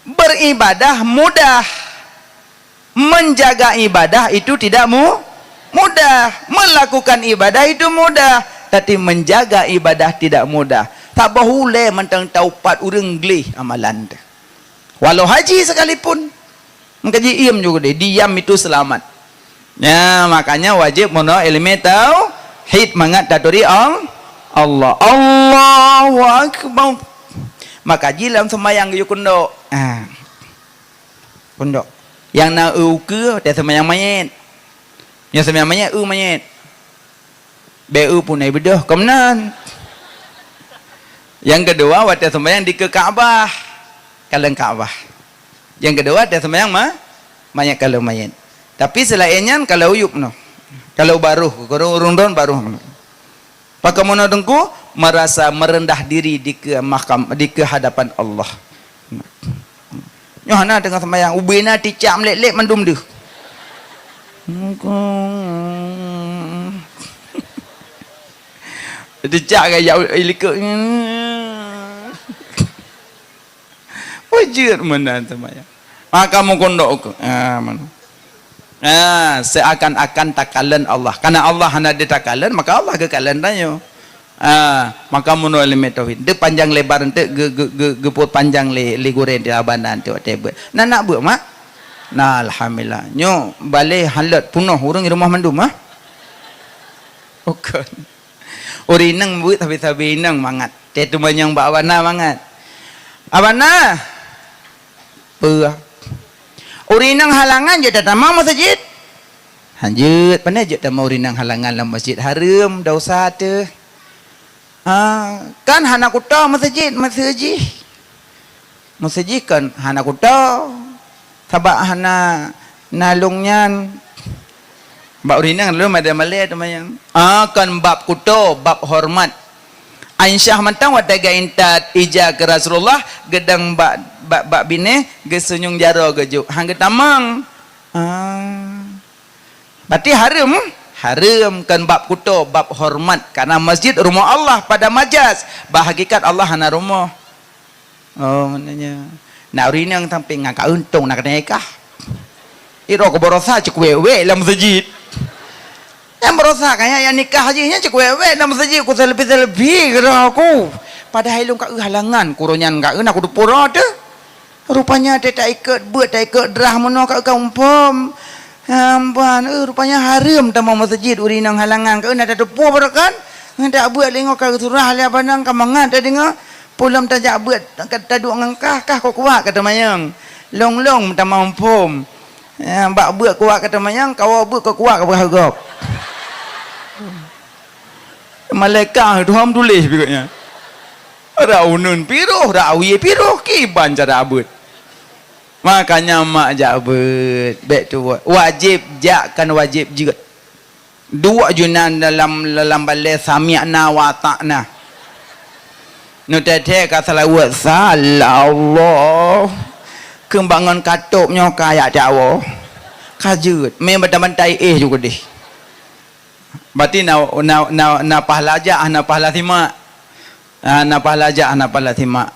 Beribadah mudah. Menjaga ibadah itu tidak mu-, mudah. Melakukan ibadah itu mudah. Tapi menjaga ibadah tidak mudah. Saboh ulée mantong taupat ureuëng gleh amalan teuh. Walau haji sekalipun, meukaji iem juga deh, diam itu selamat. Ya, makanya wajib meunoe ilmu tauhid mangat taturi Al-, Allah. Allahu Akbar. Maka ji lam sembahyang geuyue kundok. Ah. Kundok. Yang na eu ukeue, watée sembahyang manyét. Nyoe sembahyang manyét, eu manyét. Beu pun ai beudôh, keumeunang. Nyang keudua, watée sembahyang dikeue Ka'bah, kalon Ka'bah. Nyang keudua, watée sembahyang ma-, manyét kalon manyét. Tapi seulaén nyan, kalon uyueb noh. Kalon baroh, ureuëng, ureuëng don baroh noh. Pakon meunoe teungku, merasa merendah diri di ke mahkam-, di kehadapan Allah. Nyoe hana teungoh sembahyang, ubena ticak meulét-lét mandum deuh. Ticak gaya ilikot. Peujeuet meunan sembahyang. Maka mukondok ukeue. Ah, meunan. Ah, seakan-akan takalon Allah. Karena Allah hana ditakalon, maka Allah geukalon tanyoe. Ah, maka meunoe ilmu tauhid. Teuh panjang lebar eunteuk ge-, ge-, ge-, geupeupanjang lé, lé gurée di abana eunteuk watée beuet. Na nak beuet, mak? Na, alhamdulillah. Nyoe balée halot punoh ureuëng di rumoh mandum, ah? Bukon. Ureuëng inong beuet sabe-sabe inong mangat. Teuh teumanyong bak abana mangat. Abana! Peue? Ureuëng inong halangan jeuet tatamong meuseujid? Hanjeuet, pane jeuet tamong ureuëng inong halangan lam masjid hareuem, dosa teuh. Ah, kan hana kuto meuseujid, meuseujid. Meuseujid kan hana kuto, sabab hana nalong nyan. Bak ureuëng inong lom ada malée teumanyong. Ah, kan bab kuto, bab hormat. Aisyah mantong watée geuintat ija keu Rasulullah, geudong bak, bak, bak binéh, geusunyueng jaroe geujok, han geutamong. Ah. Berarti hareuem, hareuem kon bab kuto, bab hormat. Karena masjid rumoh Allah pada majaz. Bak hakikat Allah hana rumoh. Oh, maknanya. Nak ureuëng inong sampé ngon ka untông nak keuneuk nikah. Iro keu baroesa cit wék-wék lam masjid. Nyang baroesa kaya nyang nikah jih nyan cit wék-wék lam masjid, ku selfie-selfie keu droe ku. Padahai lôn ka eu halangan, ku uroe nyan ka eu na ku teupeu droe teuh. Rupanya teuh taikot beuet, taikot drah meunoe ka eu ka muphom. Amban, eh, rupanya hareuem tamong meuseujid ureuëng inong halangan, ka eu na tateupeue baroe kan? Ngon dak beuet lingo ka geusurah lé abang nang ka mangat tadeungoe. Peue lom tajak beuet, ka taduek ngon kah, kah kok kuat ka teumanyong. Long-long tamong phom. Ya, bak beuet kuat kata manyang, kawoe beuet keu kuat keu gob. Malaikat Tuhan tuléh pih gobnyan. Rak uneuen piroh, rak wie piroh, kiban cara beuet. Makanya mak jak beuet, bék tuwoe. Wajéb jak, kan wajéb jeuet. Duek ju nan dalam, dalam balée sami'na wa ata'na. Neuteuthée ka seulaweuet, "Salah Allah." Keumbangon katôb nyoe ka yak tawoe. Ka jeuet, mé bantai-bantai éh ju keudeh. Berarti na, na, na, na pahala jak, na pahala simak. Ah, na pahala jak, na pahala simak.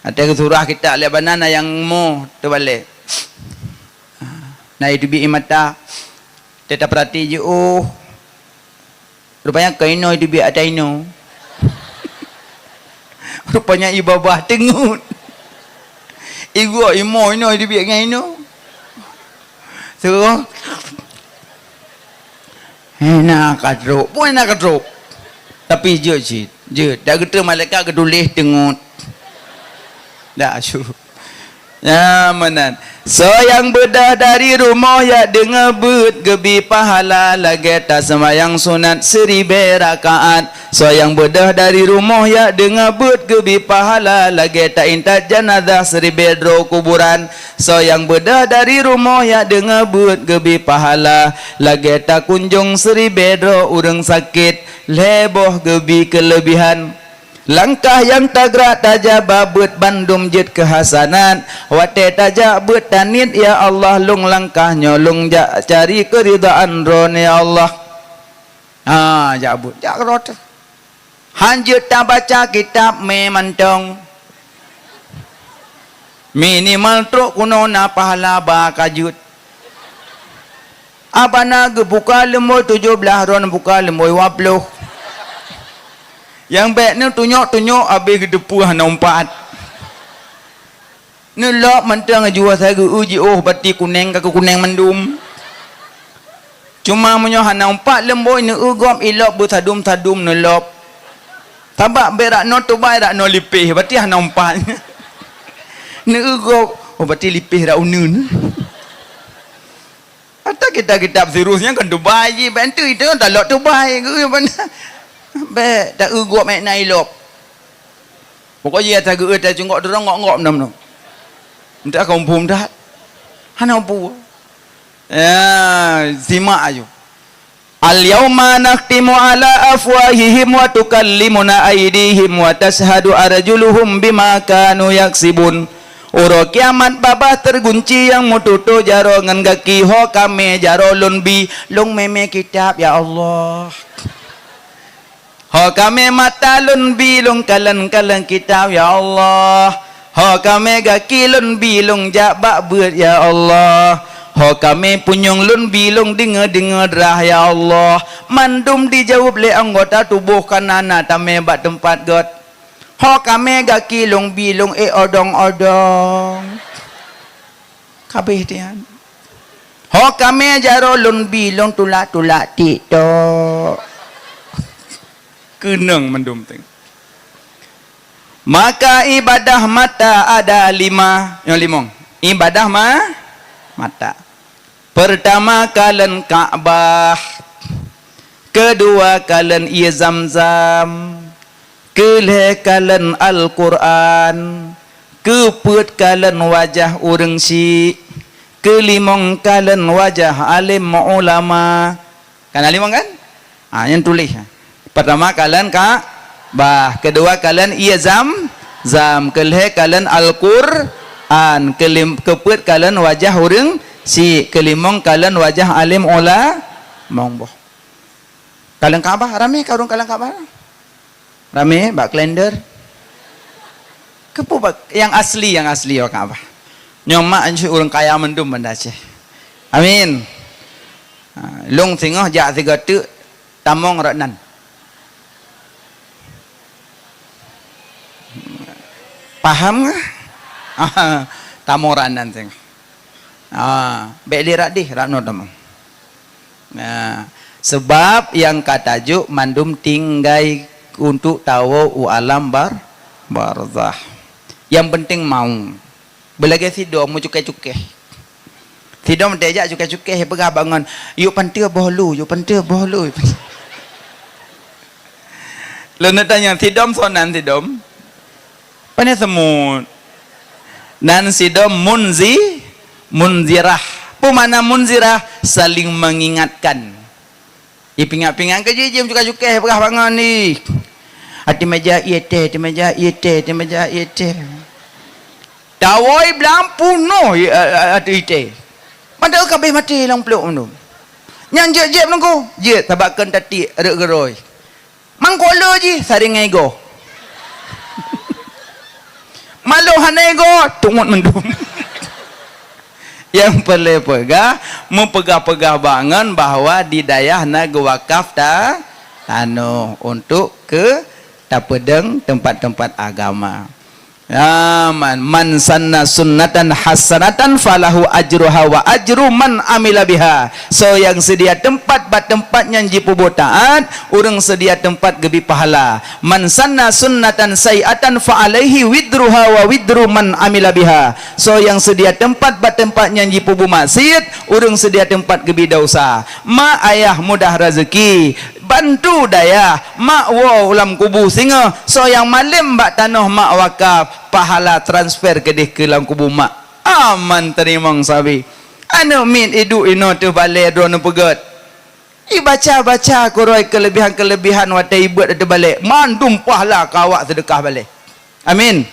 Watée geusurah kitab lé bana na nyang mo teubalek. Ah, na iteubiet ie mata. Teuta peurati jiôh. Rupanya keu inoe iteubiet ata inoe. Rupanya ie babah teungeut. Igoe imoe inoe iteubiet ngon inoe. Seuroh. Hana ka trok. Peue hana ka trok? Tapi jeuet cit. Jeuet. Dak geuteuk malaikat geutuléh teungeut. Dak asyuk. Ya, meunan. Soe nyang beudôh dari rumoh yak deungoe beuet geubi pahala lagée taseumayang sunat siribée rakaat. Soe nyang beudôh dari rumoh yak deungoe beuet geubi pahala lagée taintat janazah siribée droe kuburan. Soe nyang beudôh dari rumoh yak deungoe beuet geubi pahala lagée takunjong siribée droe ureuëng sakét, lhée boh geubi keuleubihan. Langkah nyang tagrak tajak ba beuet bandum jeuet keu hasanat. Watée tajak beuet taniet, "Ya Allah, lôn langkah nyoe lôn jak cari keuridaan Droeneuh, ya Allah." Ha, jak beuet, jak keudroe teuh. Han jeuet tabaca kitab mé mantong. Minimal trok keunoe na pahala ba ka jeuet. Abana geubuka leumbôi tujoh blaih, droeneuh buka leumbôi dua ploh. Nyang bék neutunyok-tunyok habéh geuteupeue hana umpat. Neulop mantong jua sagai jiôh bati kunéng ka keukunéng mandum. Cuma meunyoe hana umpat leumbôi neueu gob ilop beusadum-sadum neulop. Sabab bék rak noe tubai rak noe lipéh, bati hana umpat. Neueu gob, oh bati lipéh rak uneuen. Ata kitab-kitab sirus nyan kan tubai jih, bék enteuk itu talok tubai, geu bana. Bék taeu gob méh na ilop. Pokok jih ata geu ata cunggok durong ngok-ngok meunan-meunan. Entah ka muphom that. Hana muphom. Ya, simak aju. Al-yauma nakhtimu ala afwahihim wa tukallimuna aidihim wa tashhadu arjuluhum bima kanu yaksibun. Uroe kiamat babah teugunci nyang meututoe jaroe ngon gaki, ho kamé jaroe lôn bi, lôn mémé kitab, ya Allah. Ho kamé mata lôn bi lôn kalon-kalon kitab, ya Allah. Ho kamé gaki lôn bi lôn jak bak beuet, ya Allah. Ho kamé punyueng lôn bi lôn deungoe-deungoe drah, ya Allah. Mandum dijaweueb lé anggota tuboh ka na-na tamé bak teumpat göt. Ho kamé gaki lôn bi lôn ék odong-odong. Kabéh tian. Ho kamé jaroe lôn bi lôn tulak-tulak TikTok. Keunong mandum teng. Maka ibadah mata ada lima. Nyang limong. Ibadah ma-, mata. Pertama kalon Ka'bah. Keudua kalon ié Zam-Zam. Keulhée kalon Al-Qur'an. Keupeuet kalon wajah ureuëng syik. Keulimong kalon wajah além ulama. Kan na limong kan? Ha, nyan tuléh. Pertama kalon Ka'bah, keudua kalon ié Zam-Zam, keulhée kalon Al-Qur'an, keulim-, keupeuet kalon wajah ureuëng syik, keulimong kalon wajah além ulama. Mong boh. Kalon Ka'bah, ramé ka ureuëng kalon Ka'bah? Ramé bak kalender. Keupeue bak nyang asli, nyang asli bak Ka'bah. Nyoe mak anjeuet ureuëng kaya mandum banda Aceh. Amin. Ha, lôn singoh jak sigoe teuk tamong rot nan. Paham kah? Tamong rot nan singoh. Ah, bék lé rak deh, rak noe tamong. Nah, sebab nyang ka tajok mandum tinggai untuk tawoe u alam bar-, barzah. Nyang penting mau. Beulagée sidom meucukée-cukée. Sidom teuh jak cukai-cukai, peugah bak ngon, "Yuk panteue boh lu, yuk panteue boh lu." Lôn tanyong, "Sidom soe nan sidom?" Pane seumut. Nan sidom munzi-, munzirah. Peue makna munzirah? Saling mengingatkan. Ipeuingat-peuingat keu jih, jeuem cukai-cukai, peugah bak ngon jih. Até meja ié teh, até meja ié teh, até meja ié teh. Tawoi blang punoh i-, a-, a-, ateueh ié teh. Padahai ka abéh maté lam pluek mandum. Nyan jeuet-jeuet meunungku, jeuet sabab kheun tatiek rhot geurôi. Mangkok le jih saringai goh. Maloh hana igoh, tungot mandum. Nyang peureulée peugah, meupeugah-peugah bak ngon bahwa di dayah na geuwakaf ta-, tanoh untuk keu tapeudong teumpat-teumpat agama. Ya, man, "Man sanna sunnatan hasanatan falahu ajruha wa ajru man amila biha." Soe nyang seudia teumpat bak teumpat nyang jipeubuet taát, ureuëng seudia teumpat geubri pahala. "Man sanna sunnatan sayyi'atan fa alaihi widruha wa widru man amila biha." Soe nyang seudia teumpat bak teumpat nyang jipeubuet maksiet, ureuëng seudia teumpat geubri desya. Mak ayah mudah raseuki, bantu dayah, mak woe u lam kubu singoh, soe nyang malém bak tanoh mak wakaf, pahala transfer keudeh keu lam kubu mak. Aman teurimong sabe. Aneuëk miet iduek inoe teuh balée droeneuh peugét. Ibaca-baca keurôi keuleubihan-keuleubihan watée ibeuet ateueh balée, mandum pahala keu awak seudeukah balée. Amin.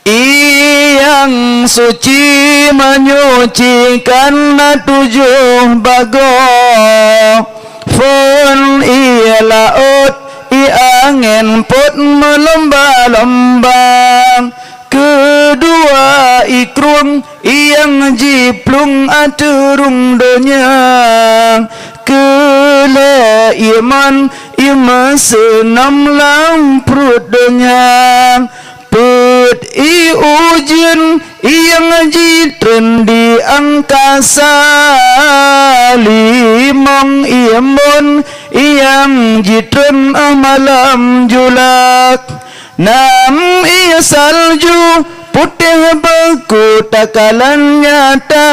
Nyang suci menyucikan na tujoh bagoe, phon ié laôt, ié angén pôt meulomba-lomba. Keudua ié krueng nyang jiplueng ateueh rhueng donya. Keulhée ié mon, ié meuseunom lam pruet donya. Peuet ié ujeuen nyang jitreun di angkasa. Limong ié embôn nyang jitreun malam julak. Nam ié salju putéh beuku takalan nyata.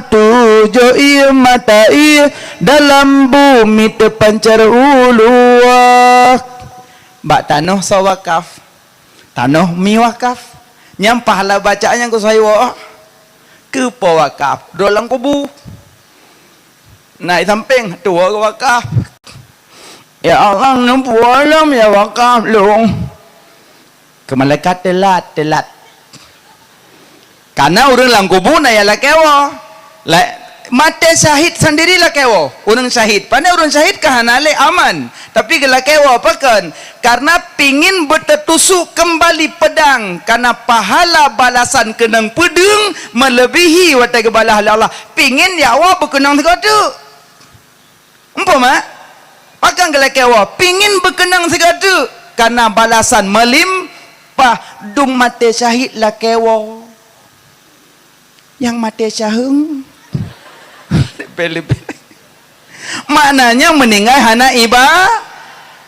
Tujoh ié mata ié dalam bumi teupancar u luwa. Bak tanoh soe wakaf, tanoh mi wakaf. Nyang pahala bacaan nyang keu soe iwoe, keu po wakaf droe lam kubu. Na i sampéng tuwoe geuwakaf. "Ya Allah, neupuwoe lom ya wakaf lôn." Keu malaikat teulat, teulat. Karena ureuëng lam kubu na nyang lakée woe. La-, maté syahid sendiri lakée woe. Ureuëng syahid, pane ureuëng syahid ka hana lé aman. Tapi geulakée woe pakon? Karena pingin beuteutusuk keumbali peudang, karena pahala balasan keunong peudeueng meuleubèhi watée geubalah lé Allah. Pingin jak woe beukeunong sigoe teuk. Empu mak? Pakon geulakée woe? Pingin beukeunong sigoe teuk, karena balasan meulimpah. Dum maté syahid lakée woe. Nyang maté syaheueng. Leubeh-leubeh. Maknanya meuninggai hana iba-,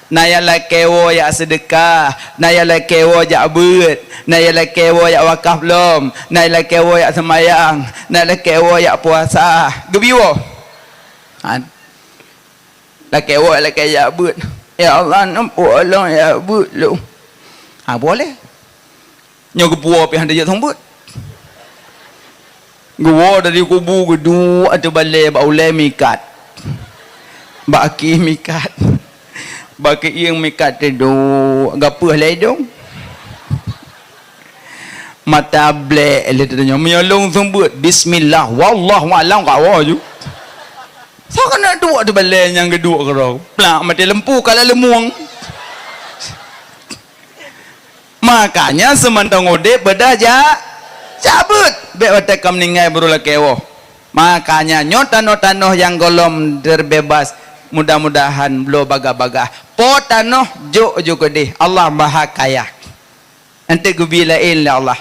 na nyang lakée woe jak seudeukah, na nyang lakée woe jak beuet, na nyang lakée woe jak wakaf lom, na nyang lakée woe jak seumayang, na nyang lakée woe jak puasa. Geubri woe. Ha. Lakée woe, lakée jak beuet. "Ya Allah, neupuwoe lôn jak beuet lôn." Ha, boleh. Nyoe geupuwoe pih hana jeuet seumeubeuet. Geuwoe dari kubu geuduek ateueh balée bak ulée mikat. Bak aki mikat. Bak keuieng mikat teuduek, gapeuh lé idong. Mata blek lé teunyoe. Meunyoe lôn seumeubeuet, bismillah, wallahu a'lam, ka woe ju. Soe keuneuk duek ateueh balée nyang geuduek keudroe. Plak, maté lampu, kalak leumueng. Makanya seumantong udeb beudah jak, jak beuet. Bék watée ka meuninggai baru lakée woe. Makanya nyoe tanoh-tanoh nyang gohlom teubeubaih, mudah-mudahan bloe bagah-bagah. Po tanoh jok ju keudeh, Allah Maha Kaya. Eunteuk geubi laén lé Allah.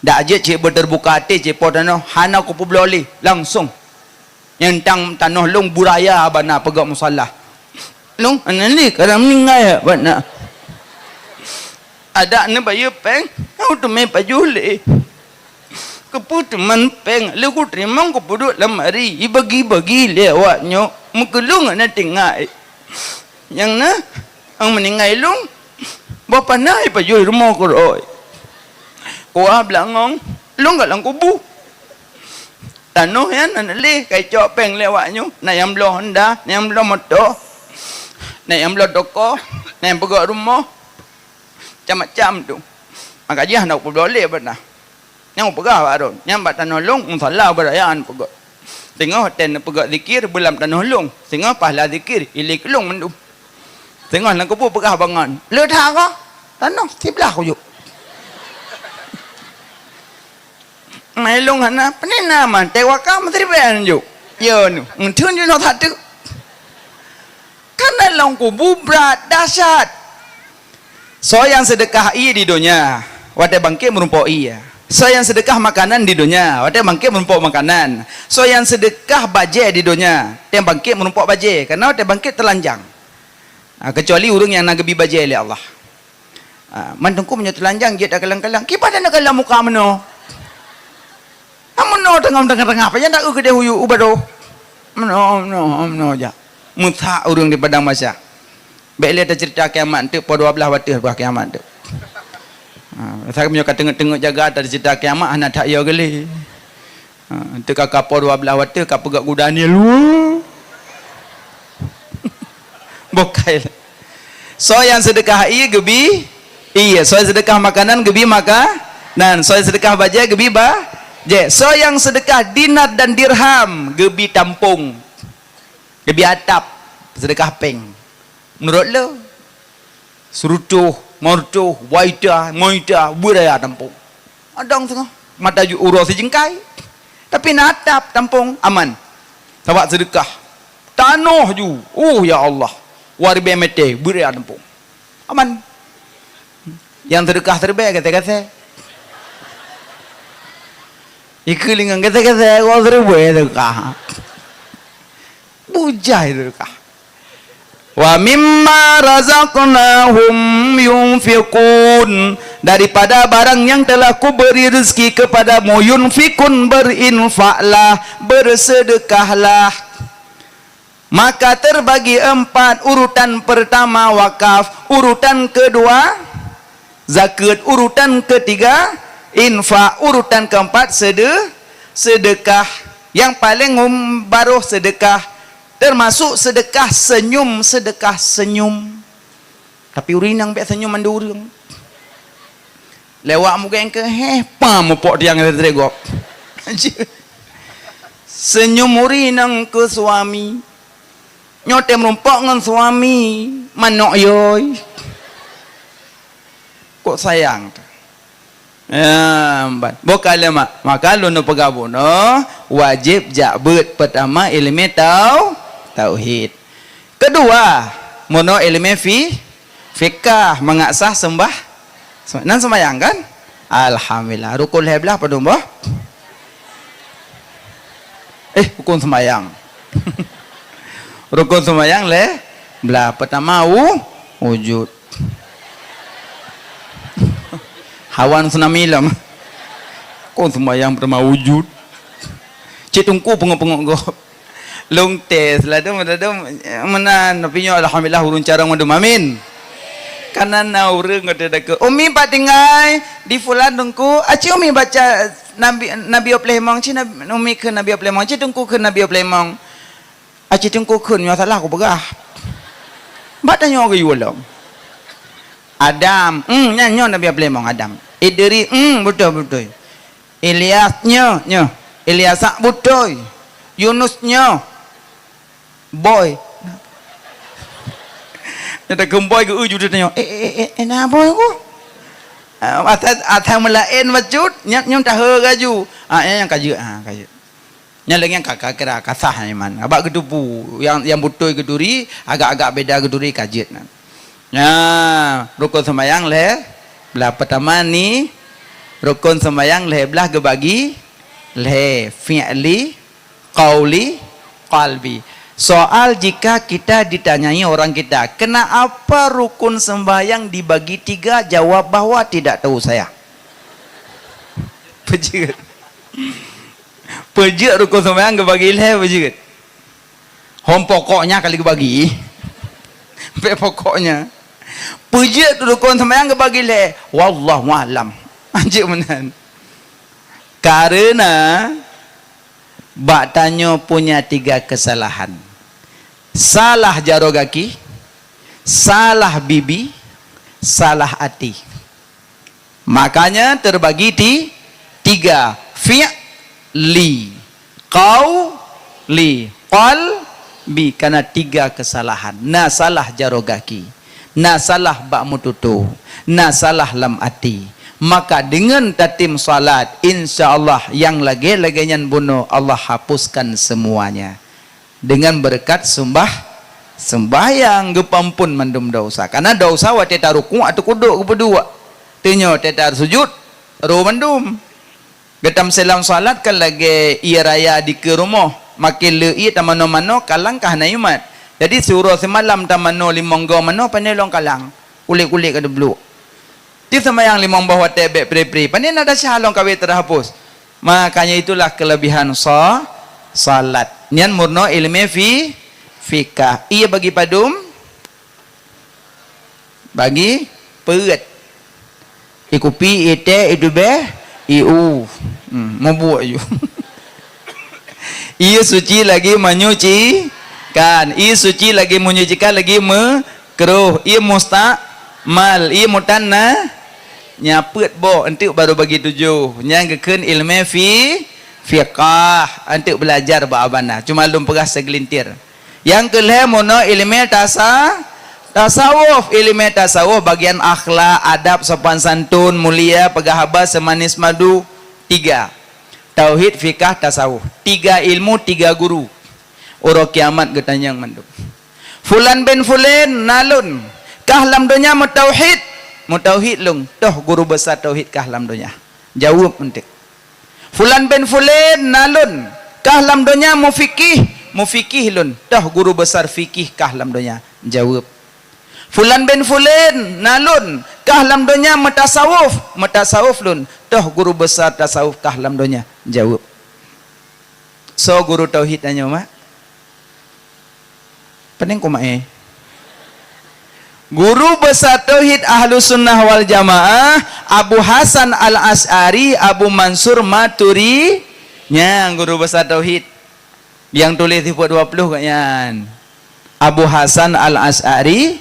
Dak jeuet cit beuteubuka até cit po tanoh, hana kupeubloe lé, langsong. Nyang tang tanoh lôn bu raya bak na peugöt musala. Lôn hana lé, ka meuninggai bak na. Adak neubayeue péng, hana teumé pajoh lé. Keupeue teuma péng lheueh kuteurimong kupeuduek lam ari, ibagi-bagi lé awak nyoe, meukeulung hana tinggai. Nyang na, nyang meuninggai lôn, boh panai pajoh rumoh keudroe. Kuah beulangong, lôn ka lam kubu. Tanoh nyan hana lé ka icok péng lé awak nyoe, na nyang bloe honda, na nyang bloe moto, na nyang bloe toko, na nyang peugöt rumoh, macam-macam tu. Maka jih hana kupubloe lé bak na. Nyang peugah bak droe, nyan bak tanoh lôn, musala beuraya peugah. Singoh watèe neupeugah zikir beulam tanoh lôn, singoh pahala zikir ilik lôn mandum. Singoh lam kubu peugah bangon, "Le that ka, tanoh siblah kujok." Mai lôn hana, peunena man, teuwaka meusiribèe njuk. Yo nu, meutheun jinoe that teuk. Karena lam kubu brat dahsyat. Soe nyang seudeukah ié di donya, watèe bangkét meurumpok ié. Soe nyang seudeukah makanan di donya, watèe bangkét meurumpok makanan. Soe nyang seudeukah bajèe di donya, watèe bangkét meurumpok bajèe, karena watèe bangkét teulanjang. Ha, keucuali ureueng nyang na geubi bajèe lé Allah. Ha, man teungku meunyoe teulanjang jeuet takalang-kalang, kiban na kalang muka meunoe. Meunoe teungoh, teungoh-teungoh, pajan dak eu keudeh uyu u baroe. Meunoe, meunoe, meunoe jak. Meusak ureueng di padang mahsyar. Bèk lé taceurita kiamat teuk, poh dua blaih watèe bah kiamat teuk. Ha, rasa meunyoe ka teungeut-teungeut jaga taceurita kiamat hana that yo geulé. Ha, teuk ka, ka poh dua blaih watèe ka peugöt guda ni lu. Bukai. Soe nyang seudeukah ié geubi ié, soe seudeukah makanan geubi makanan, soe seudeukah bajèe geubi bajèe, soe nyang seudeukah dinar dan dirham geubi tampông, geubi atap, seudeukah péng. Meunurot lôn, seureutôh, meureutôh, waita, moita, beuraya tampông. Adong singoh, mata ju uroe sijeungkai. Tapi na atap tampông, aman. Sabab seudeukah. Tanoh ju, uh, ya Allah. Dua ribèe mètè, beuraya tampông. Aman. Nyang seudeukah siribèe, gasèe-gasèe. Ikeu lingon gasèe-gasèe, dua ribèe seudeukah. Bujai seudeukah. "Wa mimma razaqnahum yunfiqun." Daripada barang yang telah Kuberi rezeki kepadamu, yunfiqun, berinfaklah, bersedekahlah. Maka terbagi empat, urutan pertama wakaf, urutan kedua zakat, urutan ketiga infak, urutan keempat sede-, sedekah. Yang paling um-, baroh sedekah, termasuk sedekah senyum, sedekah senyum. Tapi ureueng inong bèk senyum mandum ureueng. Lewat mugeng keu, heh, pam mupok tiang teugop. Senyum ureueng inong keu suami. Nyoe tém meurumpok ngon suami, manok yoi. Kok sayang. Ya, ban. Bukan lemak. Maka lôn peugah bunoe, wajéb jak beuet peutama ileumèe tau-, tauhid. Keudua, bunoe ileumèe fi-, fikah, mangat sah seumbah-, nan seumayang kan? Alhamdulillah. Rukun lhèe blah padum boh? Eh, rukun seumayang. Rukun seumayang lhèe blah. Peutama wu-, wujud. Hawan tsunami lom. Kon seumayang peutamah wujud. Cit Teungku peungok-peungok gob. Lôn tes, ladôm, ladôm, meunan, tapi nyoe alhamdulillah ureueng carông mandum. Amin. Kana na ureueng ka teudeungoe, "Umi, pat tinggai?" "Di fulan, Teungku." "Aci Umi baca Nabi, Nabi Oplémong, ci Nabi, Umi kheun Nabi Oplémong, ci Teungku kheun Nabi Oplémong." Aci Teungku kheun nyoe salah kupeugah. Bak tanyoe geuyue lom. Adam, hmm, nyan nyoe Nabi Aplémong Adam. Idris, hmm, beutôi, beutôi. Ilyas, nyoe, nyoe. Ilyasa, beutôi. Yunus, nyoe. Boy. Nyata keu boy geu-eu ju tanyoe. Eh, eh, eh, eh, na boy ku? Ah, asai, asai meulaén bacut, nyang, nyang tahe laju. Ah, nyang ka jeuet, ah, ka jeuet. Nyan lagèe nyan ka, ka kira ka sah iman. Abak geuteupeue, nyang, nyang beutôi geuturi, agak-agak beda geuturi ka jeuet nyan. Nyan, rukon seumayang lhèe blah. Peutama ni, rukon seumayang lhèe blah geubagi lhèe, fi'li, qauli, qalbi. Soal jika kita ditanyai orang kita, "Kenapa rukun sembahyang dibagi tiga?" Jawab bahwa tidak tahu saya. Peujeuet. Peujeuet rukon seumayang geubagi lhèe peujeuet. Hom pokoknya kali geubagi. Pek pokoknya. Peujeuet rukon seumayang geubagi lhèe. Wallahu a'lam. Anjeuet meunan. Karena bak tanyoe punya tiga kesalahan. Salah jaroe gaki, salah bibi, salah até. Makanya terbagi ti-, tiga. Fi'li, qauli, qalbi. Karena tiga kesalahan. Na salah jaroe gaki. Na salah bak meututoe. Na salah lam até. Maka dengan tatem salat, insya Allah nyang lagèe-lagèe nyan bunoe Allah hapuskan semuanya. Dengan beureukat seumbah-, seumbahyang geupeuamphon mandum desya. Karena desya watèe tarukuk atau kuduk geupeuduek. Teungoh watèe tasujud, roh mandum. Geutam seulom salat kan lagèe ie raya dikeue rumoh. Makin le ie tamanoe manoe, kalang ka hana imat. Jadi siuroe simalam tamanoe limong goe manoe, pane lom kalang. Kulét-kulét ka teublok. Ti seumayang limong boh watèe bèk pri-pri. Pane na desya lom ka wèt teuhapus. Makanya itulah kelebihan sa-, salat. Nyan murnoe ileumèe fi-, fikah. Ie bagi padum? Bagi peuet. Ie kupi, ie teh, ie tubèh, ie u. Hmm, meubuet ju. Ie suci lagi menyucikan. Ie suci lagi menyucikan, lagi me-, kruh, ie mustakmal, ie mutanna, nyan peuet boh, eunteuk barô bagi tujoh. Nyan geukheun ileumèe fi-, fiqah, eunteuk beulajar bak abana. Cuma lôn peugah segelintir. Nyang keulhèe murnoe ileumèe tasa-, tasawuf, ileumèe tasawuf bagian akhlak, adab, sopan santun, mulia, peugah haba seumanis madu, tiga. Tauhid, fiqah, tasawuf. Tiga ilmu, tiga guru. Uroe kiamat geutanyong mandum. Fulan bin Fulan, na lôn, kah lam donya meutauhid? Meutauhid lôn, toh guru besar tauhid kah lam donya? Jaweueb eunteuk. Fulan bin Fulan, na lôn, kah lam donya meufikih? Meufikih lôn, toh guru besar fikih kah lam donya? Jaweueb. Fulan bin Fulan, na lôn, kah lam donya meutasawuf? Meutasawuf lôn, toh guru besar tasawuf kah lam donya? Jaweueb. Soe guru tauhid tanyoe, mak? Pening ku mak, eh? Guru besar tauhid Ahlussunnah wal Jamaah, Abu Hasan Al-Asy'ari, Abu Mansur Maturi-, nyan guru besar tauhid. Nyang tuléh sifeut dua ploh gobnyan. Abu Hasan Al-Asy'ari,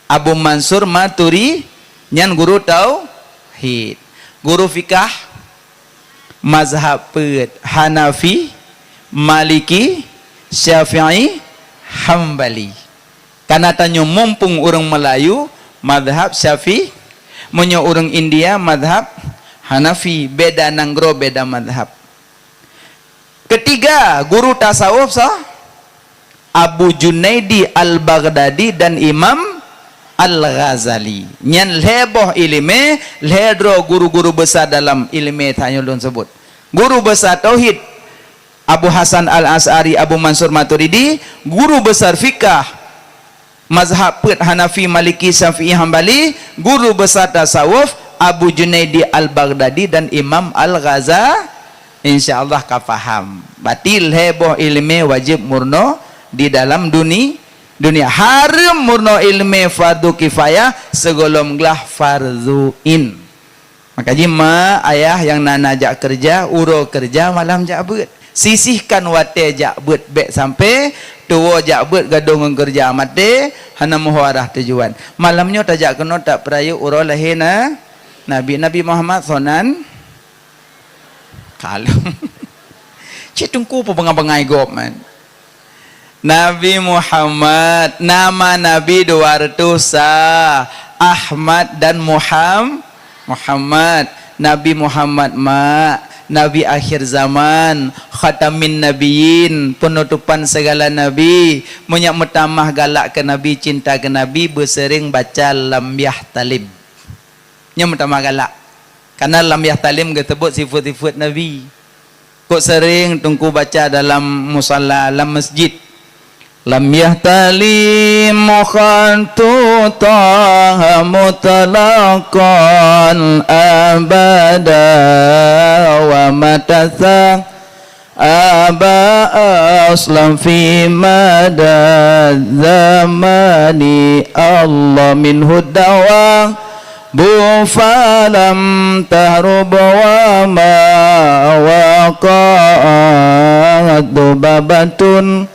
Abu Mansur Maturi-, nyan guru tauhid. Guru fikah, mazhab peuet, Hanafi, Maliki, Syafi'i, Hambali. Kana tanyoe mumpung ureuëng Meulayu, mazhab Syafi'i, meunyoe ureuëng India, mazhab Hanafi, beda nanggroe, beda mazhab. Ketiga, guru tasawuf soe? Abu Junaidi Al-Baghdadi dan Imam Al-Ghazali. Nyan lhée boh iéleumé, lhée droe guru-guru besar dalam iéleumé tanyoe lôn seubut. Guru besar tauhid, Abu Hasan Al-Asy'ari, Abu Mansur Maturidi, guru besar fikah, mazhab peuet Hanafi, Maliki, Syafi'i, Hambali, guru besar tasawuf Abu Junaidi Al-Baghdadi dan Imam Al-Ghaza-, insya Allah ka paham. Berarti lhée boh iéleumé wajéb meurunoe di dalam duni-, dunia. Hareuem meurunoe iéleumé fardu kifayah sigohlom glah fardu ain. Maka jih mak ayah nyang na, na jak keureuja, uroe keureuja malam jak beuet. Sisihkan watée jak beuet bék sampoe tuwoe jak beuet gadôh ngon keureuja maté, hana meuho arah tujuan. Malam nyoe tajak keunoe tapeurayeuk uroe lahé na-, Nabi, Nabi Muhammad soe nan? Kalon. Cit teungku peubangai-bangai gob man. Nabi Muhammad, nama Nabi dua ratus sa, Ahmad dan Muham-, Muhammad. Nabi Muhammad mak, Nabi akhir zaman, khatamin nabiyyin, penutupan segala nabi. Meunyoe meutamah galak keu Nabi, cinta keu Nabi, beuseuring baca Lam Yahtalim. Nyoe meutamah galak. Karena Lam Yahtalim geuseubut sifeut-sifeut Nabi. Kok seuring teungku baca dalam musala, lam masjid. Lam Yahtalim mukhatu Taha mutlaqan abada wa mata tha-, aba aslan fi mada zamani. Allah minhu dawa bu falam tahrub wa ma waqa'at dubabatun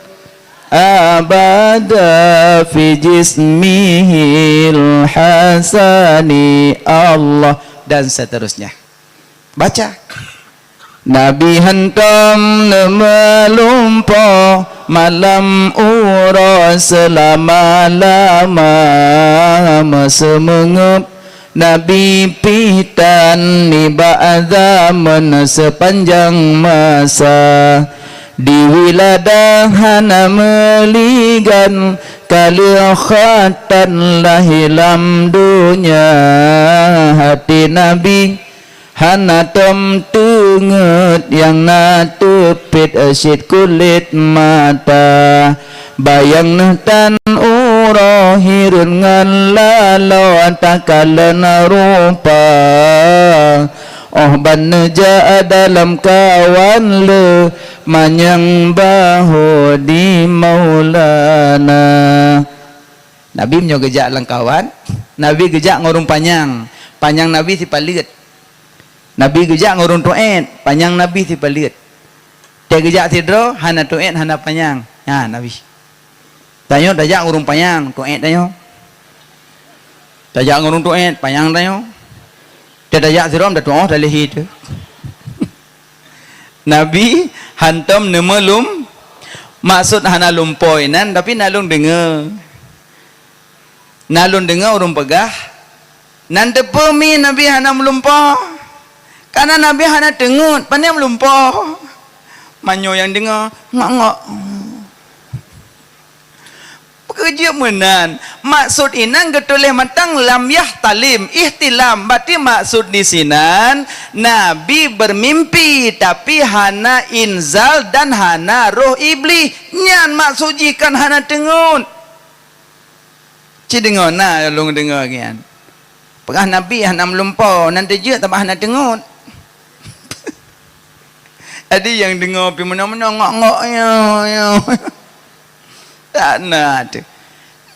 abada fi jismihil hasani. Allah, dan seterusnya. Baca. Nabi hantom neumeulumpo malam uroe seulama-lama, meuseumeungeup Nabi pih tan nibak zaman seupanjang masa. Di wiladah hana meuligan, ka lheueh khatan lahé lam donya. Até Nabi hana tom teungeut, nyang na teupiet cit kulét mata. Bayang neuh tan uroe hireuen ngon laloe takalon rupa. Óh ban neujak dalam kawan lé manyang bahô di Maulana. Nabi meunyoe geujak lam kawan, Nabi geujak ngon ureuëng panyang, panyang Nabi sipaleuet. Nabi geujak ngon ureuëng tuét, panyang Nabi sipaleuet. Teuh geujak sidroe, hana tuét, hana panyang. Nyan Nabi. Tanyoe tajak ngon ureuëng panyang, tuét tanyoe. Tajak ngon ureuëng tuét, panyang tanyoe. Teuh tajak sidroe, tatuoh taléhi teuh. Nabi hantom neumeulum-, maksud hana lumpo inan, tapi na lôn deungoe. Na lôn deungoe ureuëng peugah, nan teupeue mi Nabi hana meulumpo. Kareuna Nabi hana teungeut, pane meulumpo. Meunyoe nyang deungoe, ngok-ngok. Peue jeuet meunan? Maksud inan geutuléh mantong lam yahtalim, ihtilam. Berarti maksud di sinan, Nabi bermimpi, tapi hana inzal dan hana roh Iblih. Nyan maksud jih, kon hana teungeut. Ci deungoe na lôn deungoe nyan. Peugah Nabi hana meulumpo, nan teujeuet sabab hana teungeut. Jadi nyang deungoe pih meunoe-meunoe ngok-ngok, yo, yo. Tak na teuh.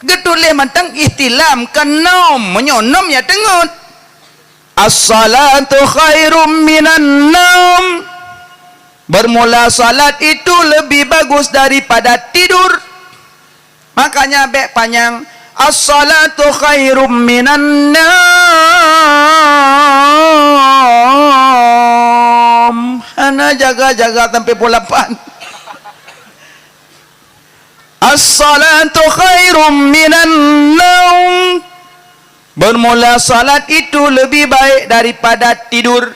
Geutuléh mantong ihtilam, kon nom, meunyoe nom ya teungeut. As-salatu khairum minan naum. Bermula salat itu lebih bagus daripada tidur. Makanya bék panyang, "As-salatu khairum minan naum." Hana jaga-jaga sampai pukul lapan. "As-salatu khairum minan naum." Bermula salat itu lebih baik daripada tidur.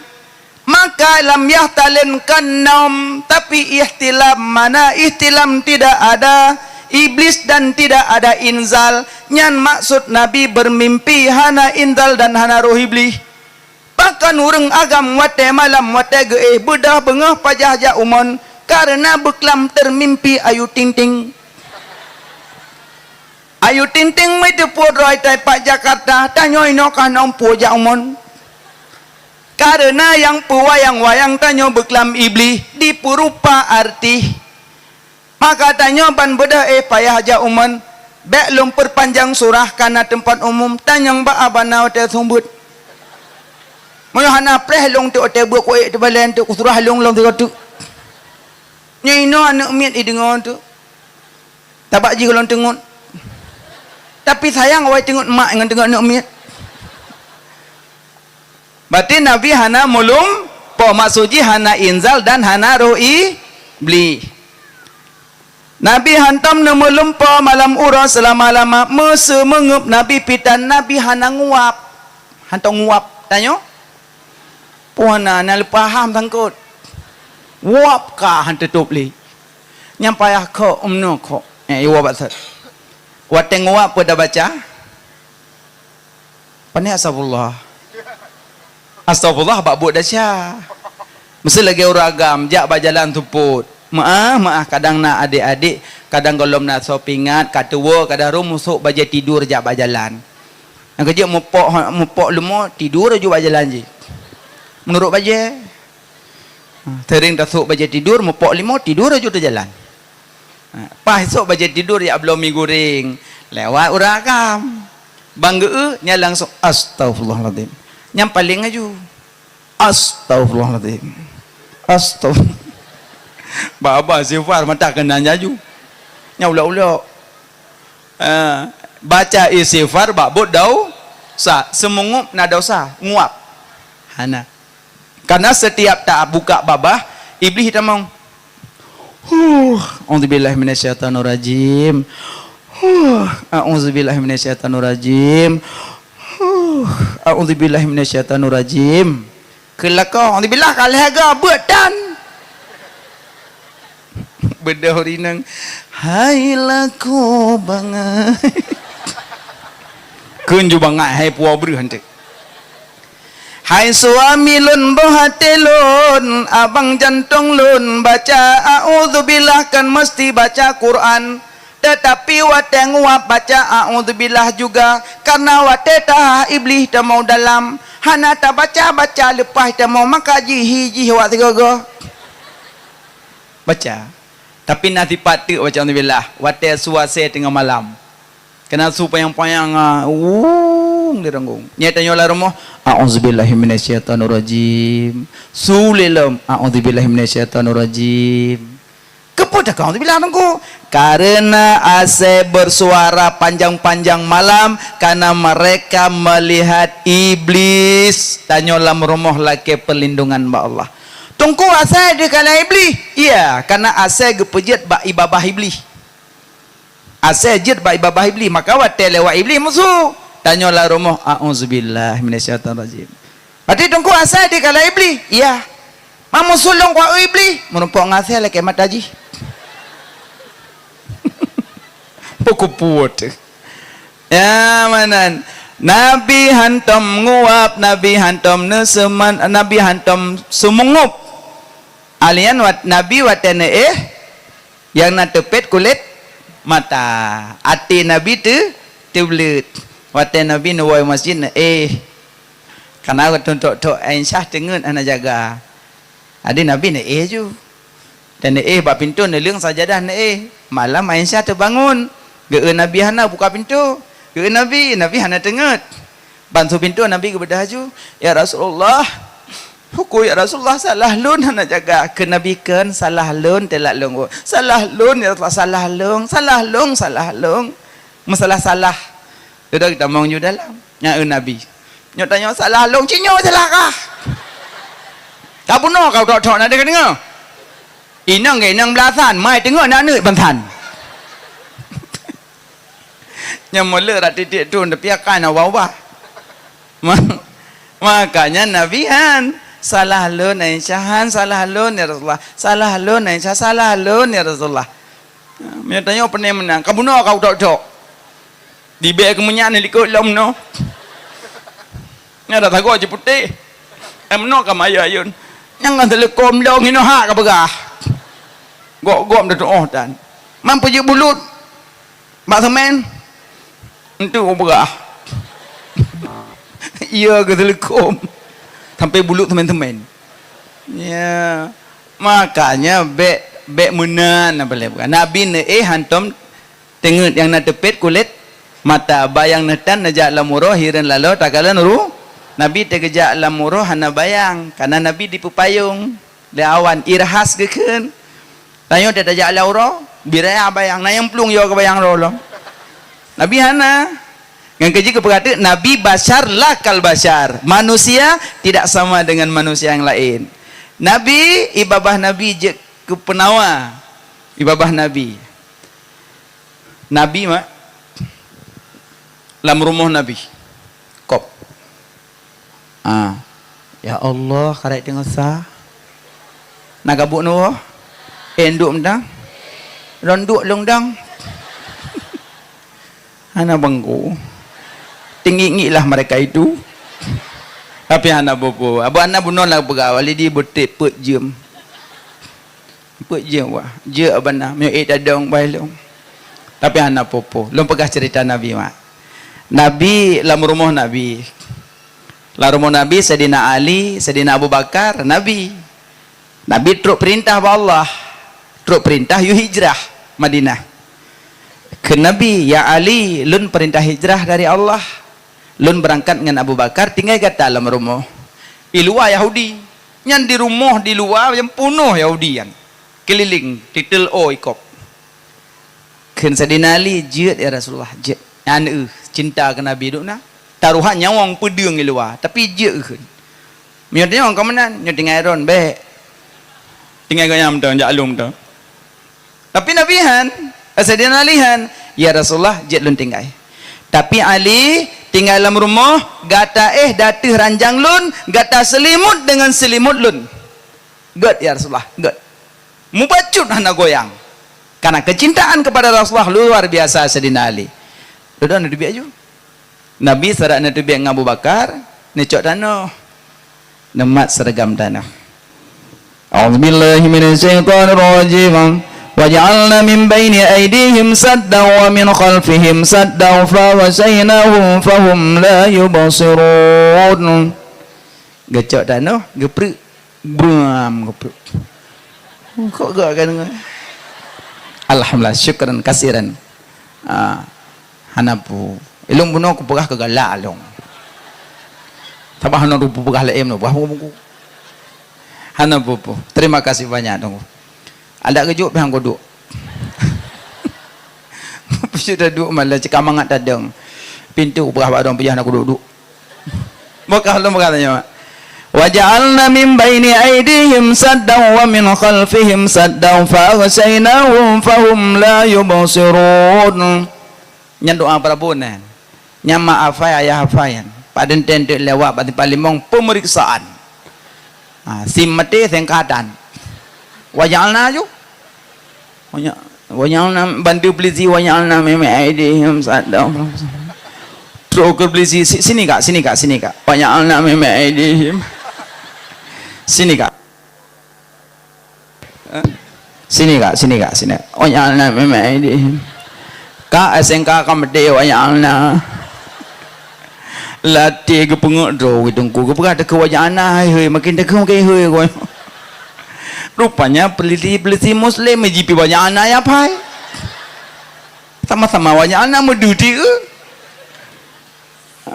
Maka lam yahtalim kon naum, tapi ihtilam, mana ihtilam tidak ada iblis dan tidak ada inzal. Nyan maksud Nabi bermimpi hana inzal dan hana roh iblih. Pakon ureuëng agam watée malam watée geuéh beudôh beungoh pajah jak umon, kareuna beuklam teumimpi Ayu Ting Ting. Ayu Ting Ting meuteupeue droe tai pat Jakarta, tanyoe inoe ka nong peue jak umon. Kareuna nyang peuwayang-wayang tanyoe beuklam iblih dipeurupa artis. Maka tanyoe ban beudôh éh payah jak umon, bék lôn peupanjang surah kareuna teumpat umum, tanyong bak abana watée seumeubeuet. Meunyoe hana preh lôn teuk watée beuet kuék teubalén teuk kusurah lôn lom sigoe teuk. Nyoe inoe aneuëk miet ideungoe teuk. Tabak jih gohlom teungeut. Tapi sayang awai teungeut mak ngon teungeut aneuëk miet. Berarti Nabi hana meulumpo, maksud jih hana inzal dan hana roh iblih. Nabi hantom neumeulumpo malam uroe seulama-lama, meuseumeungeup Nabi pitan, Nabi hana nguap. Hantom nguap. Tanyoe? Puhana na leupah ham sangkot. Wop ka han teutôb lé. Nyang payah khok, umnoe khok. Eh, iwoe bak sat. Watée nguap peue tabaca? Pane astagfirullah. Astagfirullah bak buet desya. Meusti lagée ureuëng agam jak bak jalan seupôt. Meuáh, meuáh, kadang na adék-adék Kadang gohlom na soe peuingat, ka tuwoe, kadang rhom musôk bajée tidur jak bak jalan. Nyang keujeuet mupok, mupok leumo, tidur laju bak jalan jih. Meunurot bajée. Ha, seuring tasôk bajée tidur, mupok leumo, tidur laju teujalan. Ha, paih sôk bajée tidur jak bloe mi goreng, lewat ureueng agam. Ban geu-eu, nyan langsung, "Astaghfirullahaladzim." Nyan paleng laju. "Astaghfirullahaladzim. Astagfirullah." Bak babah istighfar mata keunan laju. Nyan ulok-ulok. Ah, baca istighfar bak buet dosa. Seumeu'ueb na dosa, nguap. Hana. Karena setiap tabuka babah, Iblih tamong. Huh, a'udzubillahi minasyaitonirrajim. Huh, a'udzubillahi minasyaitonirrajim. Huh, a'udzubillahi minasyaitonirrajim. Keu lakoe, a'udzubillah, ka lhèe ga, beuet tan. Beudôh rineng. Hai lakoe bangai. Kheun ju bangai, hai puwoe breuh hanteuk. Hai suami lôn, boh até lôn, abang jantong lôn, baca a'udzubillah kan meusti baca Quran. Teutapi watée nguap baca a'udzubillah juga, kareuna watée taha Iblih tamong dalam, hana tabaca-baca leupah tamong maka jihi jih awak sigoe-goe. Baca. Tapi na sipat teuk baca a'udzubillah, watée su asée teungoh malam. Keunan su panyang-panyang, ah, wung di ranggung. Nyan tanyoe lam rumoh, "A'udzubillahi minasyaitonirrajim." Su lé lom, "A'udzubillahi minasyaitonirrajim." Keupeue takheun a'udzubillah Teungku? Karena asée bersuara panjang-panjang malam, karena mereka melihat iblis. Tanyoe lam rumoh lakée perlindungan bak Allah. Teungku, asée deuh kalon iblih? Iya, karena asée geupeujeuet bak ié babah iblih. Asée jeuet bak ié babah iblih, maka watée lewat iblih musu. Tanyoe lam rumoh, "A'udzubillahi minasyaitonirrajim." Berarti Teungku asée deuh kalon iblih? Iya. Meumusu lôn kuat iblih, meurumpok ngon asée lakée mata jih. Peukupuet. Ya, meunan. Nabi hantom nguap, Nabi hantom neuseuman, Nabi hantom seumeungub. Alian wat-, Nabi watée neuéh, nyang na teupet kulét mata. Até Nabi teu-, teubleuet. Watée Nabi neuwoe masjid neuéh. Kana tuntok-tok Aisyah teungeut hana jaga. Jadi Nabi neuéh ju. Dan neuéh bak pintoe neuleueng sajadah neuéh. Malam Aisyah teubangon. Geu-eu Nabi hana buka pintoe. Geu-eu Nabi, Nabi hana teungeut. Ban su pintoe Nabi geubeudôh laju, "Ya Rasulullah, hukeu ya Rasulullah, salah lôn hana jaga." Keu Nabi kheun, "Salah lôn teulat lôn." "Salah lôn ya Rasulullah, salah lôn, salah lôn, salah lôn." Meusalah-salah. Dudoe geutamong ju dalam. Nyan eu Nabi. Nyoe tanyoe salah lôn, ci nyoe salah kah? Ka bunoe ka utok-tok na deungoe. Inong ke inong beulasan, mai teungoh na neuk bansan. Nyang mulo rak titik tu, tapi akan ubah-ubah. Ma-, makanya Nabi han, "Salah lôn, Aisyah, han, salah lôn, ya Rasulullah. Salah lôn, Aisyah, salah lôn, ya Rasulullah." Meunyoe tanyoe peuneh meunan, ka bunoe ka utok-tok. Dibek keu meunyan likot lom noh. Nyan dah tagoe jiputéh. Eh, meunoe ka mayô ayôn. Nyang ka teuleukom lông inoe hak ka peugah. Gok-gok meututoh tan. Man peujeuet bulut bak seumén. Entu peugah. Iya geuteuleukom. Sampai bulut seumén-seumén. Ya. Makanya bèk, bèk meunan apa lé bukan. Nabi neuéh hantom teungeut nyang na teupet kulét mata, bayang neutan neujak lam uroe hireuen laloe takalon ru-, Nabi teugeujak lam uroe hana bayang, karena Nabi dipeupayong lé awan, irhas geukheun. Tanyoe teuh tajak lam uroe, biraya bayang, na nyang plueng yo keu bayang roh lom. Nabi hana. Ngon keujeuet keupeugah teuk, Nabi basyar la kal basyar. Manusia tidak sama dengan manusia yang lain. Nabi, ié babah Nabi jeuet keu peunawa. Ié babah Nabi. Nabi mak lam rumoh Nabi. Kop. Ah. Ya Allah, karek teungoh sa. Na gabuk neuwoe. Eh, nduk meudan. Lôn nduk lôn dang. Hana bangku. Tinggi-tinggi lah mereka itu. Tapi hana buku. Abu Anna bunoe lah peugah, Walidi beutép peuet jeuem. Peuet jeuem wah. Jeuem Abu Anna. Meunyoe ék tadong bai lôn. Tapi hana peue-peue. Lôn peugah ceurita Nabi, mak. Nabi lam rumoh Nabi. Lam rumoh Nabi, Saidina Ali, Saidina Abu Bakar, Nabi. Nabi trok peurintah bak Allah. Trok peurintah yue hijrah Madinah. Kheun Nabi, "Ya Ali, lôn peurintah hijrah dari Allah. Lôn beurangkat ngon Abu Bakar, tinggai gata lam rumoh." I luwa Yahudi. Nyan di rumoh di luwa nyang peunoh Yahudi nyan. Keulileng, titel o ikop. Kheun Saidina Ali, "Jeuet ya Rasulullah, jeuet. Nyan eu, cinta keu Nabi duek na. Taruhan nyawöng peudeueng i luwa, tapi jeuet eu," kheun. Meunyoe tanyoe ka meunan, nyoe tinggai droen, bèk. Tinggai gobnyan mantong, jak lom mantong. Tapi Nabi han, eh, Saidina Ali han, "Ya Rasulullah, jeuet lôn tinggai. Tapi Ali, tinggai lam rumoh, gata éh di ateueh ranjang lôn, gata seulimut deungon seulimut lôn." "Göt ya Rasulullah, göt." Mubacut hana goyang. Karena kecintaan kepada Rasulullah luar biasa Saidina Ali. Dudoe neuteubiet ju. Nabi sarat neuteubiet ngon Abu Bakar, neucok tanoh. Neumat seureugram tanoh. A'udzubillahi minasyaitonirrajim. Waja'alna min baini aidihim saddan wa min khalfihim saddan fa aghsyainahum fahum la yubsirun. Geucok tanoh, geupreuk. Buam, goblok. Kok gak kan? Alhamdulillah, syukran kasiran. Ah, hana peue. Ilong bunoe kupeugah keu galak long. Sabab hana rupa peugah laén, peugah buku-buku. Hana peue-peue. Terima kasih banyak, Teungku. Adak geujok pih han kuduek. Peucok taduek malah cit ka mangat tadong. Pintoe peugah bak dong pih hana kuduek-duek. Bukah lom bukah tanyoe. Wa ja'alna min baini aidihim saddan wa min khalfihim saddan fa aghsyainahum fahum la yubsirun. Nyan doa peurabot nyan. Nyan mak hafai, ayah hafai nyan. Padum teuntèe lewat bak simpang limong pemeriksaan. Ha, sim maté sengkatan. Wa ja'alna ju. Wa ja'alna bantu polisi, wa ja'alna min baini aidihim saddan. Trok keu polisi, si-, sini kak, sini kak, sini kak. Wa ja'alna min baini aidihim. Sini kak. Eh? Sini kak, sini kak, sini. Wa ja'alna min baini aidihim. Kak, S N K ka maté, wa ja'alna. Latih geupeungeut droe Teungku. Geupeugah takheun wa ja'alna, hai hei, makin takheun makin hei, koi. Rupanya peliti-peliti Muslim ji pi wa ja'alna ya pai. Sama-sama wa ja'alna meudeuh ti eu.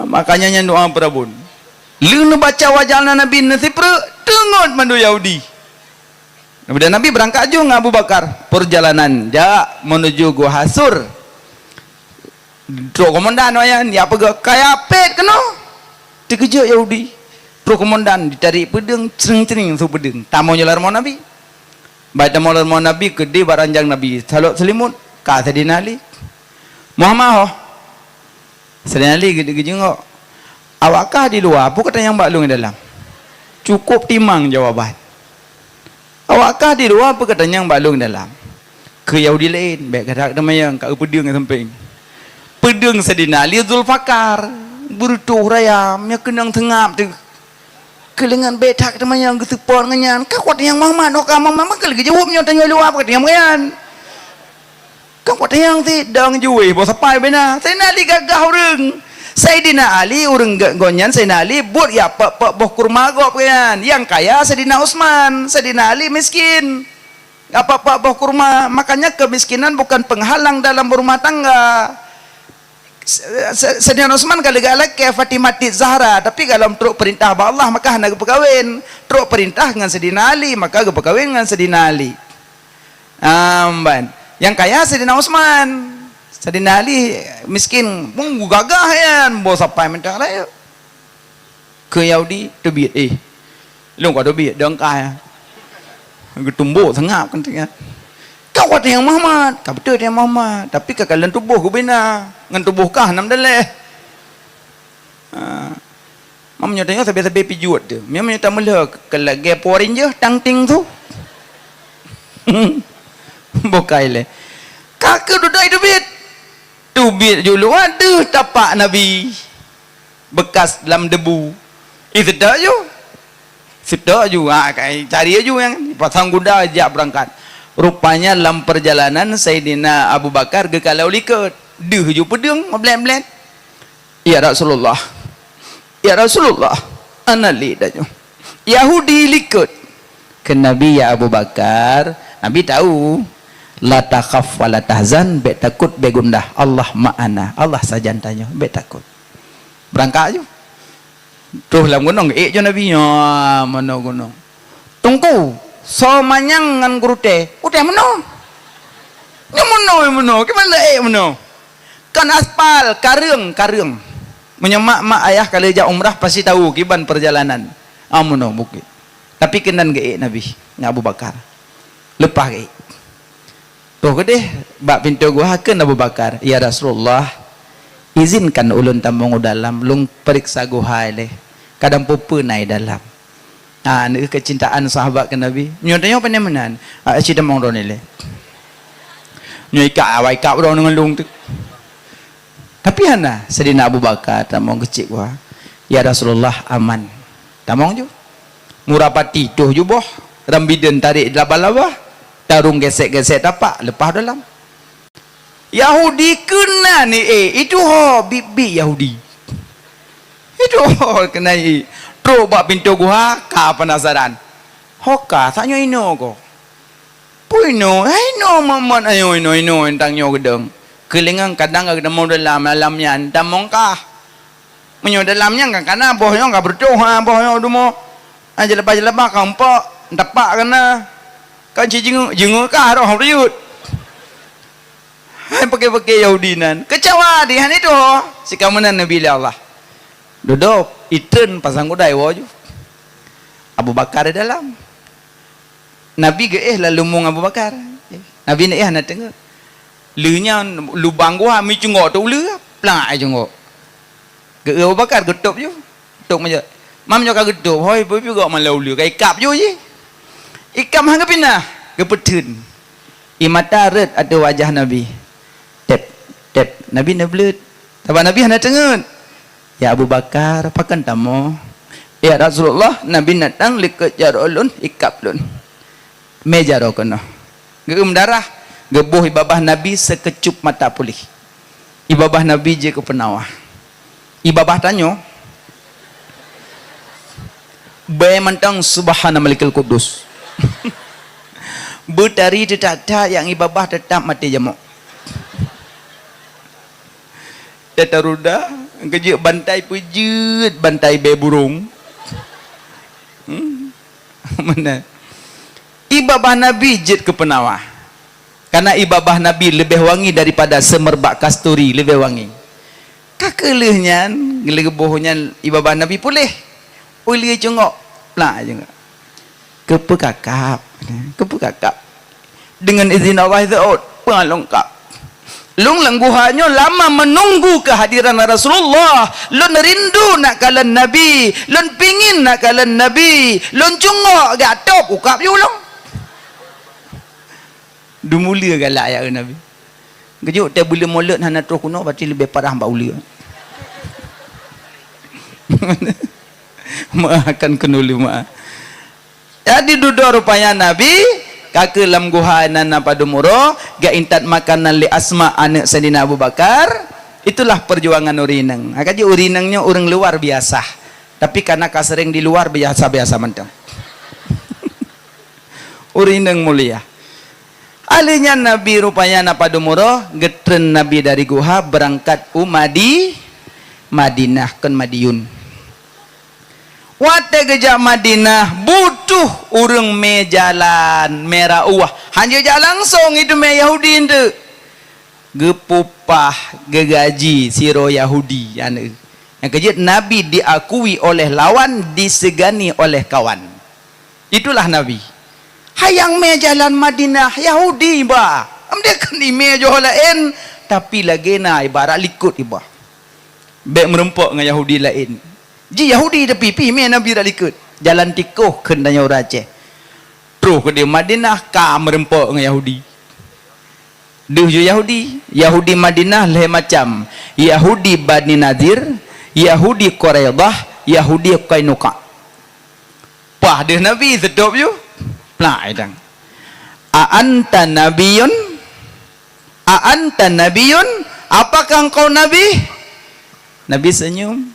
Makanya nyan doa peurabot. Lheueh neubaca wa ja'alna Nabi neusipreuk, teungeut mandum Yahudi. Kemudian Nabi beurangkat ju ngon Abu Bakar. Perjalanan jak menuju Gua Sur. Trok komandan nyan, ya peugah, "Kaya pet keunoe." Teukeujot Yahudi. Trok komandan, jitarék peudeueng, cring-cring su peudeueng. Tamong jalan rumoh Nabi. Bak tamong jalan rumoh Nabi, keudeh bak ranjang Nabi. Salok seulimut, ka Saidina Ali. "Muhammad ho." Saidina Ali geu-, geujeungok. "Awak kah di luwa, peue ka tanyong bak lôn di dalam?" Cukup timang jawaban. "Awak kah di luwa, peue ka tanyong bak lôn di dalam?" Keu Yahudi laén, bèk gata teumanyong, ka geupeudeueng sampéng. Peudeueng Saidina Ali Zulfikar, beureutoh raya, meunyoe keunong seungab teuh. Keuleungan bèk that teumanyong geuseupôt ngon nyan, "Ka kuat nyang Muhammad, oh ka Muhammad, maka lagèe jaweueb nyoe tanyoe luwa, peue ka tanyong nyan." Kan kuat tanyong sidang juweh boh sapai bina. Saidina Ali gagah ureueng. Saidina Ali ureueng ge-, gobnyan Saidina Ali buet ya peuet-peuet boh kurma gob nyan. Nyang kaya Saidina Utsman, Saidina Ali miskin. Apa-apa boh kurma, makanya kemiskinan bukan penghalang dalam berumah tangga. Se-, se-, Saidina Utsman ka lagèe lakèe Fatimah Zahra, tapi kalau trok peurintah bak Allah, maka hana geupeukawen. Trok peurintah ngon Saidina Ali, maka geupeukawen ngon Saidina Ali. Amban. Nyang kaya Saidina Utsman. Saidina Ali miskin, pun gagah nyan, boh sapai mantong rayeuk. Keu Yahudi, teubiet, eh. Lôn ka teubiet, dong ka, ya. Geutumbok seungab kan, ya. Ka kuat nyang Muhammad, ka beutôi nyang Muhammad. Tapi ka kalon tuboh geubina, ngon tuboh kah nam daleh. Ha. Meunyoe tanyoe sabe-sabe pijuet tu. Meunyoe tameulhö keu lagèe Power Ranger, tang ting tu. Bukai lé. Ka keu dudai teubiet. Teubiet ju luwa deuh tapak Nabi. Bekas lam debu. Ih, seutôt ju. Seutôt ju, ha, kai cari ju nyang pasang kuda jak beurangkat. Rupanya lam peurjalanan Saidina Abu Bakar geukalon likot. Deuh ju peudeueng meublét-blét. "Ya Rasulullah, ya Rasulullah, ana li tanyoe. Yahudi likot." Kheun Nabi, "Ya Abu Bakar," Nabi tahu, "la takhaf wa la tahzan, bék takot, bék gundah. Allah ma'ana, Allah sajan tanyoe, bék takot." Beurangkat ju. Troh lam gunong, ék ju Nabi, nyoe meunoe gunong. "Teungku, soe manyang ngon gurutée?" "Gurutée meunoe." "Nyoe meunoe, meunoe, kiban ék meunoe?" "Kon aspal, kareueng, kareueng." Meunyoe mak-mak ayah ka lheueh jak umrah pasti tahu kiban peurjalanan. Ah, meunoe bukét. Tapi keunan geuék Nabi ngon Abu Bakar. Leupah geuék. Troh keudeh bak pintoe guha kheun Abu Bakar, "Ya Rasulullah, izinkan ulôn tamong u dalam, lôn peuriksa guha ilée. Kadang peue-peue na i dalam." Ha, neu keucintaan sahabat keu Nabi. Meunyoe tanyoe pane meunan, ah, cit tamong droeneuh ilée. Nyoe ikab, awai ikab droeneuh ngon lôn tu. Tapi hana, Saidina Abu Bakar tamong keucik guha. "Ya Rasulullah, aman." Tamong ju. Murapati toh ju boh, rambideuen tarek laba-laba, tarông gesek-gesek tapak, leupah dalam. Yahudi keunan ék, itu ho biet-biet Yahudi. Itu ho keunan ék. Trok bak pintoe guha, ka penasaran. Ho ka, tanyoe inoe ko. Peue inoe? Hai inoe, mumat, ayo inoe, inoe, tang nyoe geudong. Keulingang kadang ka geutamong dalam, dalam nyan tamong kah. Meunyoe dalam nyan ka kana, boh nyoe ka beureutoh, ha, boh nyoe dumo. Ha, jeulaba-jeulaba ka umpok, tapak kana. Kan ci jinguk, jinguk ka roh beuyut. Hai peuke-peuke Yahudi nan. Keucawa di han itu, sikameunan Nabi lé Allah. Dudok, itreun pasang kudai woe ju. Abu Bakar di dalam. Nabi geuéh lam lumueng Abu Bakar. Nabi neuéh hana teungeut. Lheueh nyan lubang guha meucunggok teuh uleue, plak ai cunggok. Geu-, Abu Bakar geutôb ju. Tôb meujak. Mam nyoe ka geutôb, hôi, peue-peue gok malau uleue, ka ikab ju jih. Ikab han geupinah, geupeutheun. Ie mata rhot ateueh wajah Nabi. Tép, tép, Nabi neubleuet. Sabab Nabi hana teungeut. "Ya Abu Bakar, pakon tamoe?" "Ya Rasulullah, Nabi neutang likot jaroe lôn, ikab lôn." Mé jaroe keunoe. Geueum darah, geuboh ie babah Nabi sikecup mata puléh. Ie babah Nabi jeuet keu peunawa. Ie babah tanyoe bèe mantong Subhana Malikil Quddus. Beutari teutak-tak nyang ie babah teutap maté jamok. Teuta ruda, keujeuet bantai peujeuet bantai bèe burông. Hmm. Meunan. Ie babah Nabi jeuet keu peunawa. Karena ie babah Nabi leubeh wangi daripada seumerbak kasturi, leubeh wangi. Ka keu lheueh nyan, lheueh geuboh nyan ie babah Nabi puléh. Uleue cunggok, plak cunggok. Keupeue kakab? Keupeue kakab? Deungon izin Allah, izin Allah, peue lôn kab. Lôn lam guha nyoe lama menunggu kehadiran Rasulullah. Lôn rindu nak kalon Nabi. Lôn pingin nak kalon Nabi. Lôn cunggok geutôb, ukab ju lôn. Dum uleue galak ya Nabi. Geujok teuh buleuen mulod hana troh keunoe, berarti leubeh parah bak uleue. Meu'ah kan keunoe lé meu'ah. Jadi dudoe rupanya Nabi, ka keu lam guha nan na padum uroe, geuintat makanan lé Asma aneuk Saidina Abu Bakar. Itulah perjuangan ureueng inong. Ka jeuet ureueng inong nyoe ureueng luar biasa. Tapi karena ka sering di luar, biasa-biasa mantong. Ureueng inong mulia. Ahli nyan Nabi rupanya na padum uroe, geutreun Nabi dari guha beurangkat u Madi-, Madinah, kon Madiun. Watée geujak Madinah, butuh ureueng mé jalan, mé rauwah. Hana jak langsong, itu mé Yahudi enteuk. Geupupah, geugaji sidroe Yahudi, aneuk. Nyang keujeuet Nabi diakui oleh lawan, disegani oleh kawan. Itulah Nabi. Hai nyang mé jalan Madinah, Yahudi ba. Am dia kan imé joh laén, tapi lagée na ibarat likot iba. Bék meurumpok ngon Yahudi laén. Ji Yahudi tapi pi mé Nabi dak likot. Jalan tikoh kheun tanyoe ureueng Aceh. Troh keudeh Madinah ka meurumpok ngon Yahudi. Deuh ju Yahudi, Yahudi Madinah lhée macam. Yahudi Bani Nadir, Yahudi Quraidah, Yahudi Qainuqa. Pah deuh Nabi seutôb ju. Plak idang. "A anta nabiyyun? A anta nabiyyun? Apakah engkau nabi?" Nabi senyum.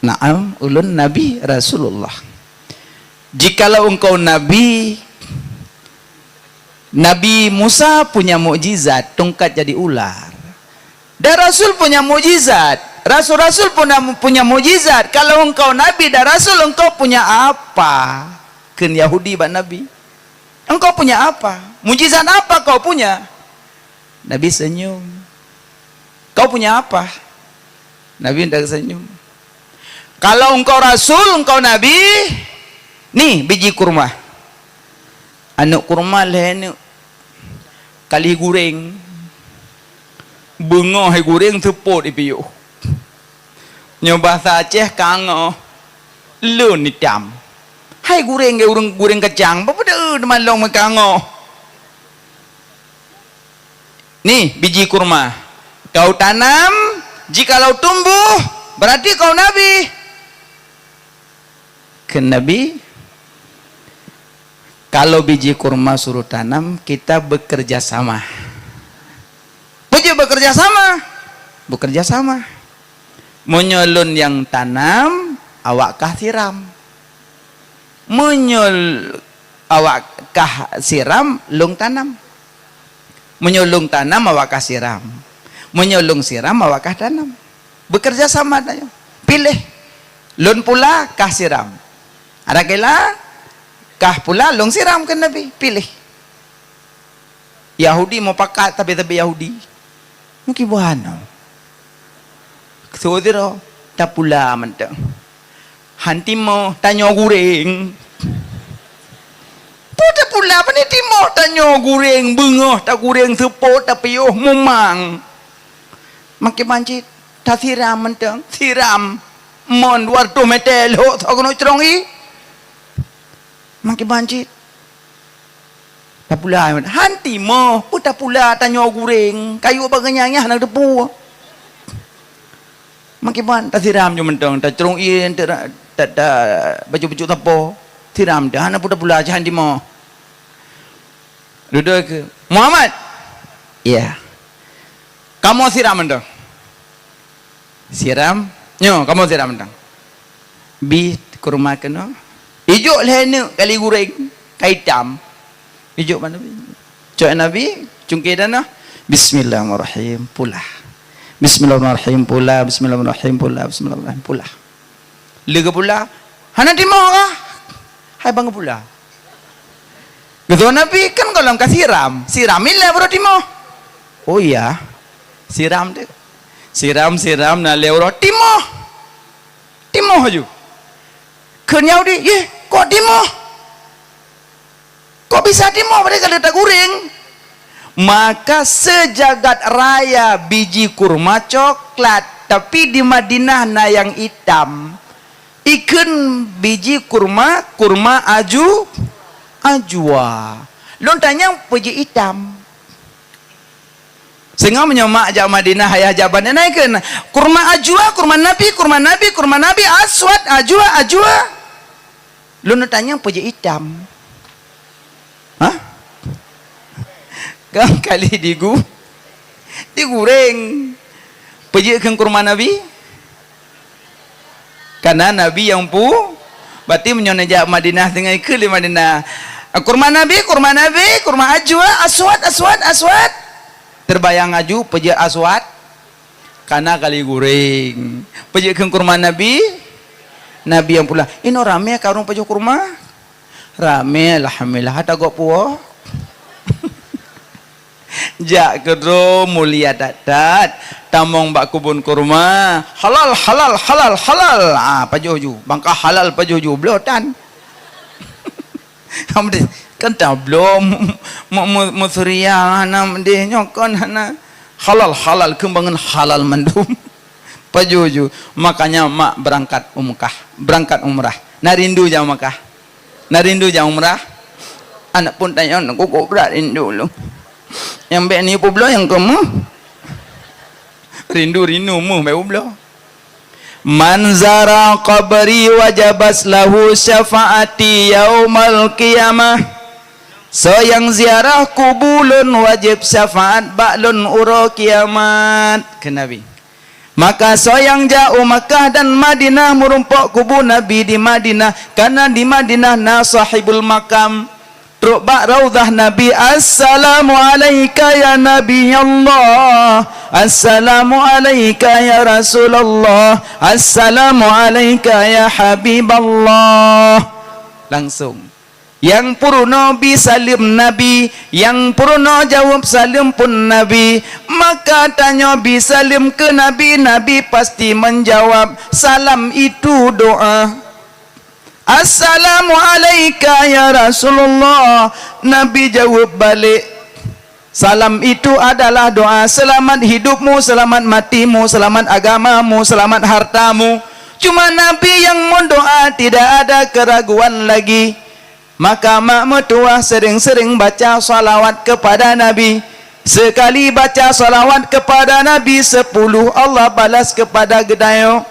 "Naam, ulôn Nabi Rasulullah." "Jikalau engkau nabi, Nabi Musa punya mukjizat, tongkat jadi ular. Dan Rasul punya mukjizat, rasul-rasul punya, punya mukjizat. Kalau engkau nabi dan rasul, engkau punya apa?" Kheun Yahudi bak Nabi. "Engkau punya apa? Mukjizat apa kau punya?" Nabi senyum. "Kau punya apa?" Nabi tersenyum. "Kalau engkau rasul, engkau nabi, nih biji kurma." Aneuk kurma lhèe neuk, kali gureng. Beungoh hai gureng, seupôt ipiôh. Nyoe bahasa Aceh kangoh. Lôn itam. Hai gureng, gureng, gureng kacang, peue peue teuma lôn meukangoh. "Nih biji kurma, kau tanam, jikalau tumbuh, berarti kau nabi," kheun Nabi. "Kalau biji kurma suruh tanam, kita bekerja sama." "Peue jeuet bekerja sama?" "Bekerja sama. Meunyoe lôn nyang tanam, awak kah siram. Meunyoe l-, awak kah siram, lôn tanam. Meunyoe lôn tanam, awak kah siram. Meunyoe lôn siram, awak kah tanam. Bekerja sama tanyoe. Piléh. Lôn pula kah siram. Adak kila, kah pula lôn siram," kheun Nabi. "Piléh." Yahudi mupakat, tabi-tabi Yahudi. Meukiban. Sudroe, tapula mantong. Han timoh, tanyoe gureng. Peue tapula, pane timoh, tanyoe gureng, beungoh tagureng, seupôt tapiôh, mumang. Meukiban cit, tasiram mantong, siram. Mon dua reutôh mètè lhôk, soe keunoe crông ié. Meukiban cit. Tapula, han timoh, peue tapula, tanyoe gureng, kayue bak geunyang nyan hana teupeu. Meukiban, tasiram ju mantong, tacrông ié, ta, ta, ta, bacut-bacut sapo, siram, hana peue tapula, han timoh. Dudoe keu, "Muhammad!" "Iya." "Kamoe siram mantong." Siram. "Nyoe, kamoe siram mantong." Bi kurma keunoe. Ijok lhèe neuk kali gureng, ka itam. Ijok bak Nabi. Cok Nabi, cungké tanoh. Bismillahirrahmanirrahim. Pula. Bismillahirrahmanirrahim. Pula. Bismillahirrahmanirrahim. Pula. Lé geupula, "Hana timoh kah?" "Hai ban geupula." Geutanyong Nabi, "Kan gohlom ka siram? Siram ilèe baru timoh." "Oh iya, siram deh." Siram, siram, na lhèe uroe timoh. Timoh aju. Kheun Yahudi, "Yeh, kok timoh? Kok bisa timoh padahai ka lheueh tagureng?" Maka sejagat raya biji kurma coklat, tapi di Madinah na nyang itam. Ikheun biji kurma, kurma aju, ajwa. Lôn tanyong peue jeuet itam. Singoh meunyoe mak jak Madinah, ayah jak Madinah, ikheun, "Kurma ajwa, kurma Nabi, kurma Nabi, kurma Nabi, aswad, ajwa, ajwa." Lôn tanyong peue jeuet itam. Hah? Kan kali digu-, digureng. Peue jeuet kheun kurma Nabi? Karena Nabi nyang pu-, berarti meunyoe neujak Madinah, singoh ikheun lé Madinah, "Kurma Nabi, kurma Nabi, kurma ajwa, aswad, aswad, aswad." Teubayang aju, peue jeuet aswad? Karena kali gureng. Peue jeuet kheun kurma Nabi? Nabi nyang pula. Inoe ramé ka ureueng pajoh kurma. Ramé, alhamdulillah, tagok puwoe. Jak keudroe mulia that-that, tamong bak keubon kurma. Halal, halal, halal, halal. Ah, pajoh ju. Bangka halal pajoh ju, bloe tan. Kan tabloe mu-, mu-, mu-, meuseuria hana meudeh nyoe kon hana. Halal, halal, keumbangan halal mandum. Pajoh ju. Makanya mak berangkat umkah, berangkat umrah. Na rindu jak Mekah? Na rindu jak umrah? Aneuk pun tanyong, "Kok brat rindu lôn." Nyang bèk neuyue peubloe nyang keumu. Rindu-rindu meuh bèk peubloe. "Man zara qabri wajabat lahu syafaati yaumal qiyamah." Soe nyang ziarah kubu lôn wajéb syafaat bak lôn uroe kiamat, kheun Nabi. Maka soe nyang jak u Makkah dan Madinah meurumpok kubu Nabi di Madinah, kareuna di Madinah na sahibul makam. Trok bak raudhah Nabi, "Assalamu alaika ya Nabi Allah. Assalamu alaika ya Rasulullah. Assalamu alaika ya Habiballah." Langsung. Nyang peurunoe bi saleuem Nabi, nyang peurunoe jaweueb saleuem pun Nabi. Maka tanyoe bi saleuem keu Nabi, Nabi pasti meujawab, salam itu doa. "Assalamu alaika ya Rasulullah." Nabi jaweueb balek, "Salam itu adalah doa, selamat hidupmu, selamat matimu, selamat agamamu, selamat hartamu." Cuma Nabi nyang meudoa, tidak ada keraguan lagi. Maka mak meutuwah sering-sering baca salawat kepada Nabi. Sekali baca salawat kepada Nabi, sepuluh Allah balas kepada geutanyoe.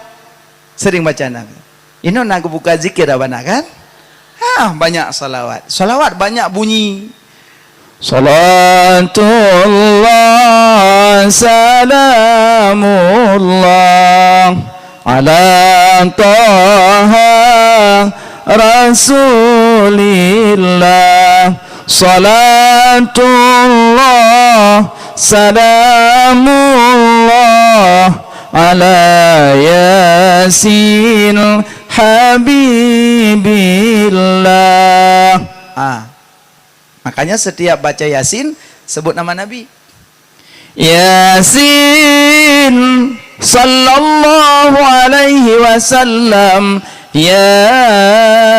Sering baca Nabi. Inoe na geubuka zikir abana kan? Ha, banyak salawat. Salawat banyak bunyi. Salatullah, salamullah, ala Taha Rasulillah. Salatullah, salamullah, ala Yasin Habibillah. Ah. Makanya setiap baca Yasin, sebut nama Nabi. Yasin, sallallahu alaihi wasallam, Yasin.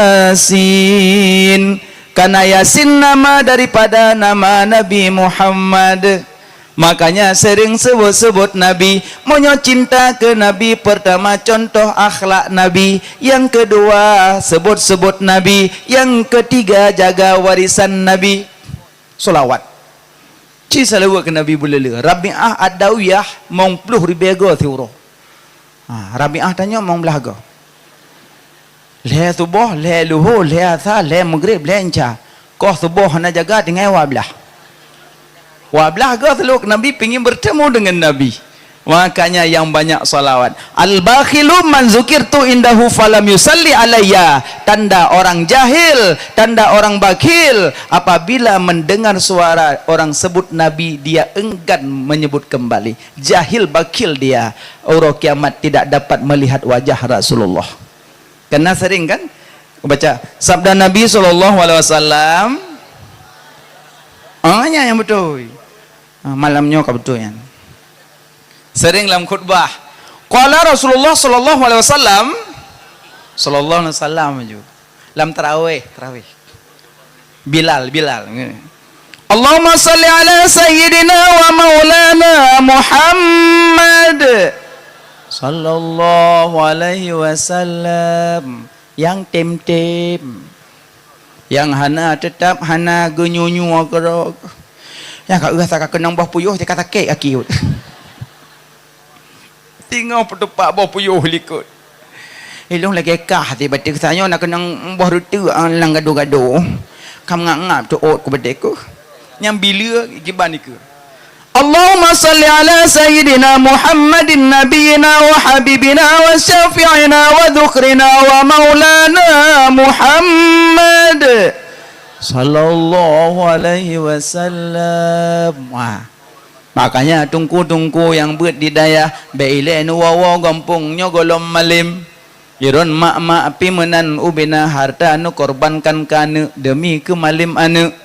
Karena Yasin nama daripada nama Nabi Muhammad. Makanya sering sebut-sebut Nabi. Meunyoe cinta keu Nabi, pertama contoh akhlak Nabi. Yang kedua, sebut-sebut Nabi. Yang ketiga, jaga warisan Nabi. Solawat. Ci salawat keu Nabi beuleuleue. Rabi'ah Ad-Dawiyah mong ploh ribée goe siuroe. Ha, Rabi'ah tanyoe mong blaih goe. Lhée suboh, lhée luho, lhée asa, lhée meugreb, lhée insya. Koh suboh hana jaga tinggai dua blaih. Dua blaih goe seulawat keu Nabi pingin bertemu dengan Nabi. Makanya yang banyak salawat. Al-bakhilu man zukirtu indahu falam yusalli alayya. Tanda orang jahil, tanda orang bakhil, apabila mendengar suara orang sebut Nabi, dia enggan menyebut kembali. Jahil bakhil dia. Uroe kiamat tidak dapat melihat wajah Rasulullah. Karena sering kan baca sabda Nabi sallallahu alaihi wasallam. Ah, nyan nyang beutôi. Ah, malam nyoe ka beutôi nyan. Sering lam khutbah. Qala Rasulullah sallallahu alaihi wasallam, sallallahu alaihi wasallam ju. Lam tarawih, tarawih. Bilal, Bilal. Allahumma salli ala sayyidina wa maulana Muhammad sallallahu alaihi wasallam. Nyang tem-tem. Nyang hana, teutap hana geunyoe-nyoe keudroe. Nyang ka rasa ka keunong boh puyôh, teuka sakét kaki. Singoh peutupak boh puyôh likot. Ilong lagée kah hati bateue, sanyoe na keunong boh reuteuek lam gado-gado. Ka meungab-ngab teuôt ku bateue ku. Nyang bileue kiban dikeue. Allahumma salli ala sayyidina Muhammadin nabiyina wa habibina wa syafi'ina wa dzukhrina wa maulana Muhammad sallallahu alaihi wasallam. Wah. Makanya teungku-teungku nyang beuet di dayah, bék ilée neuwoe-woe gampông nyoe gohlom malem. Iron mak-mak pih meunan ubena harta neukorbankan keu aneuk deumi keu malem aneuk.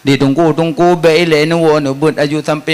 Di teungku-teungku bék ilée neuwoe neubeuet aju sampoe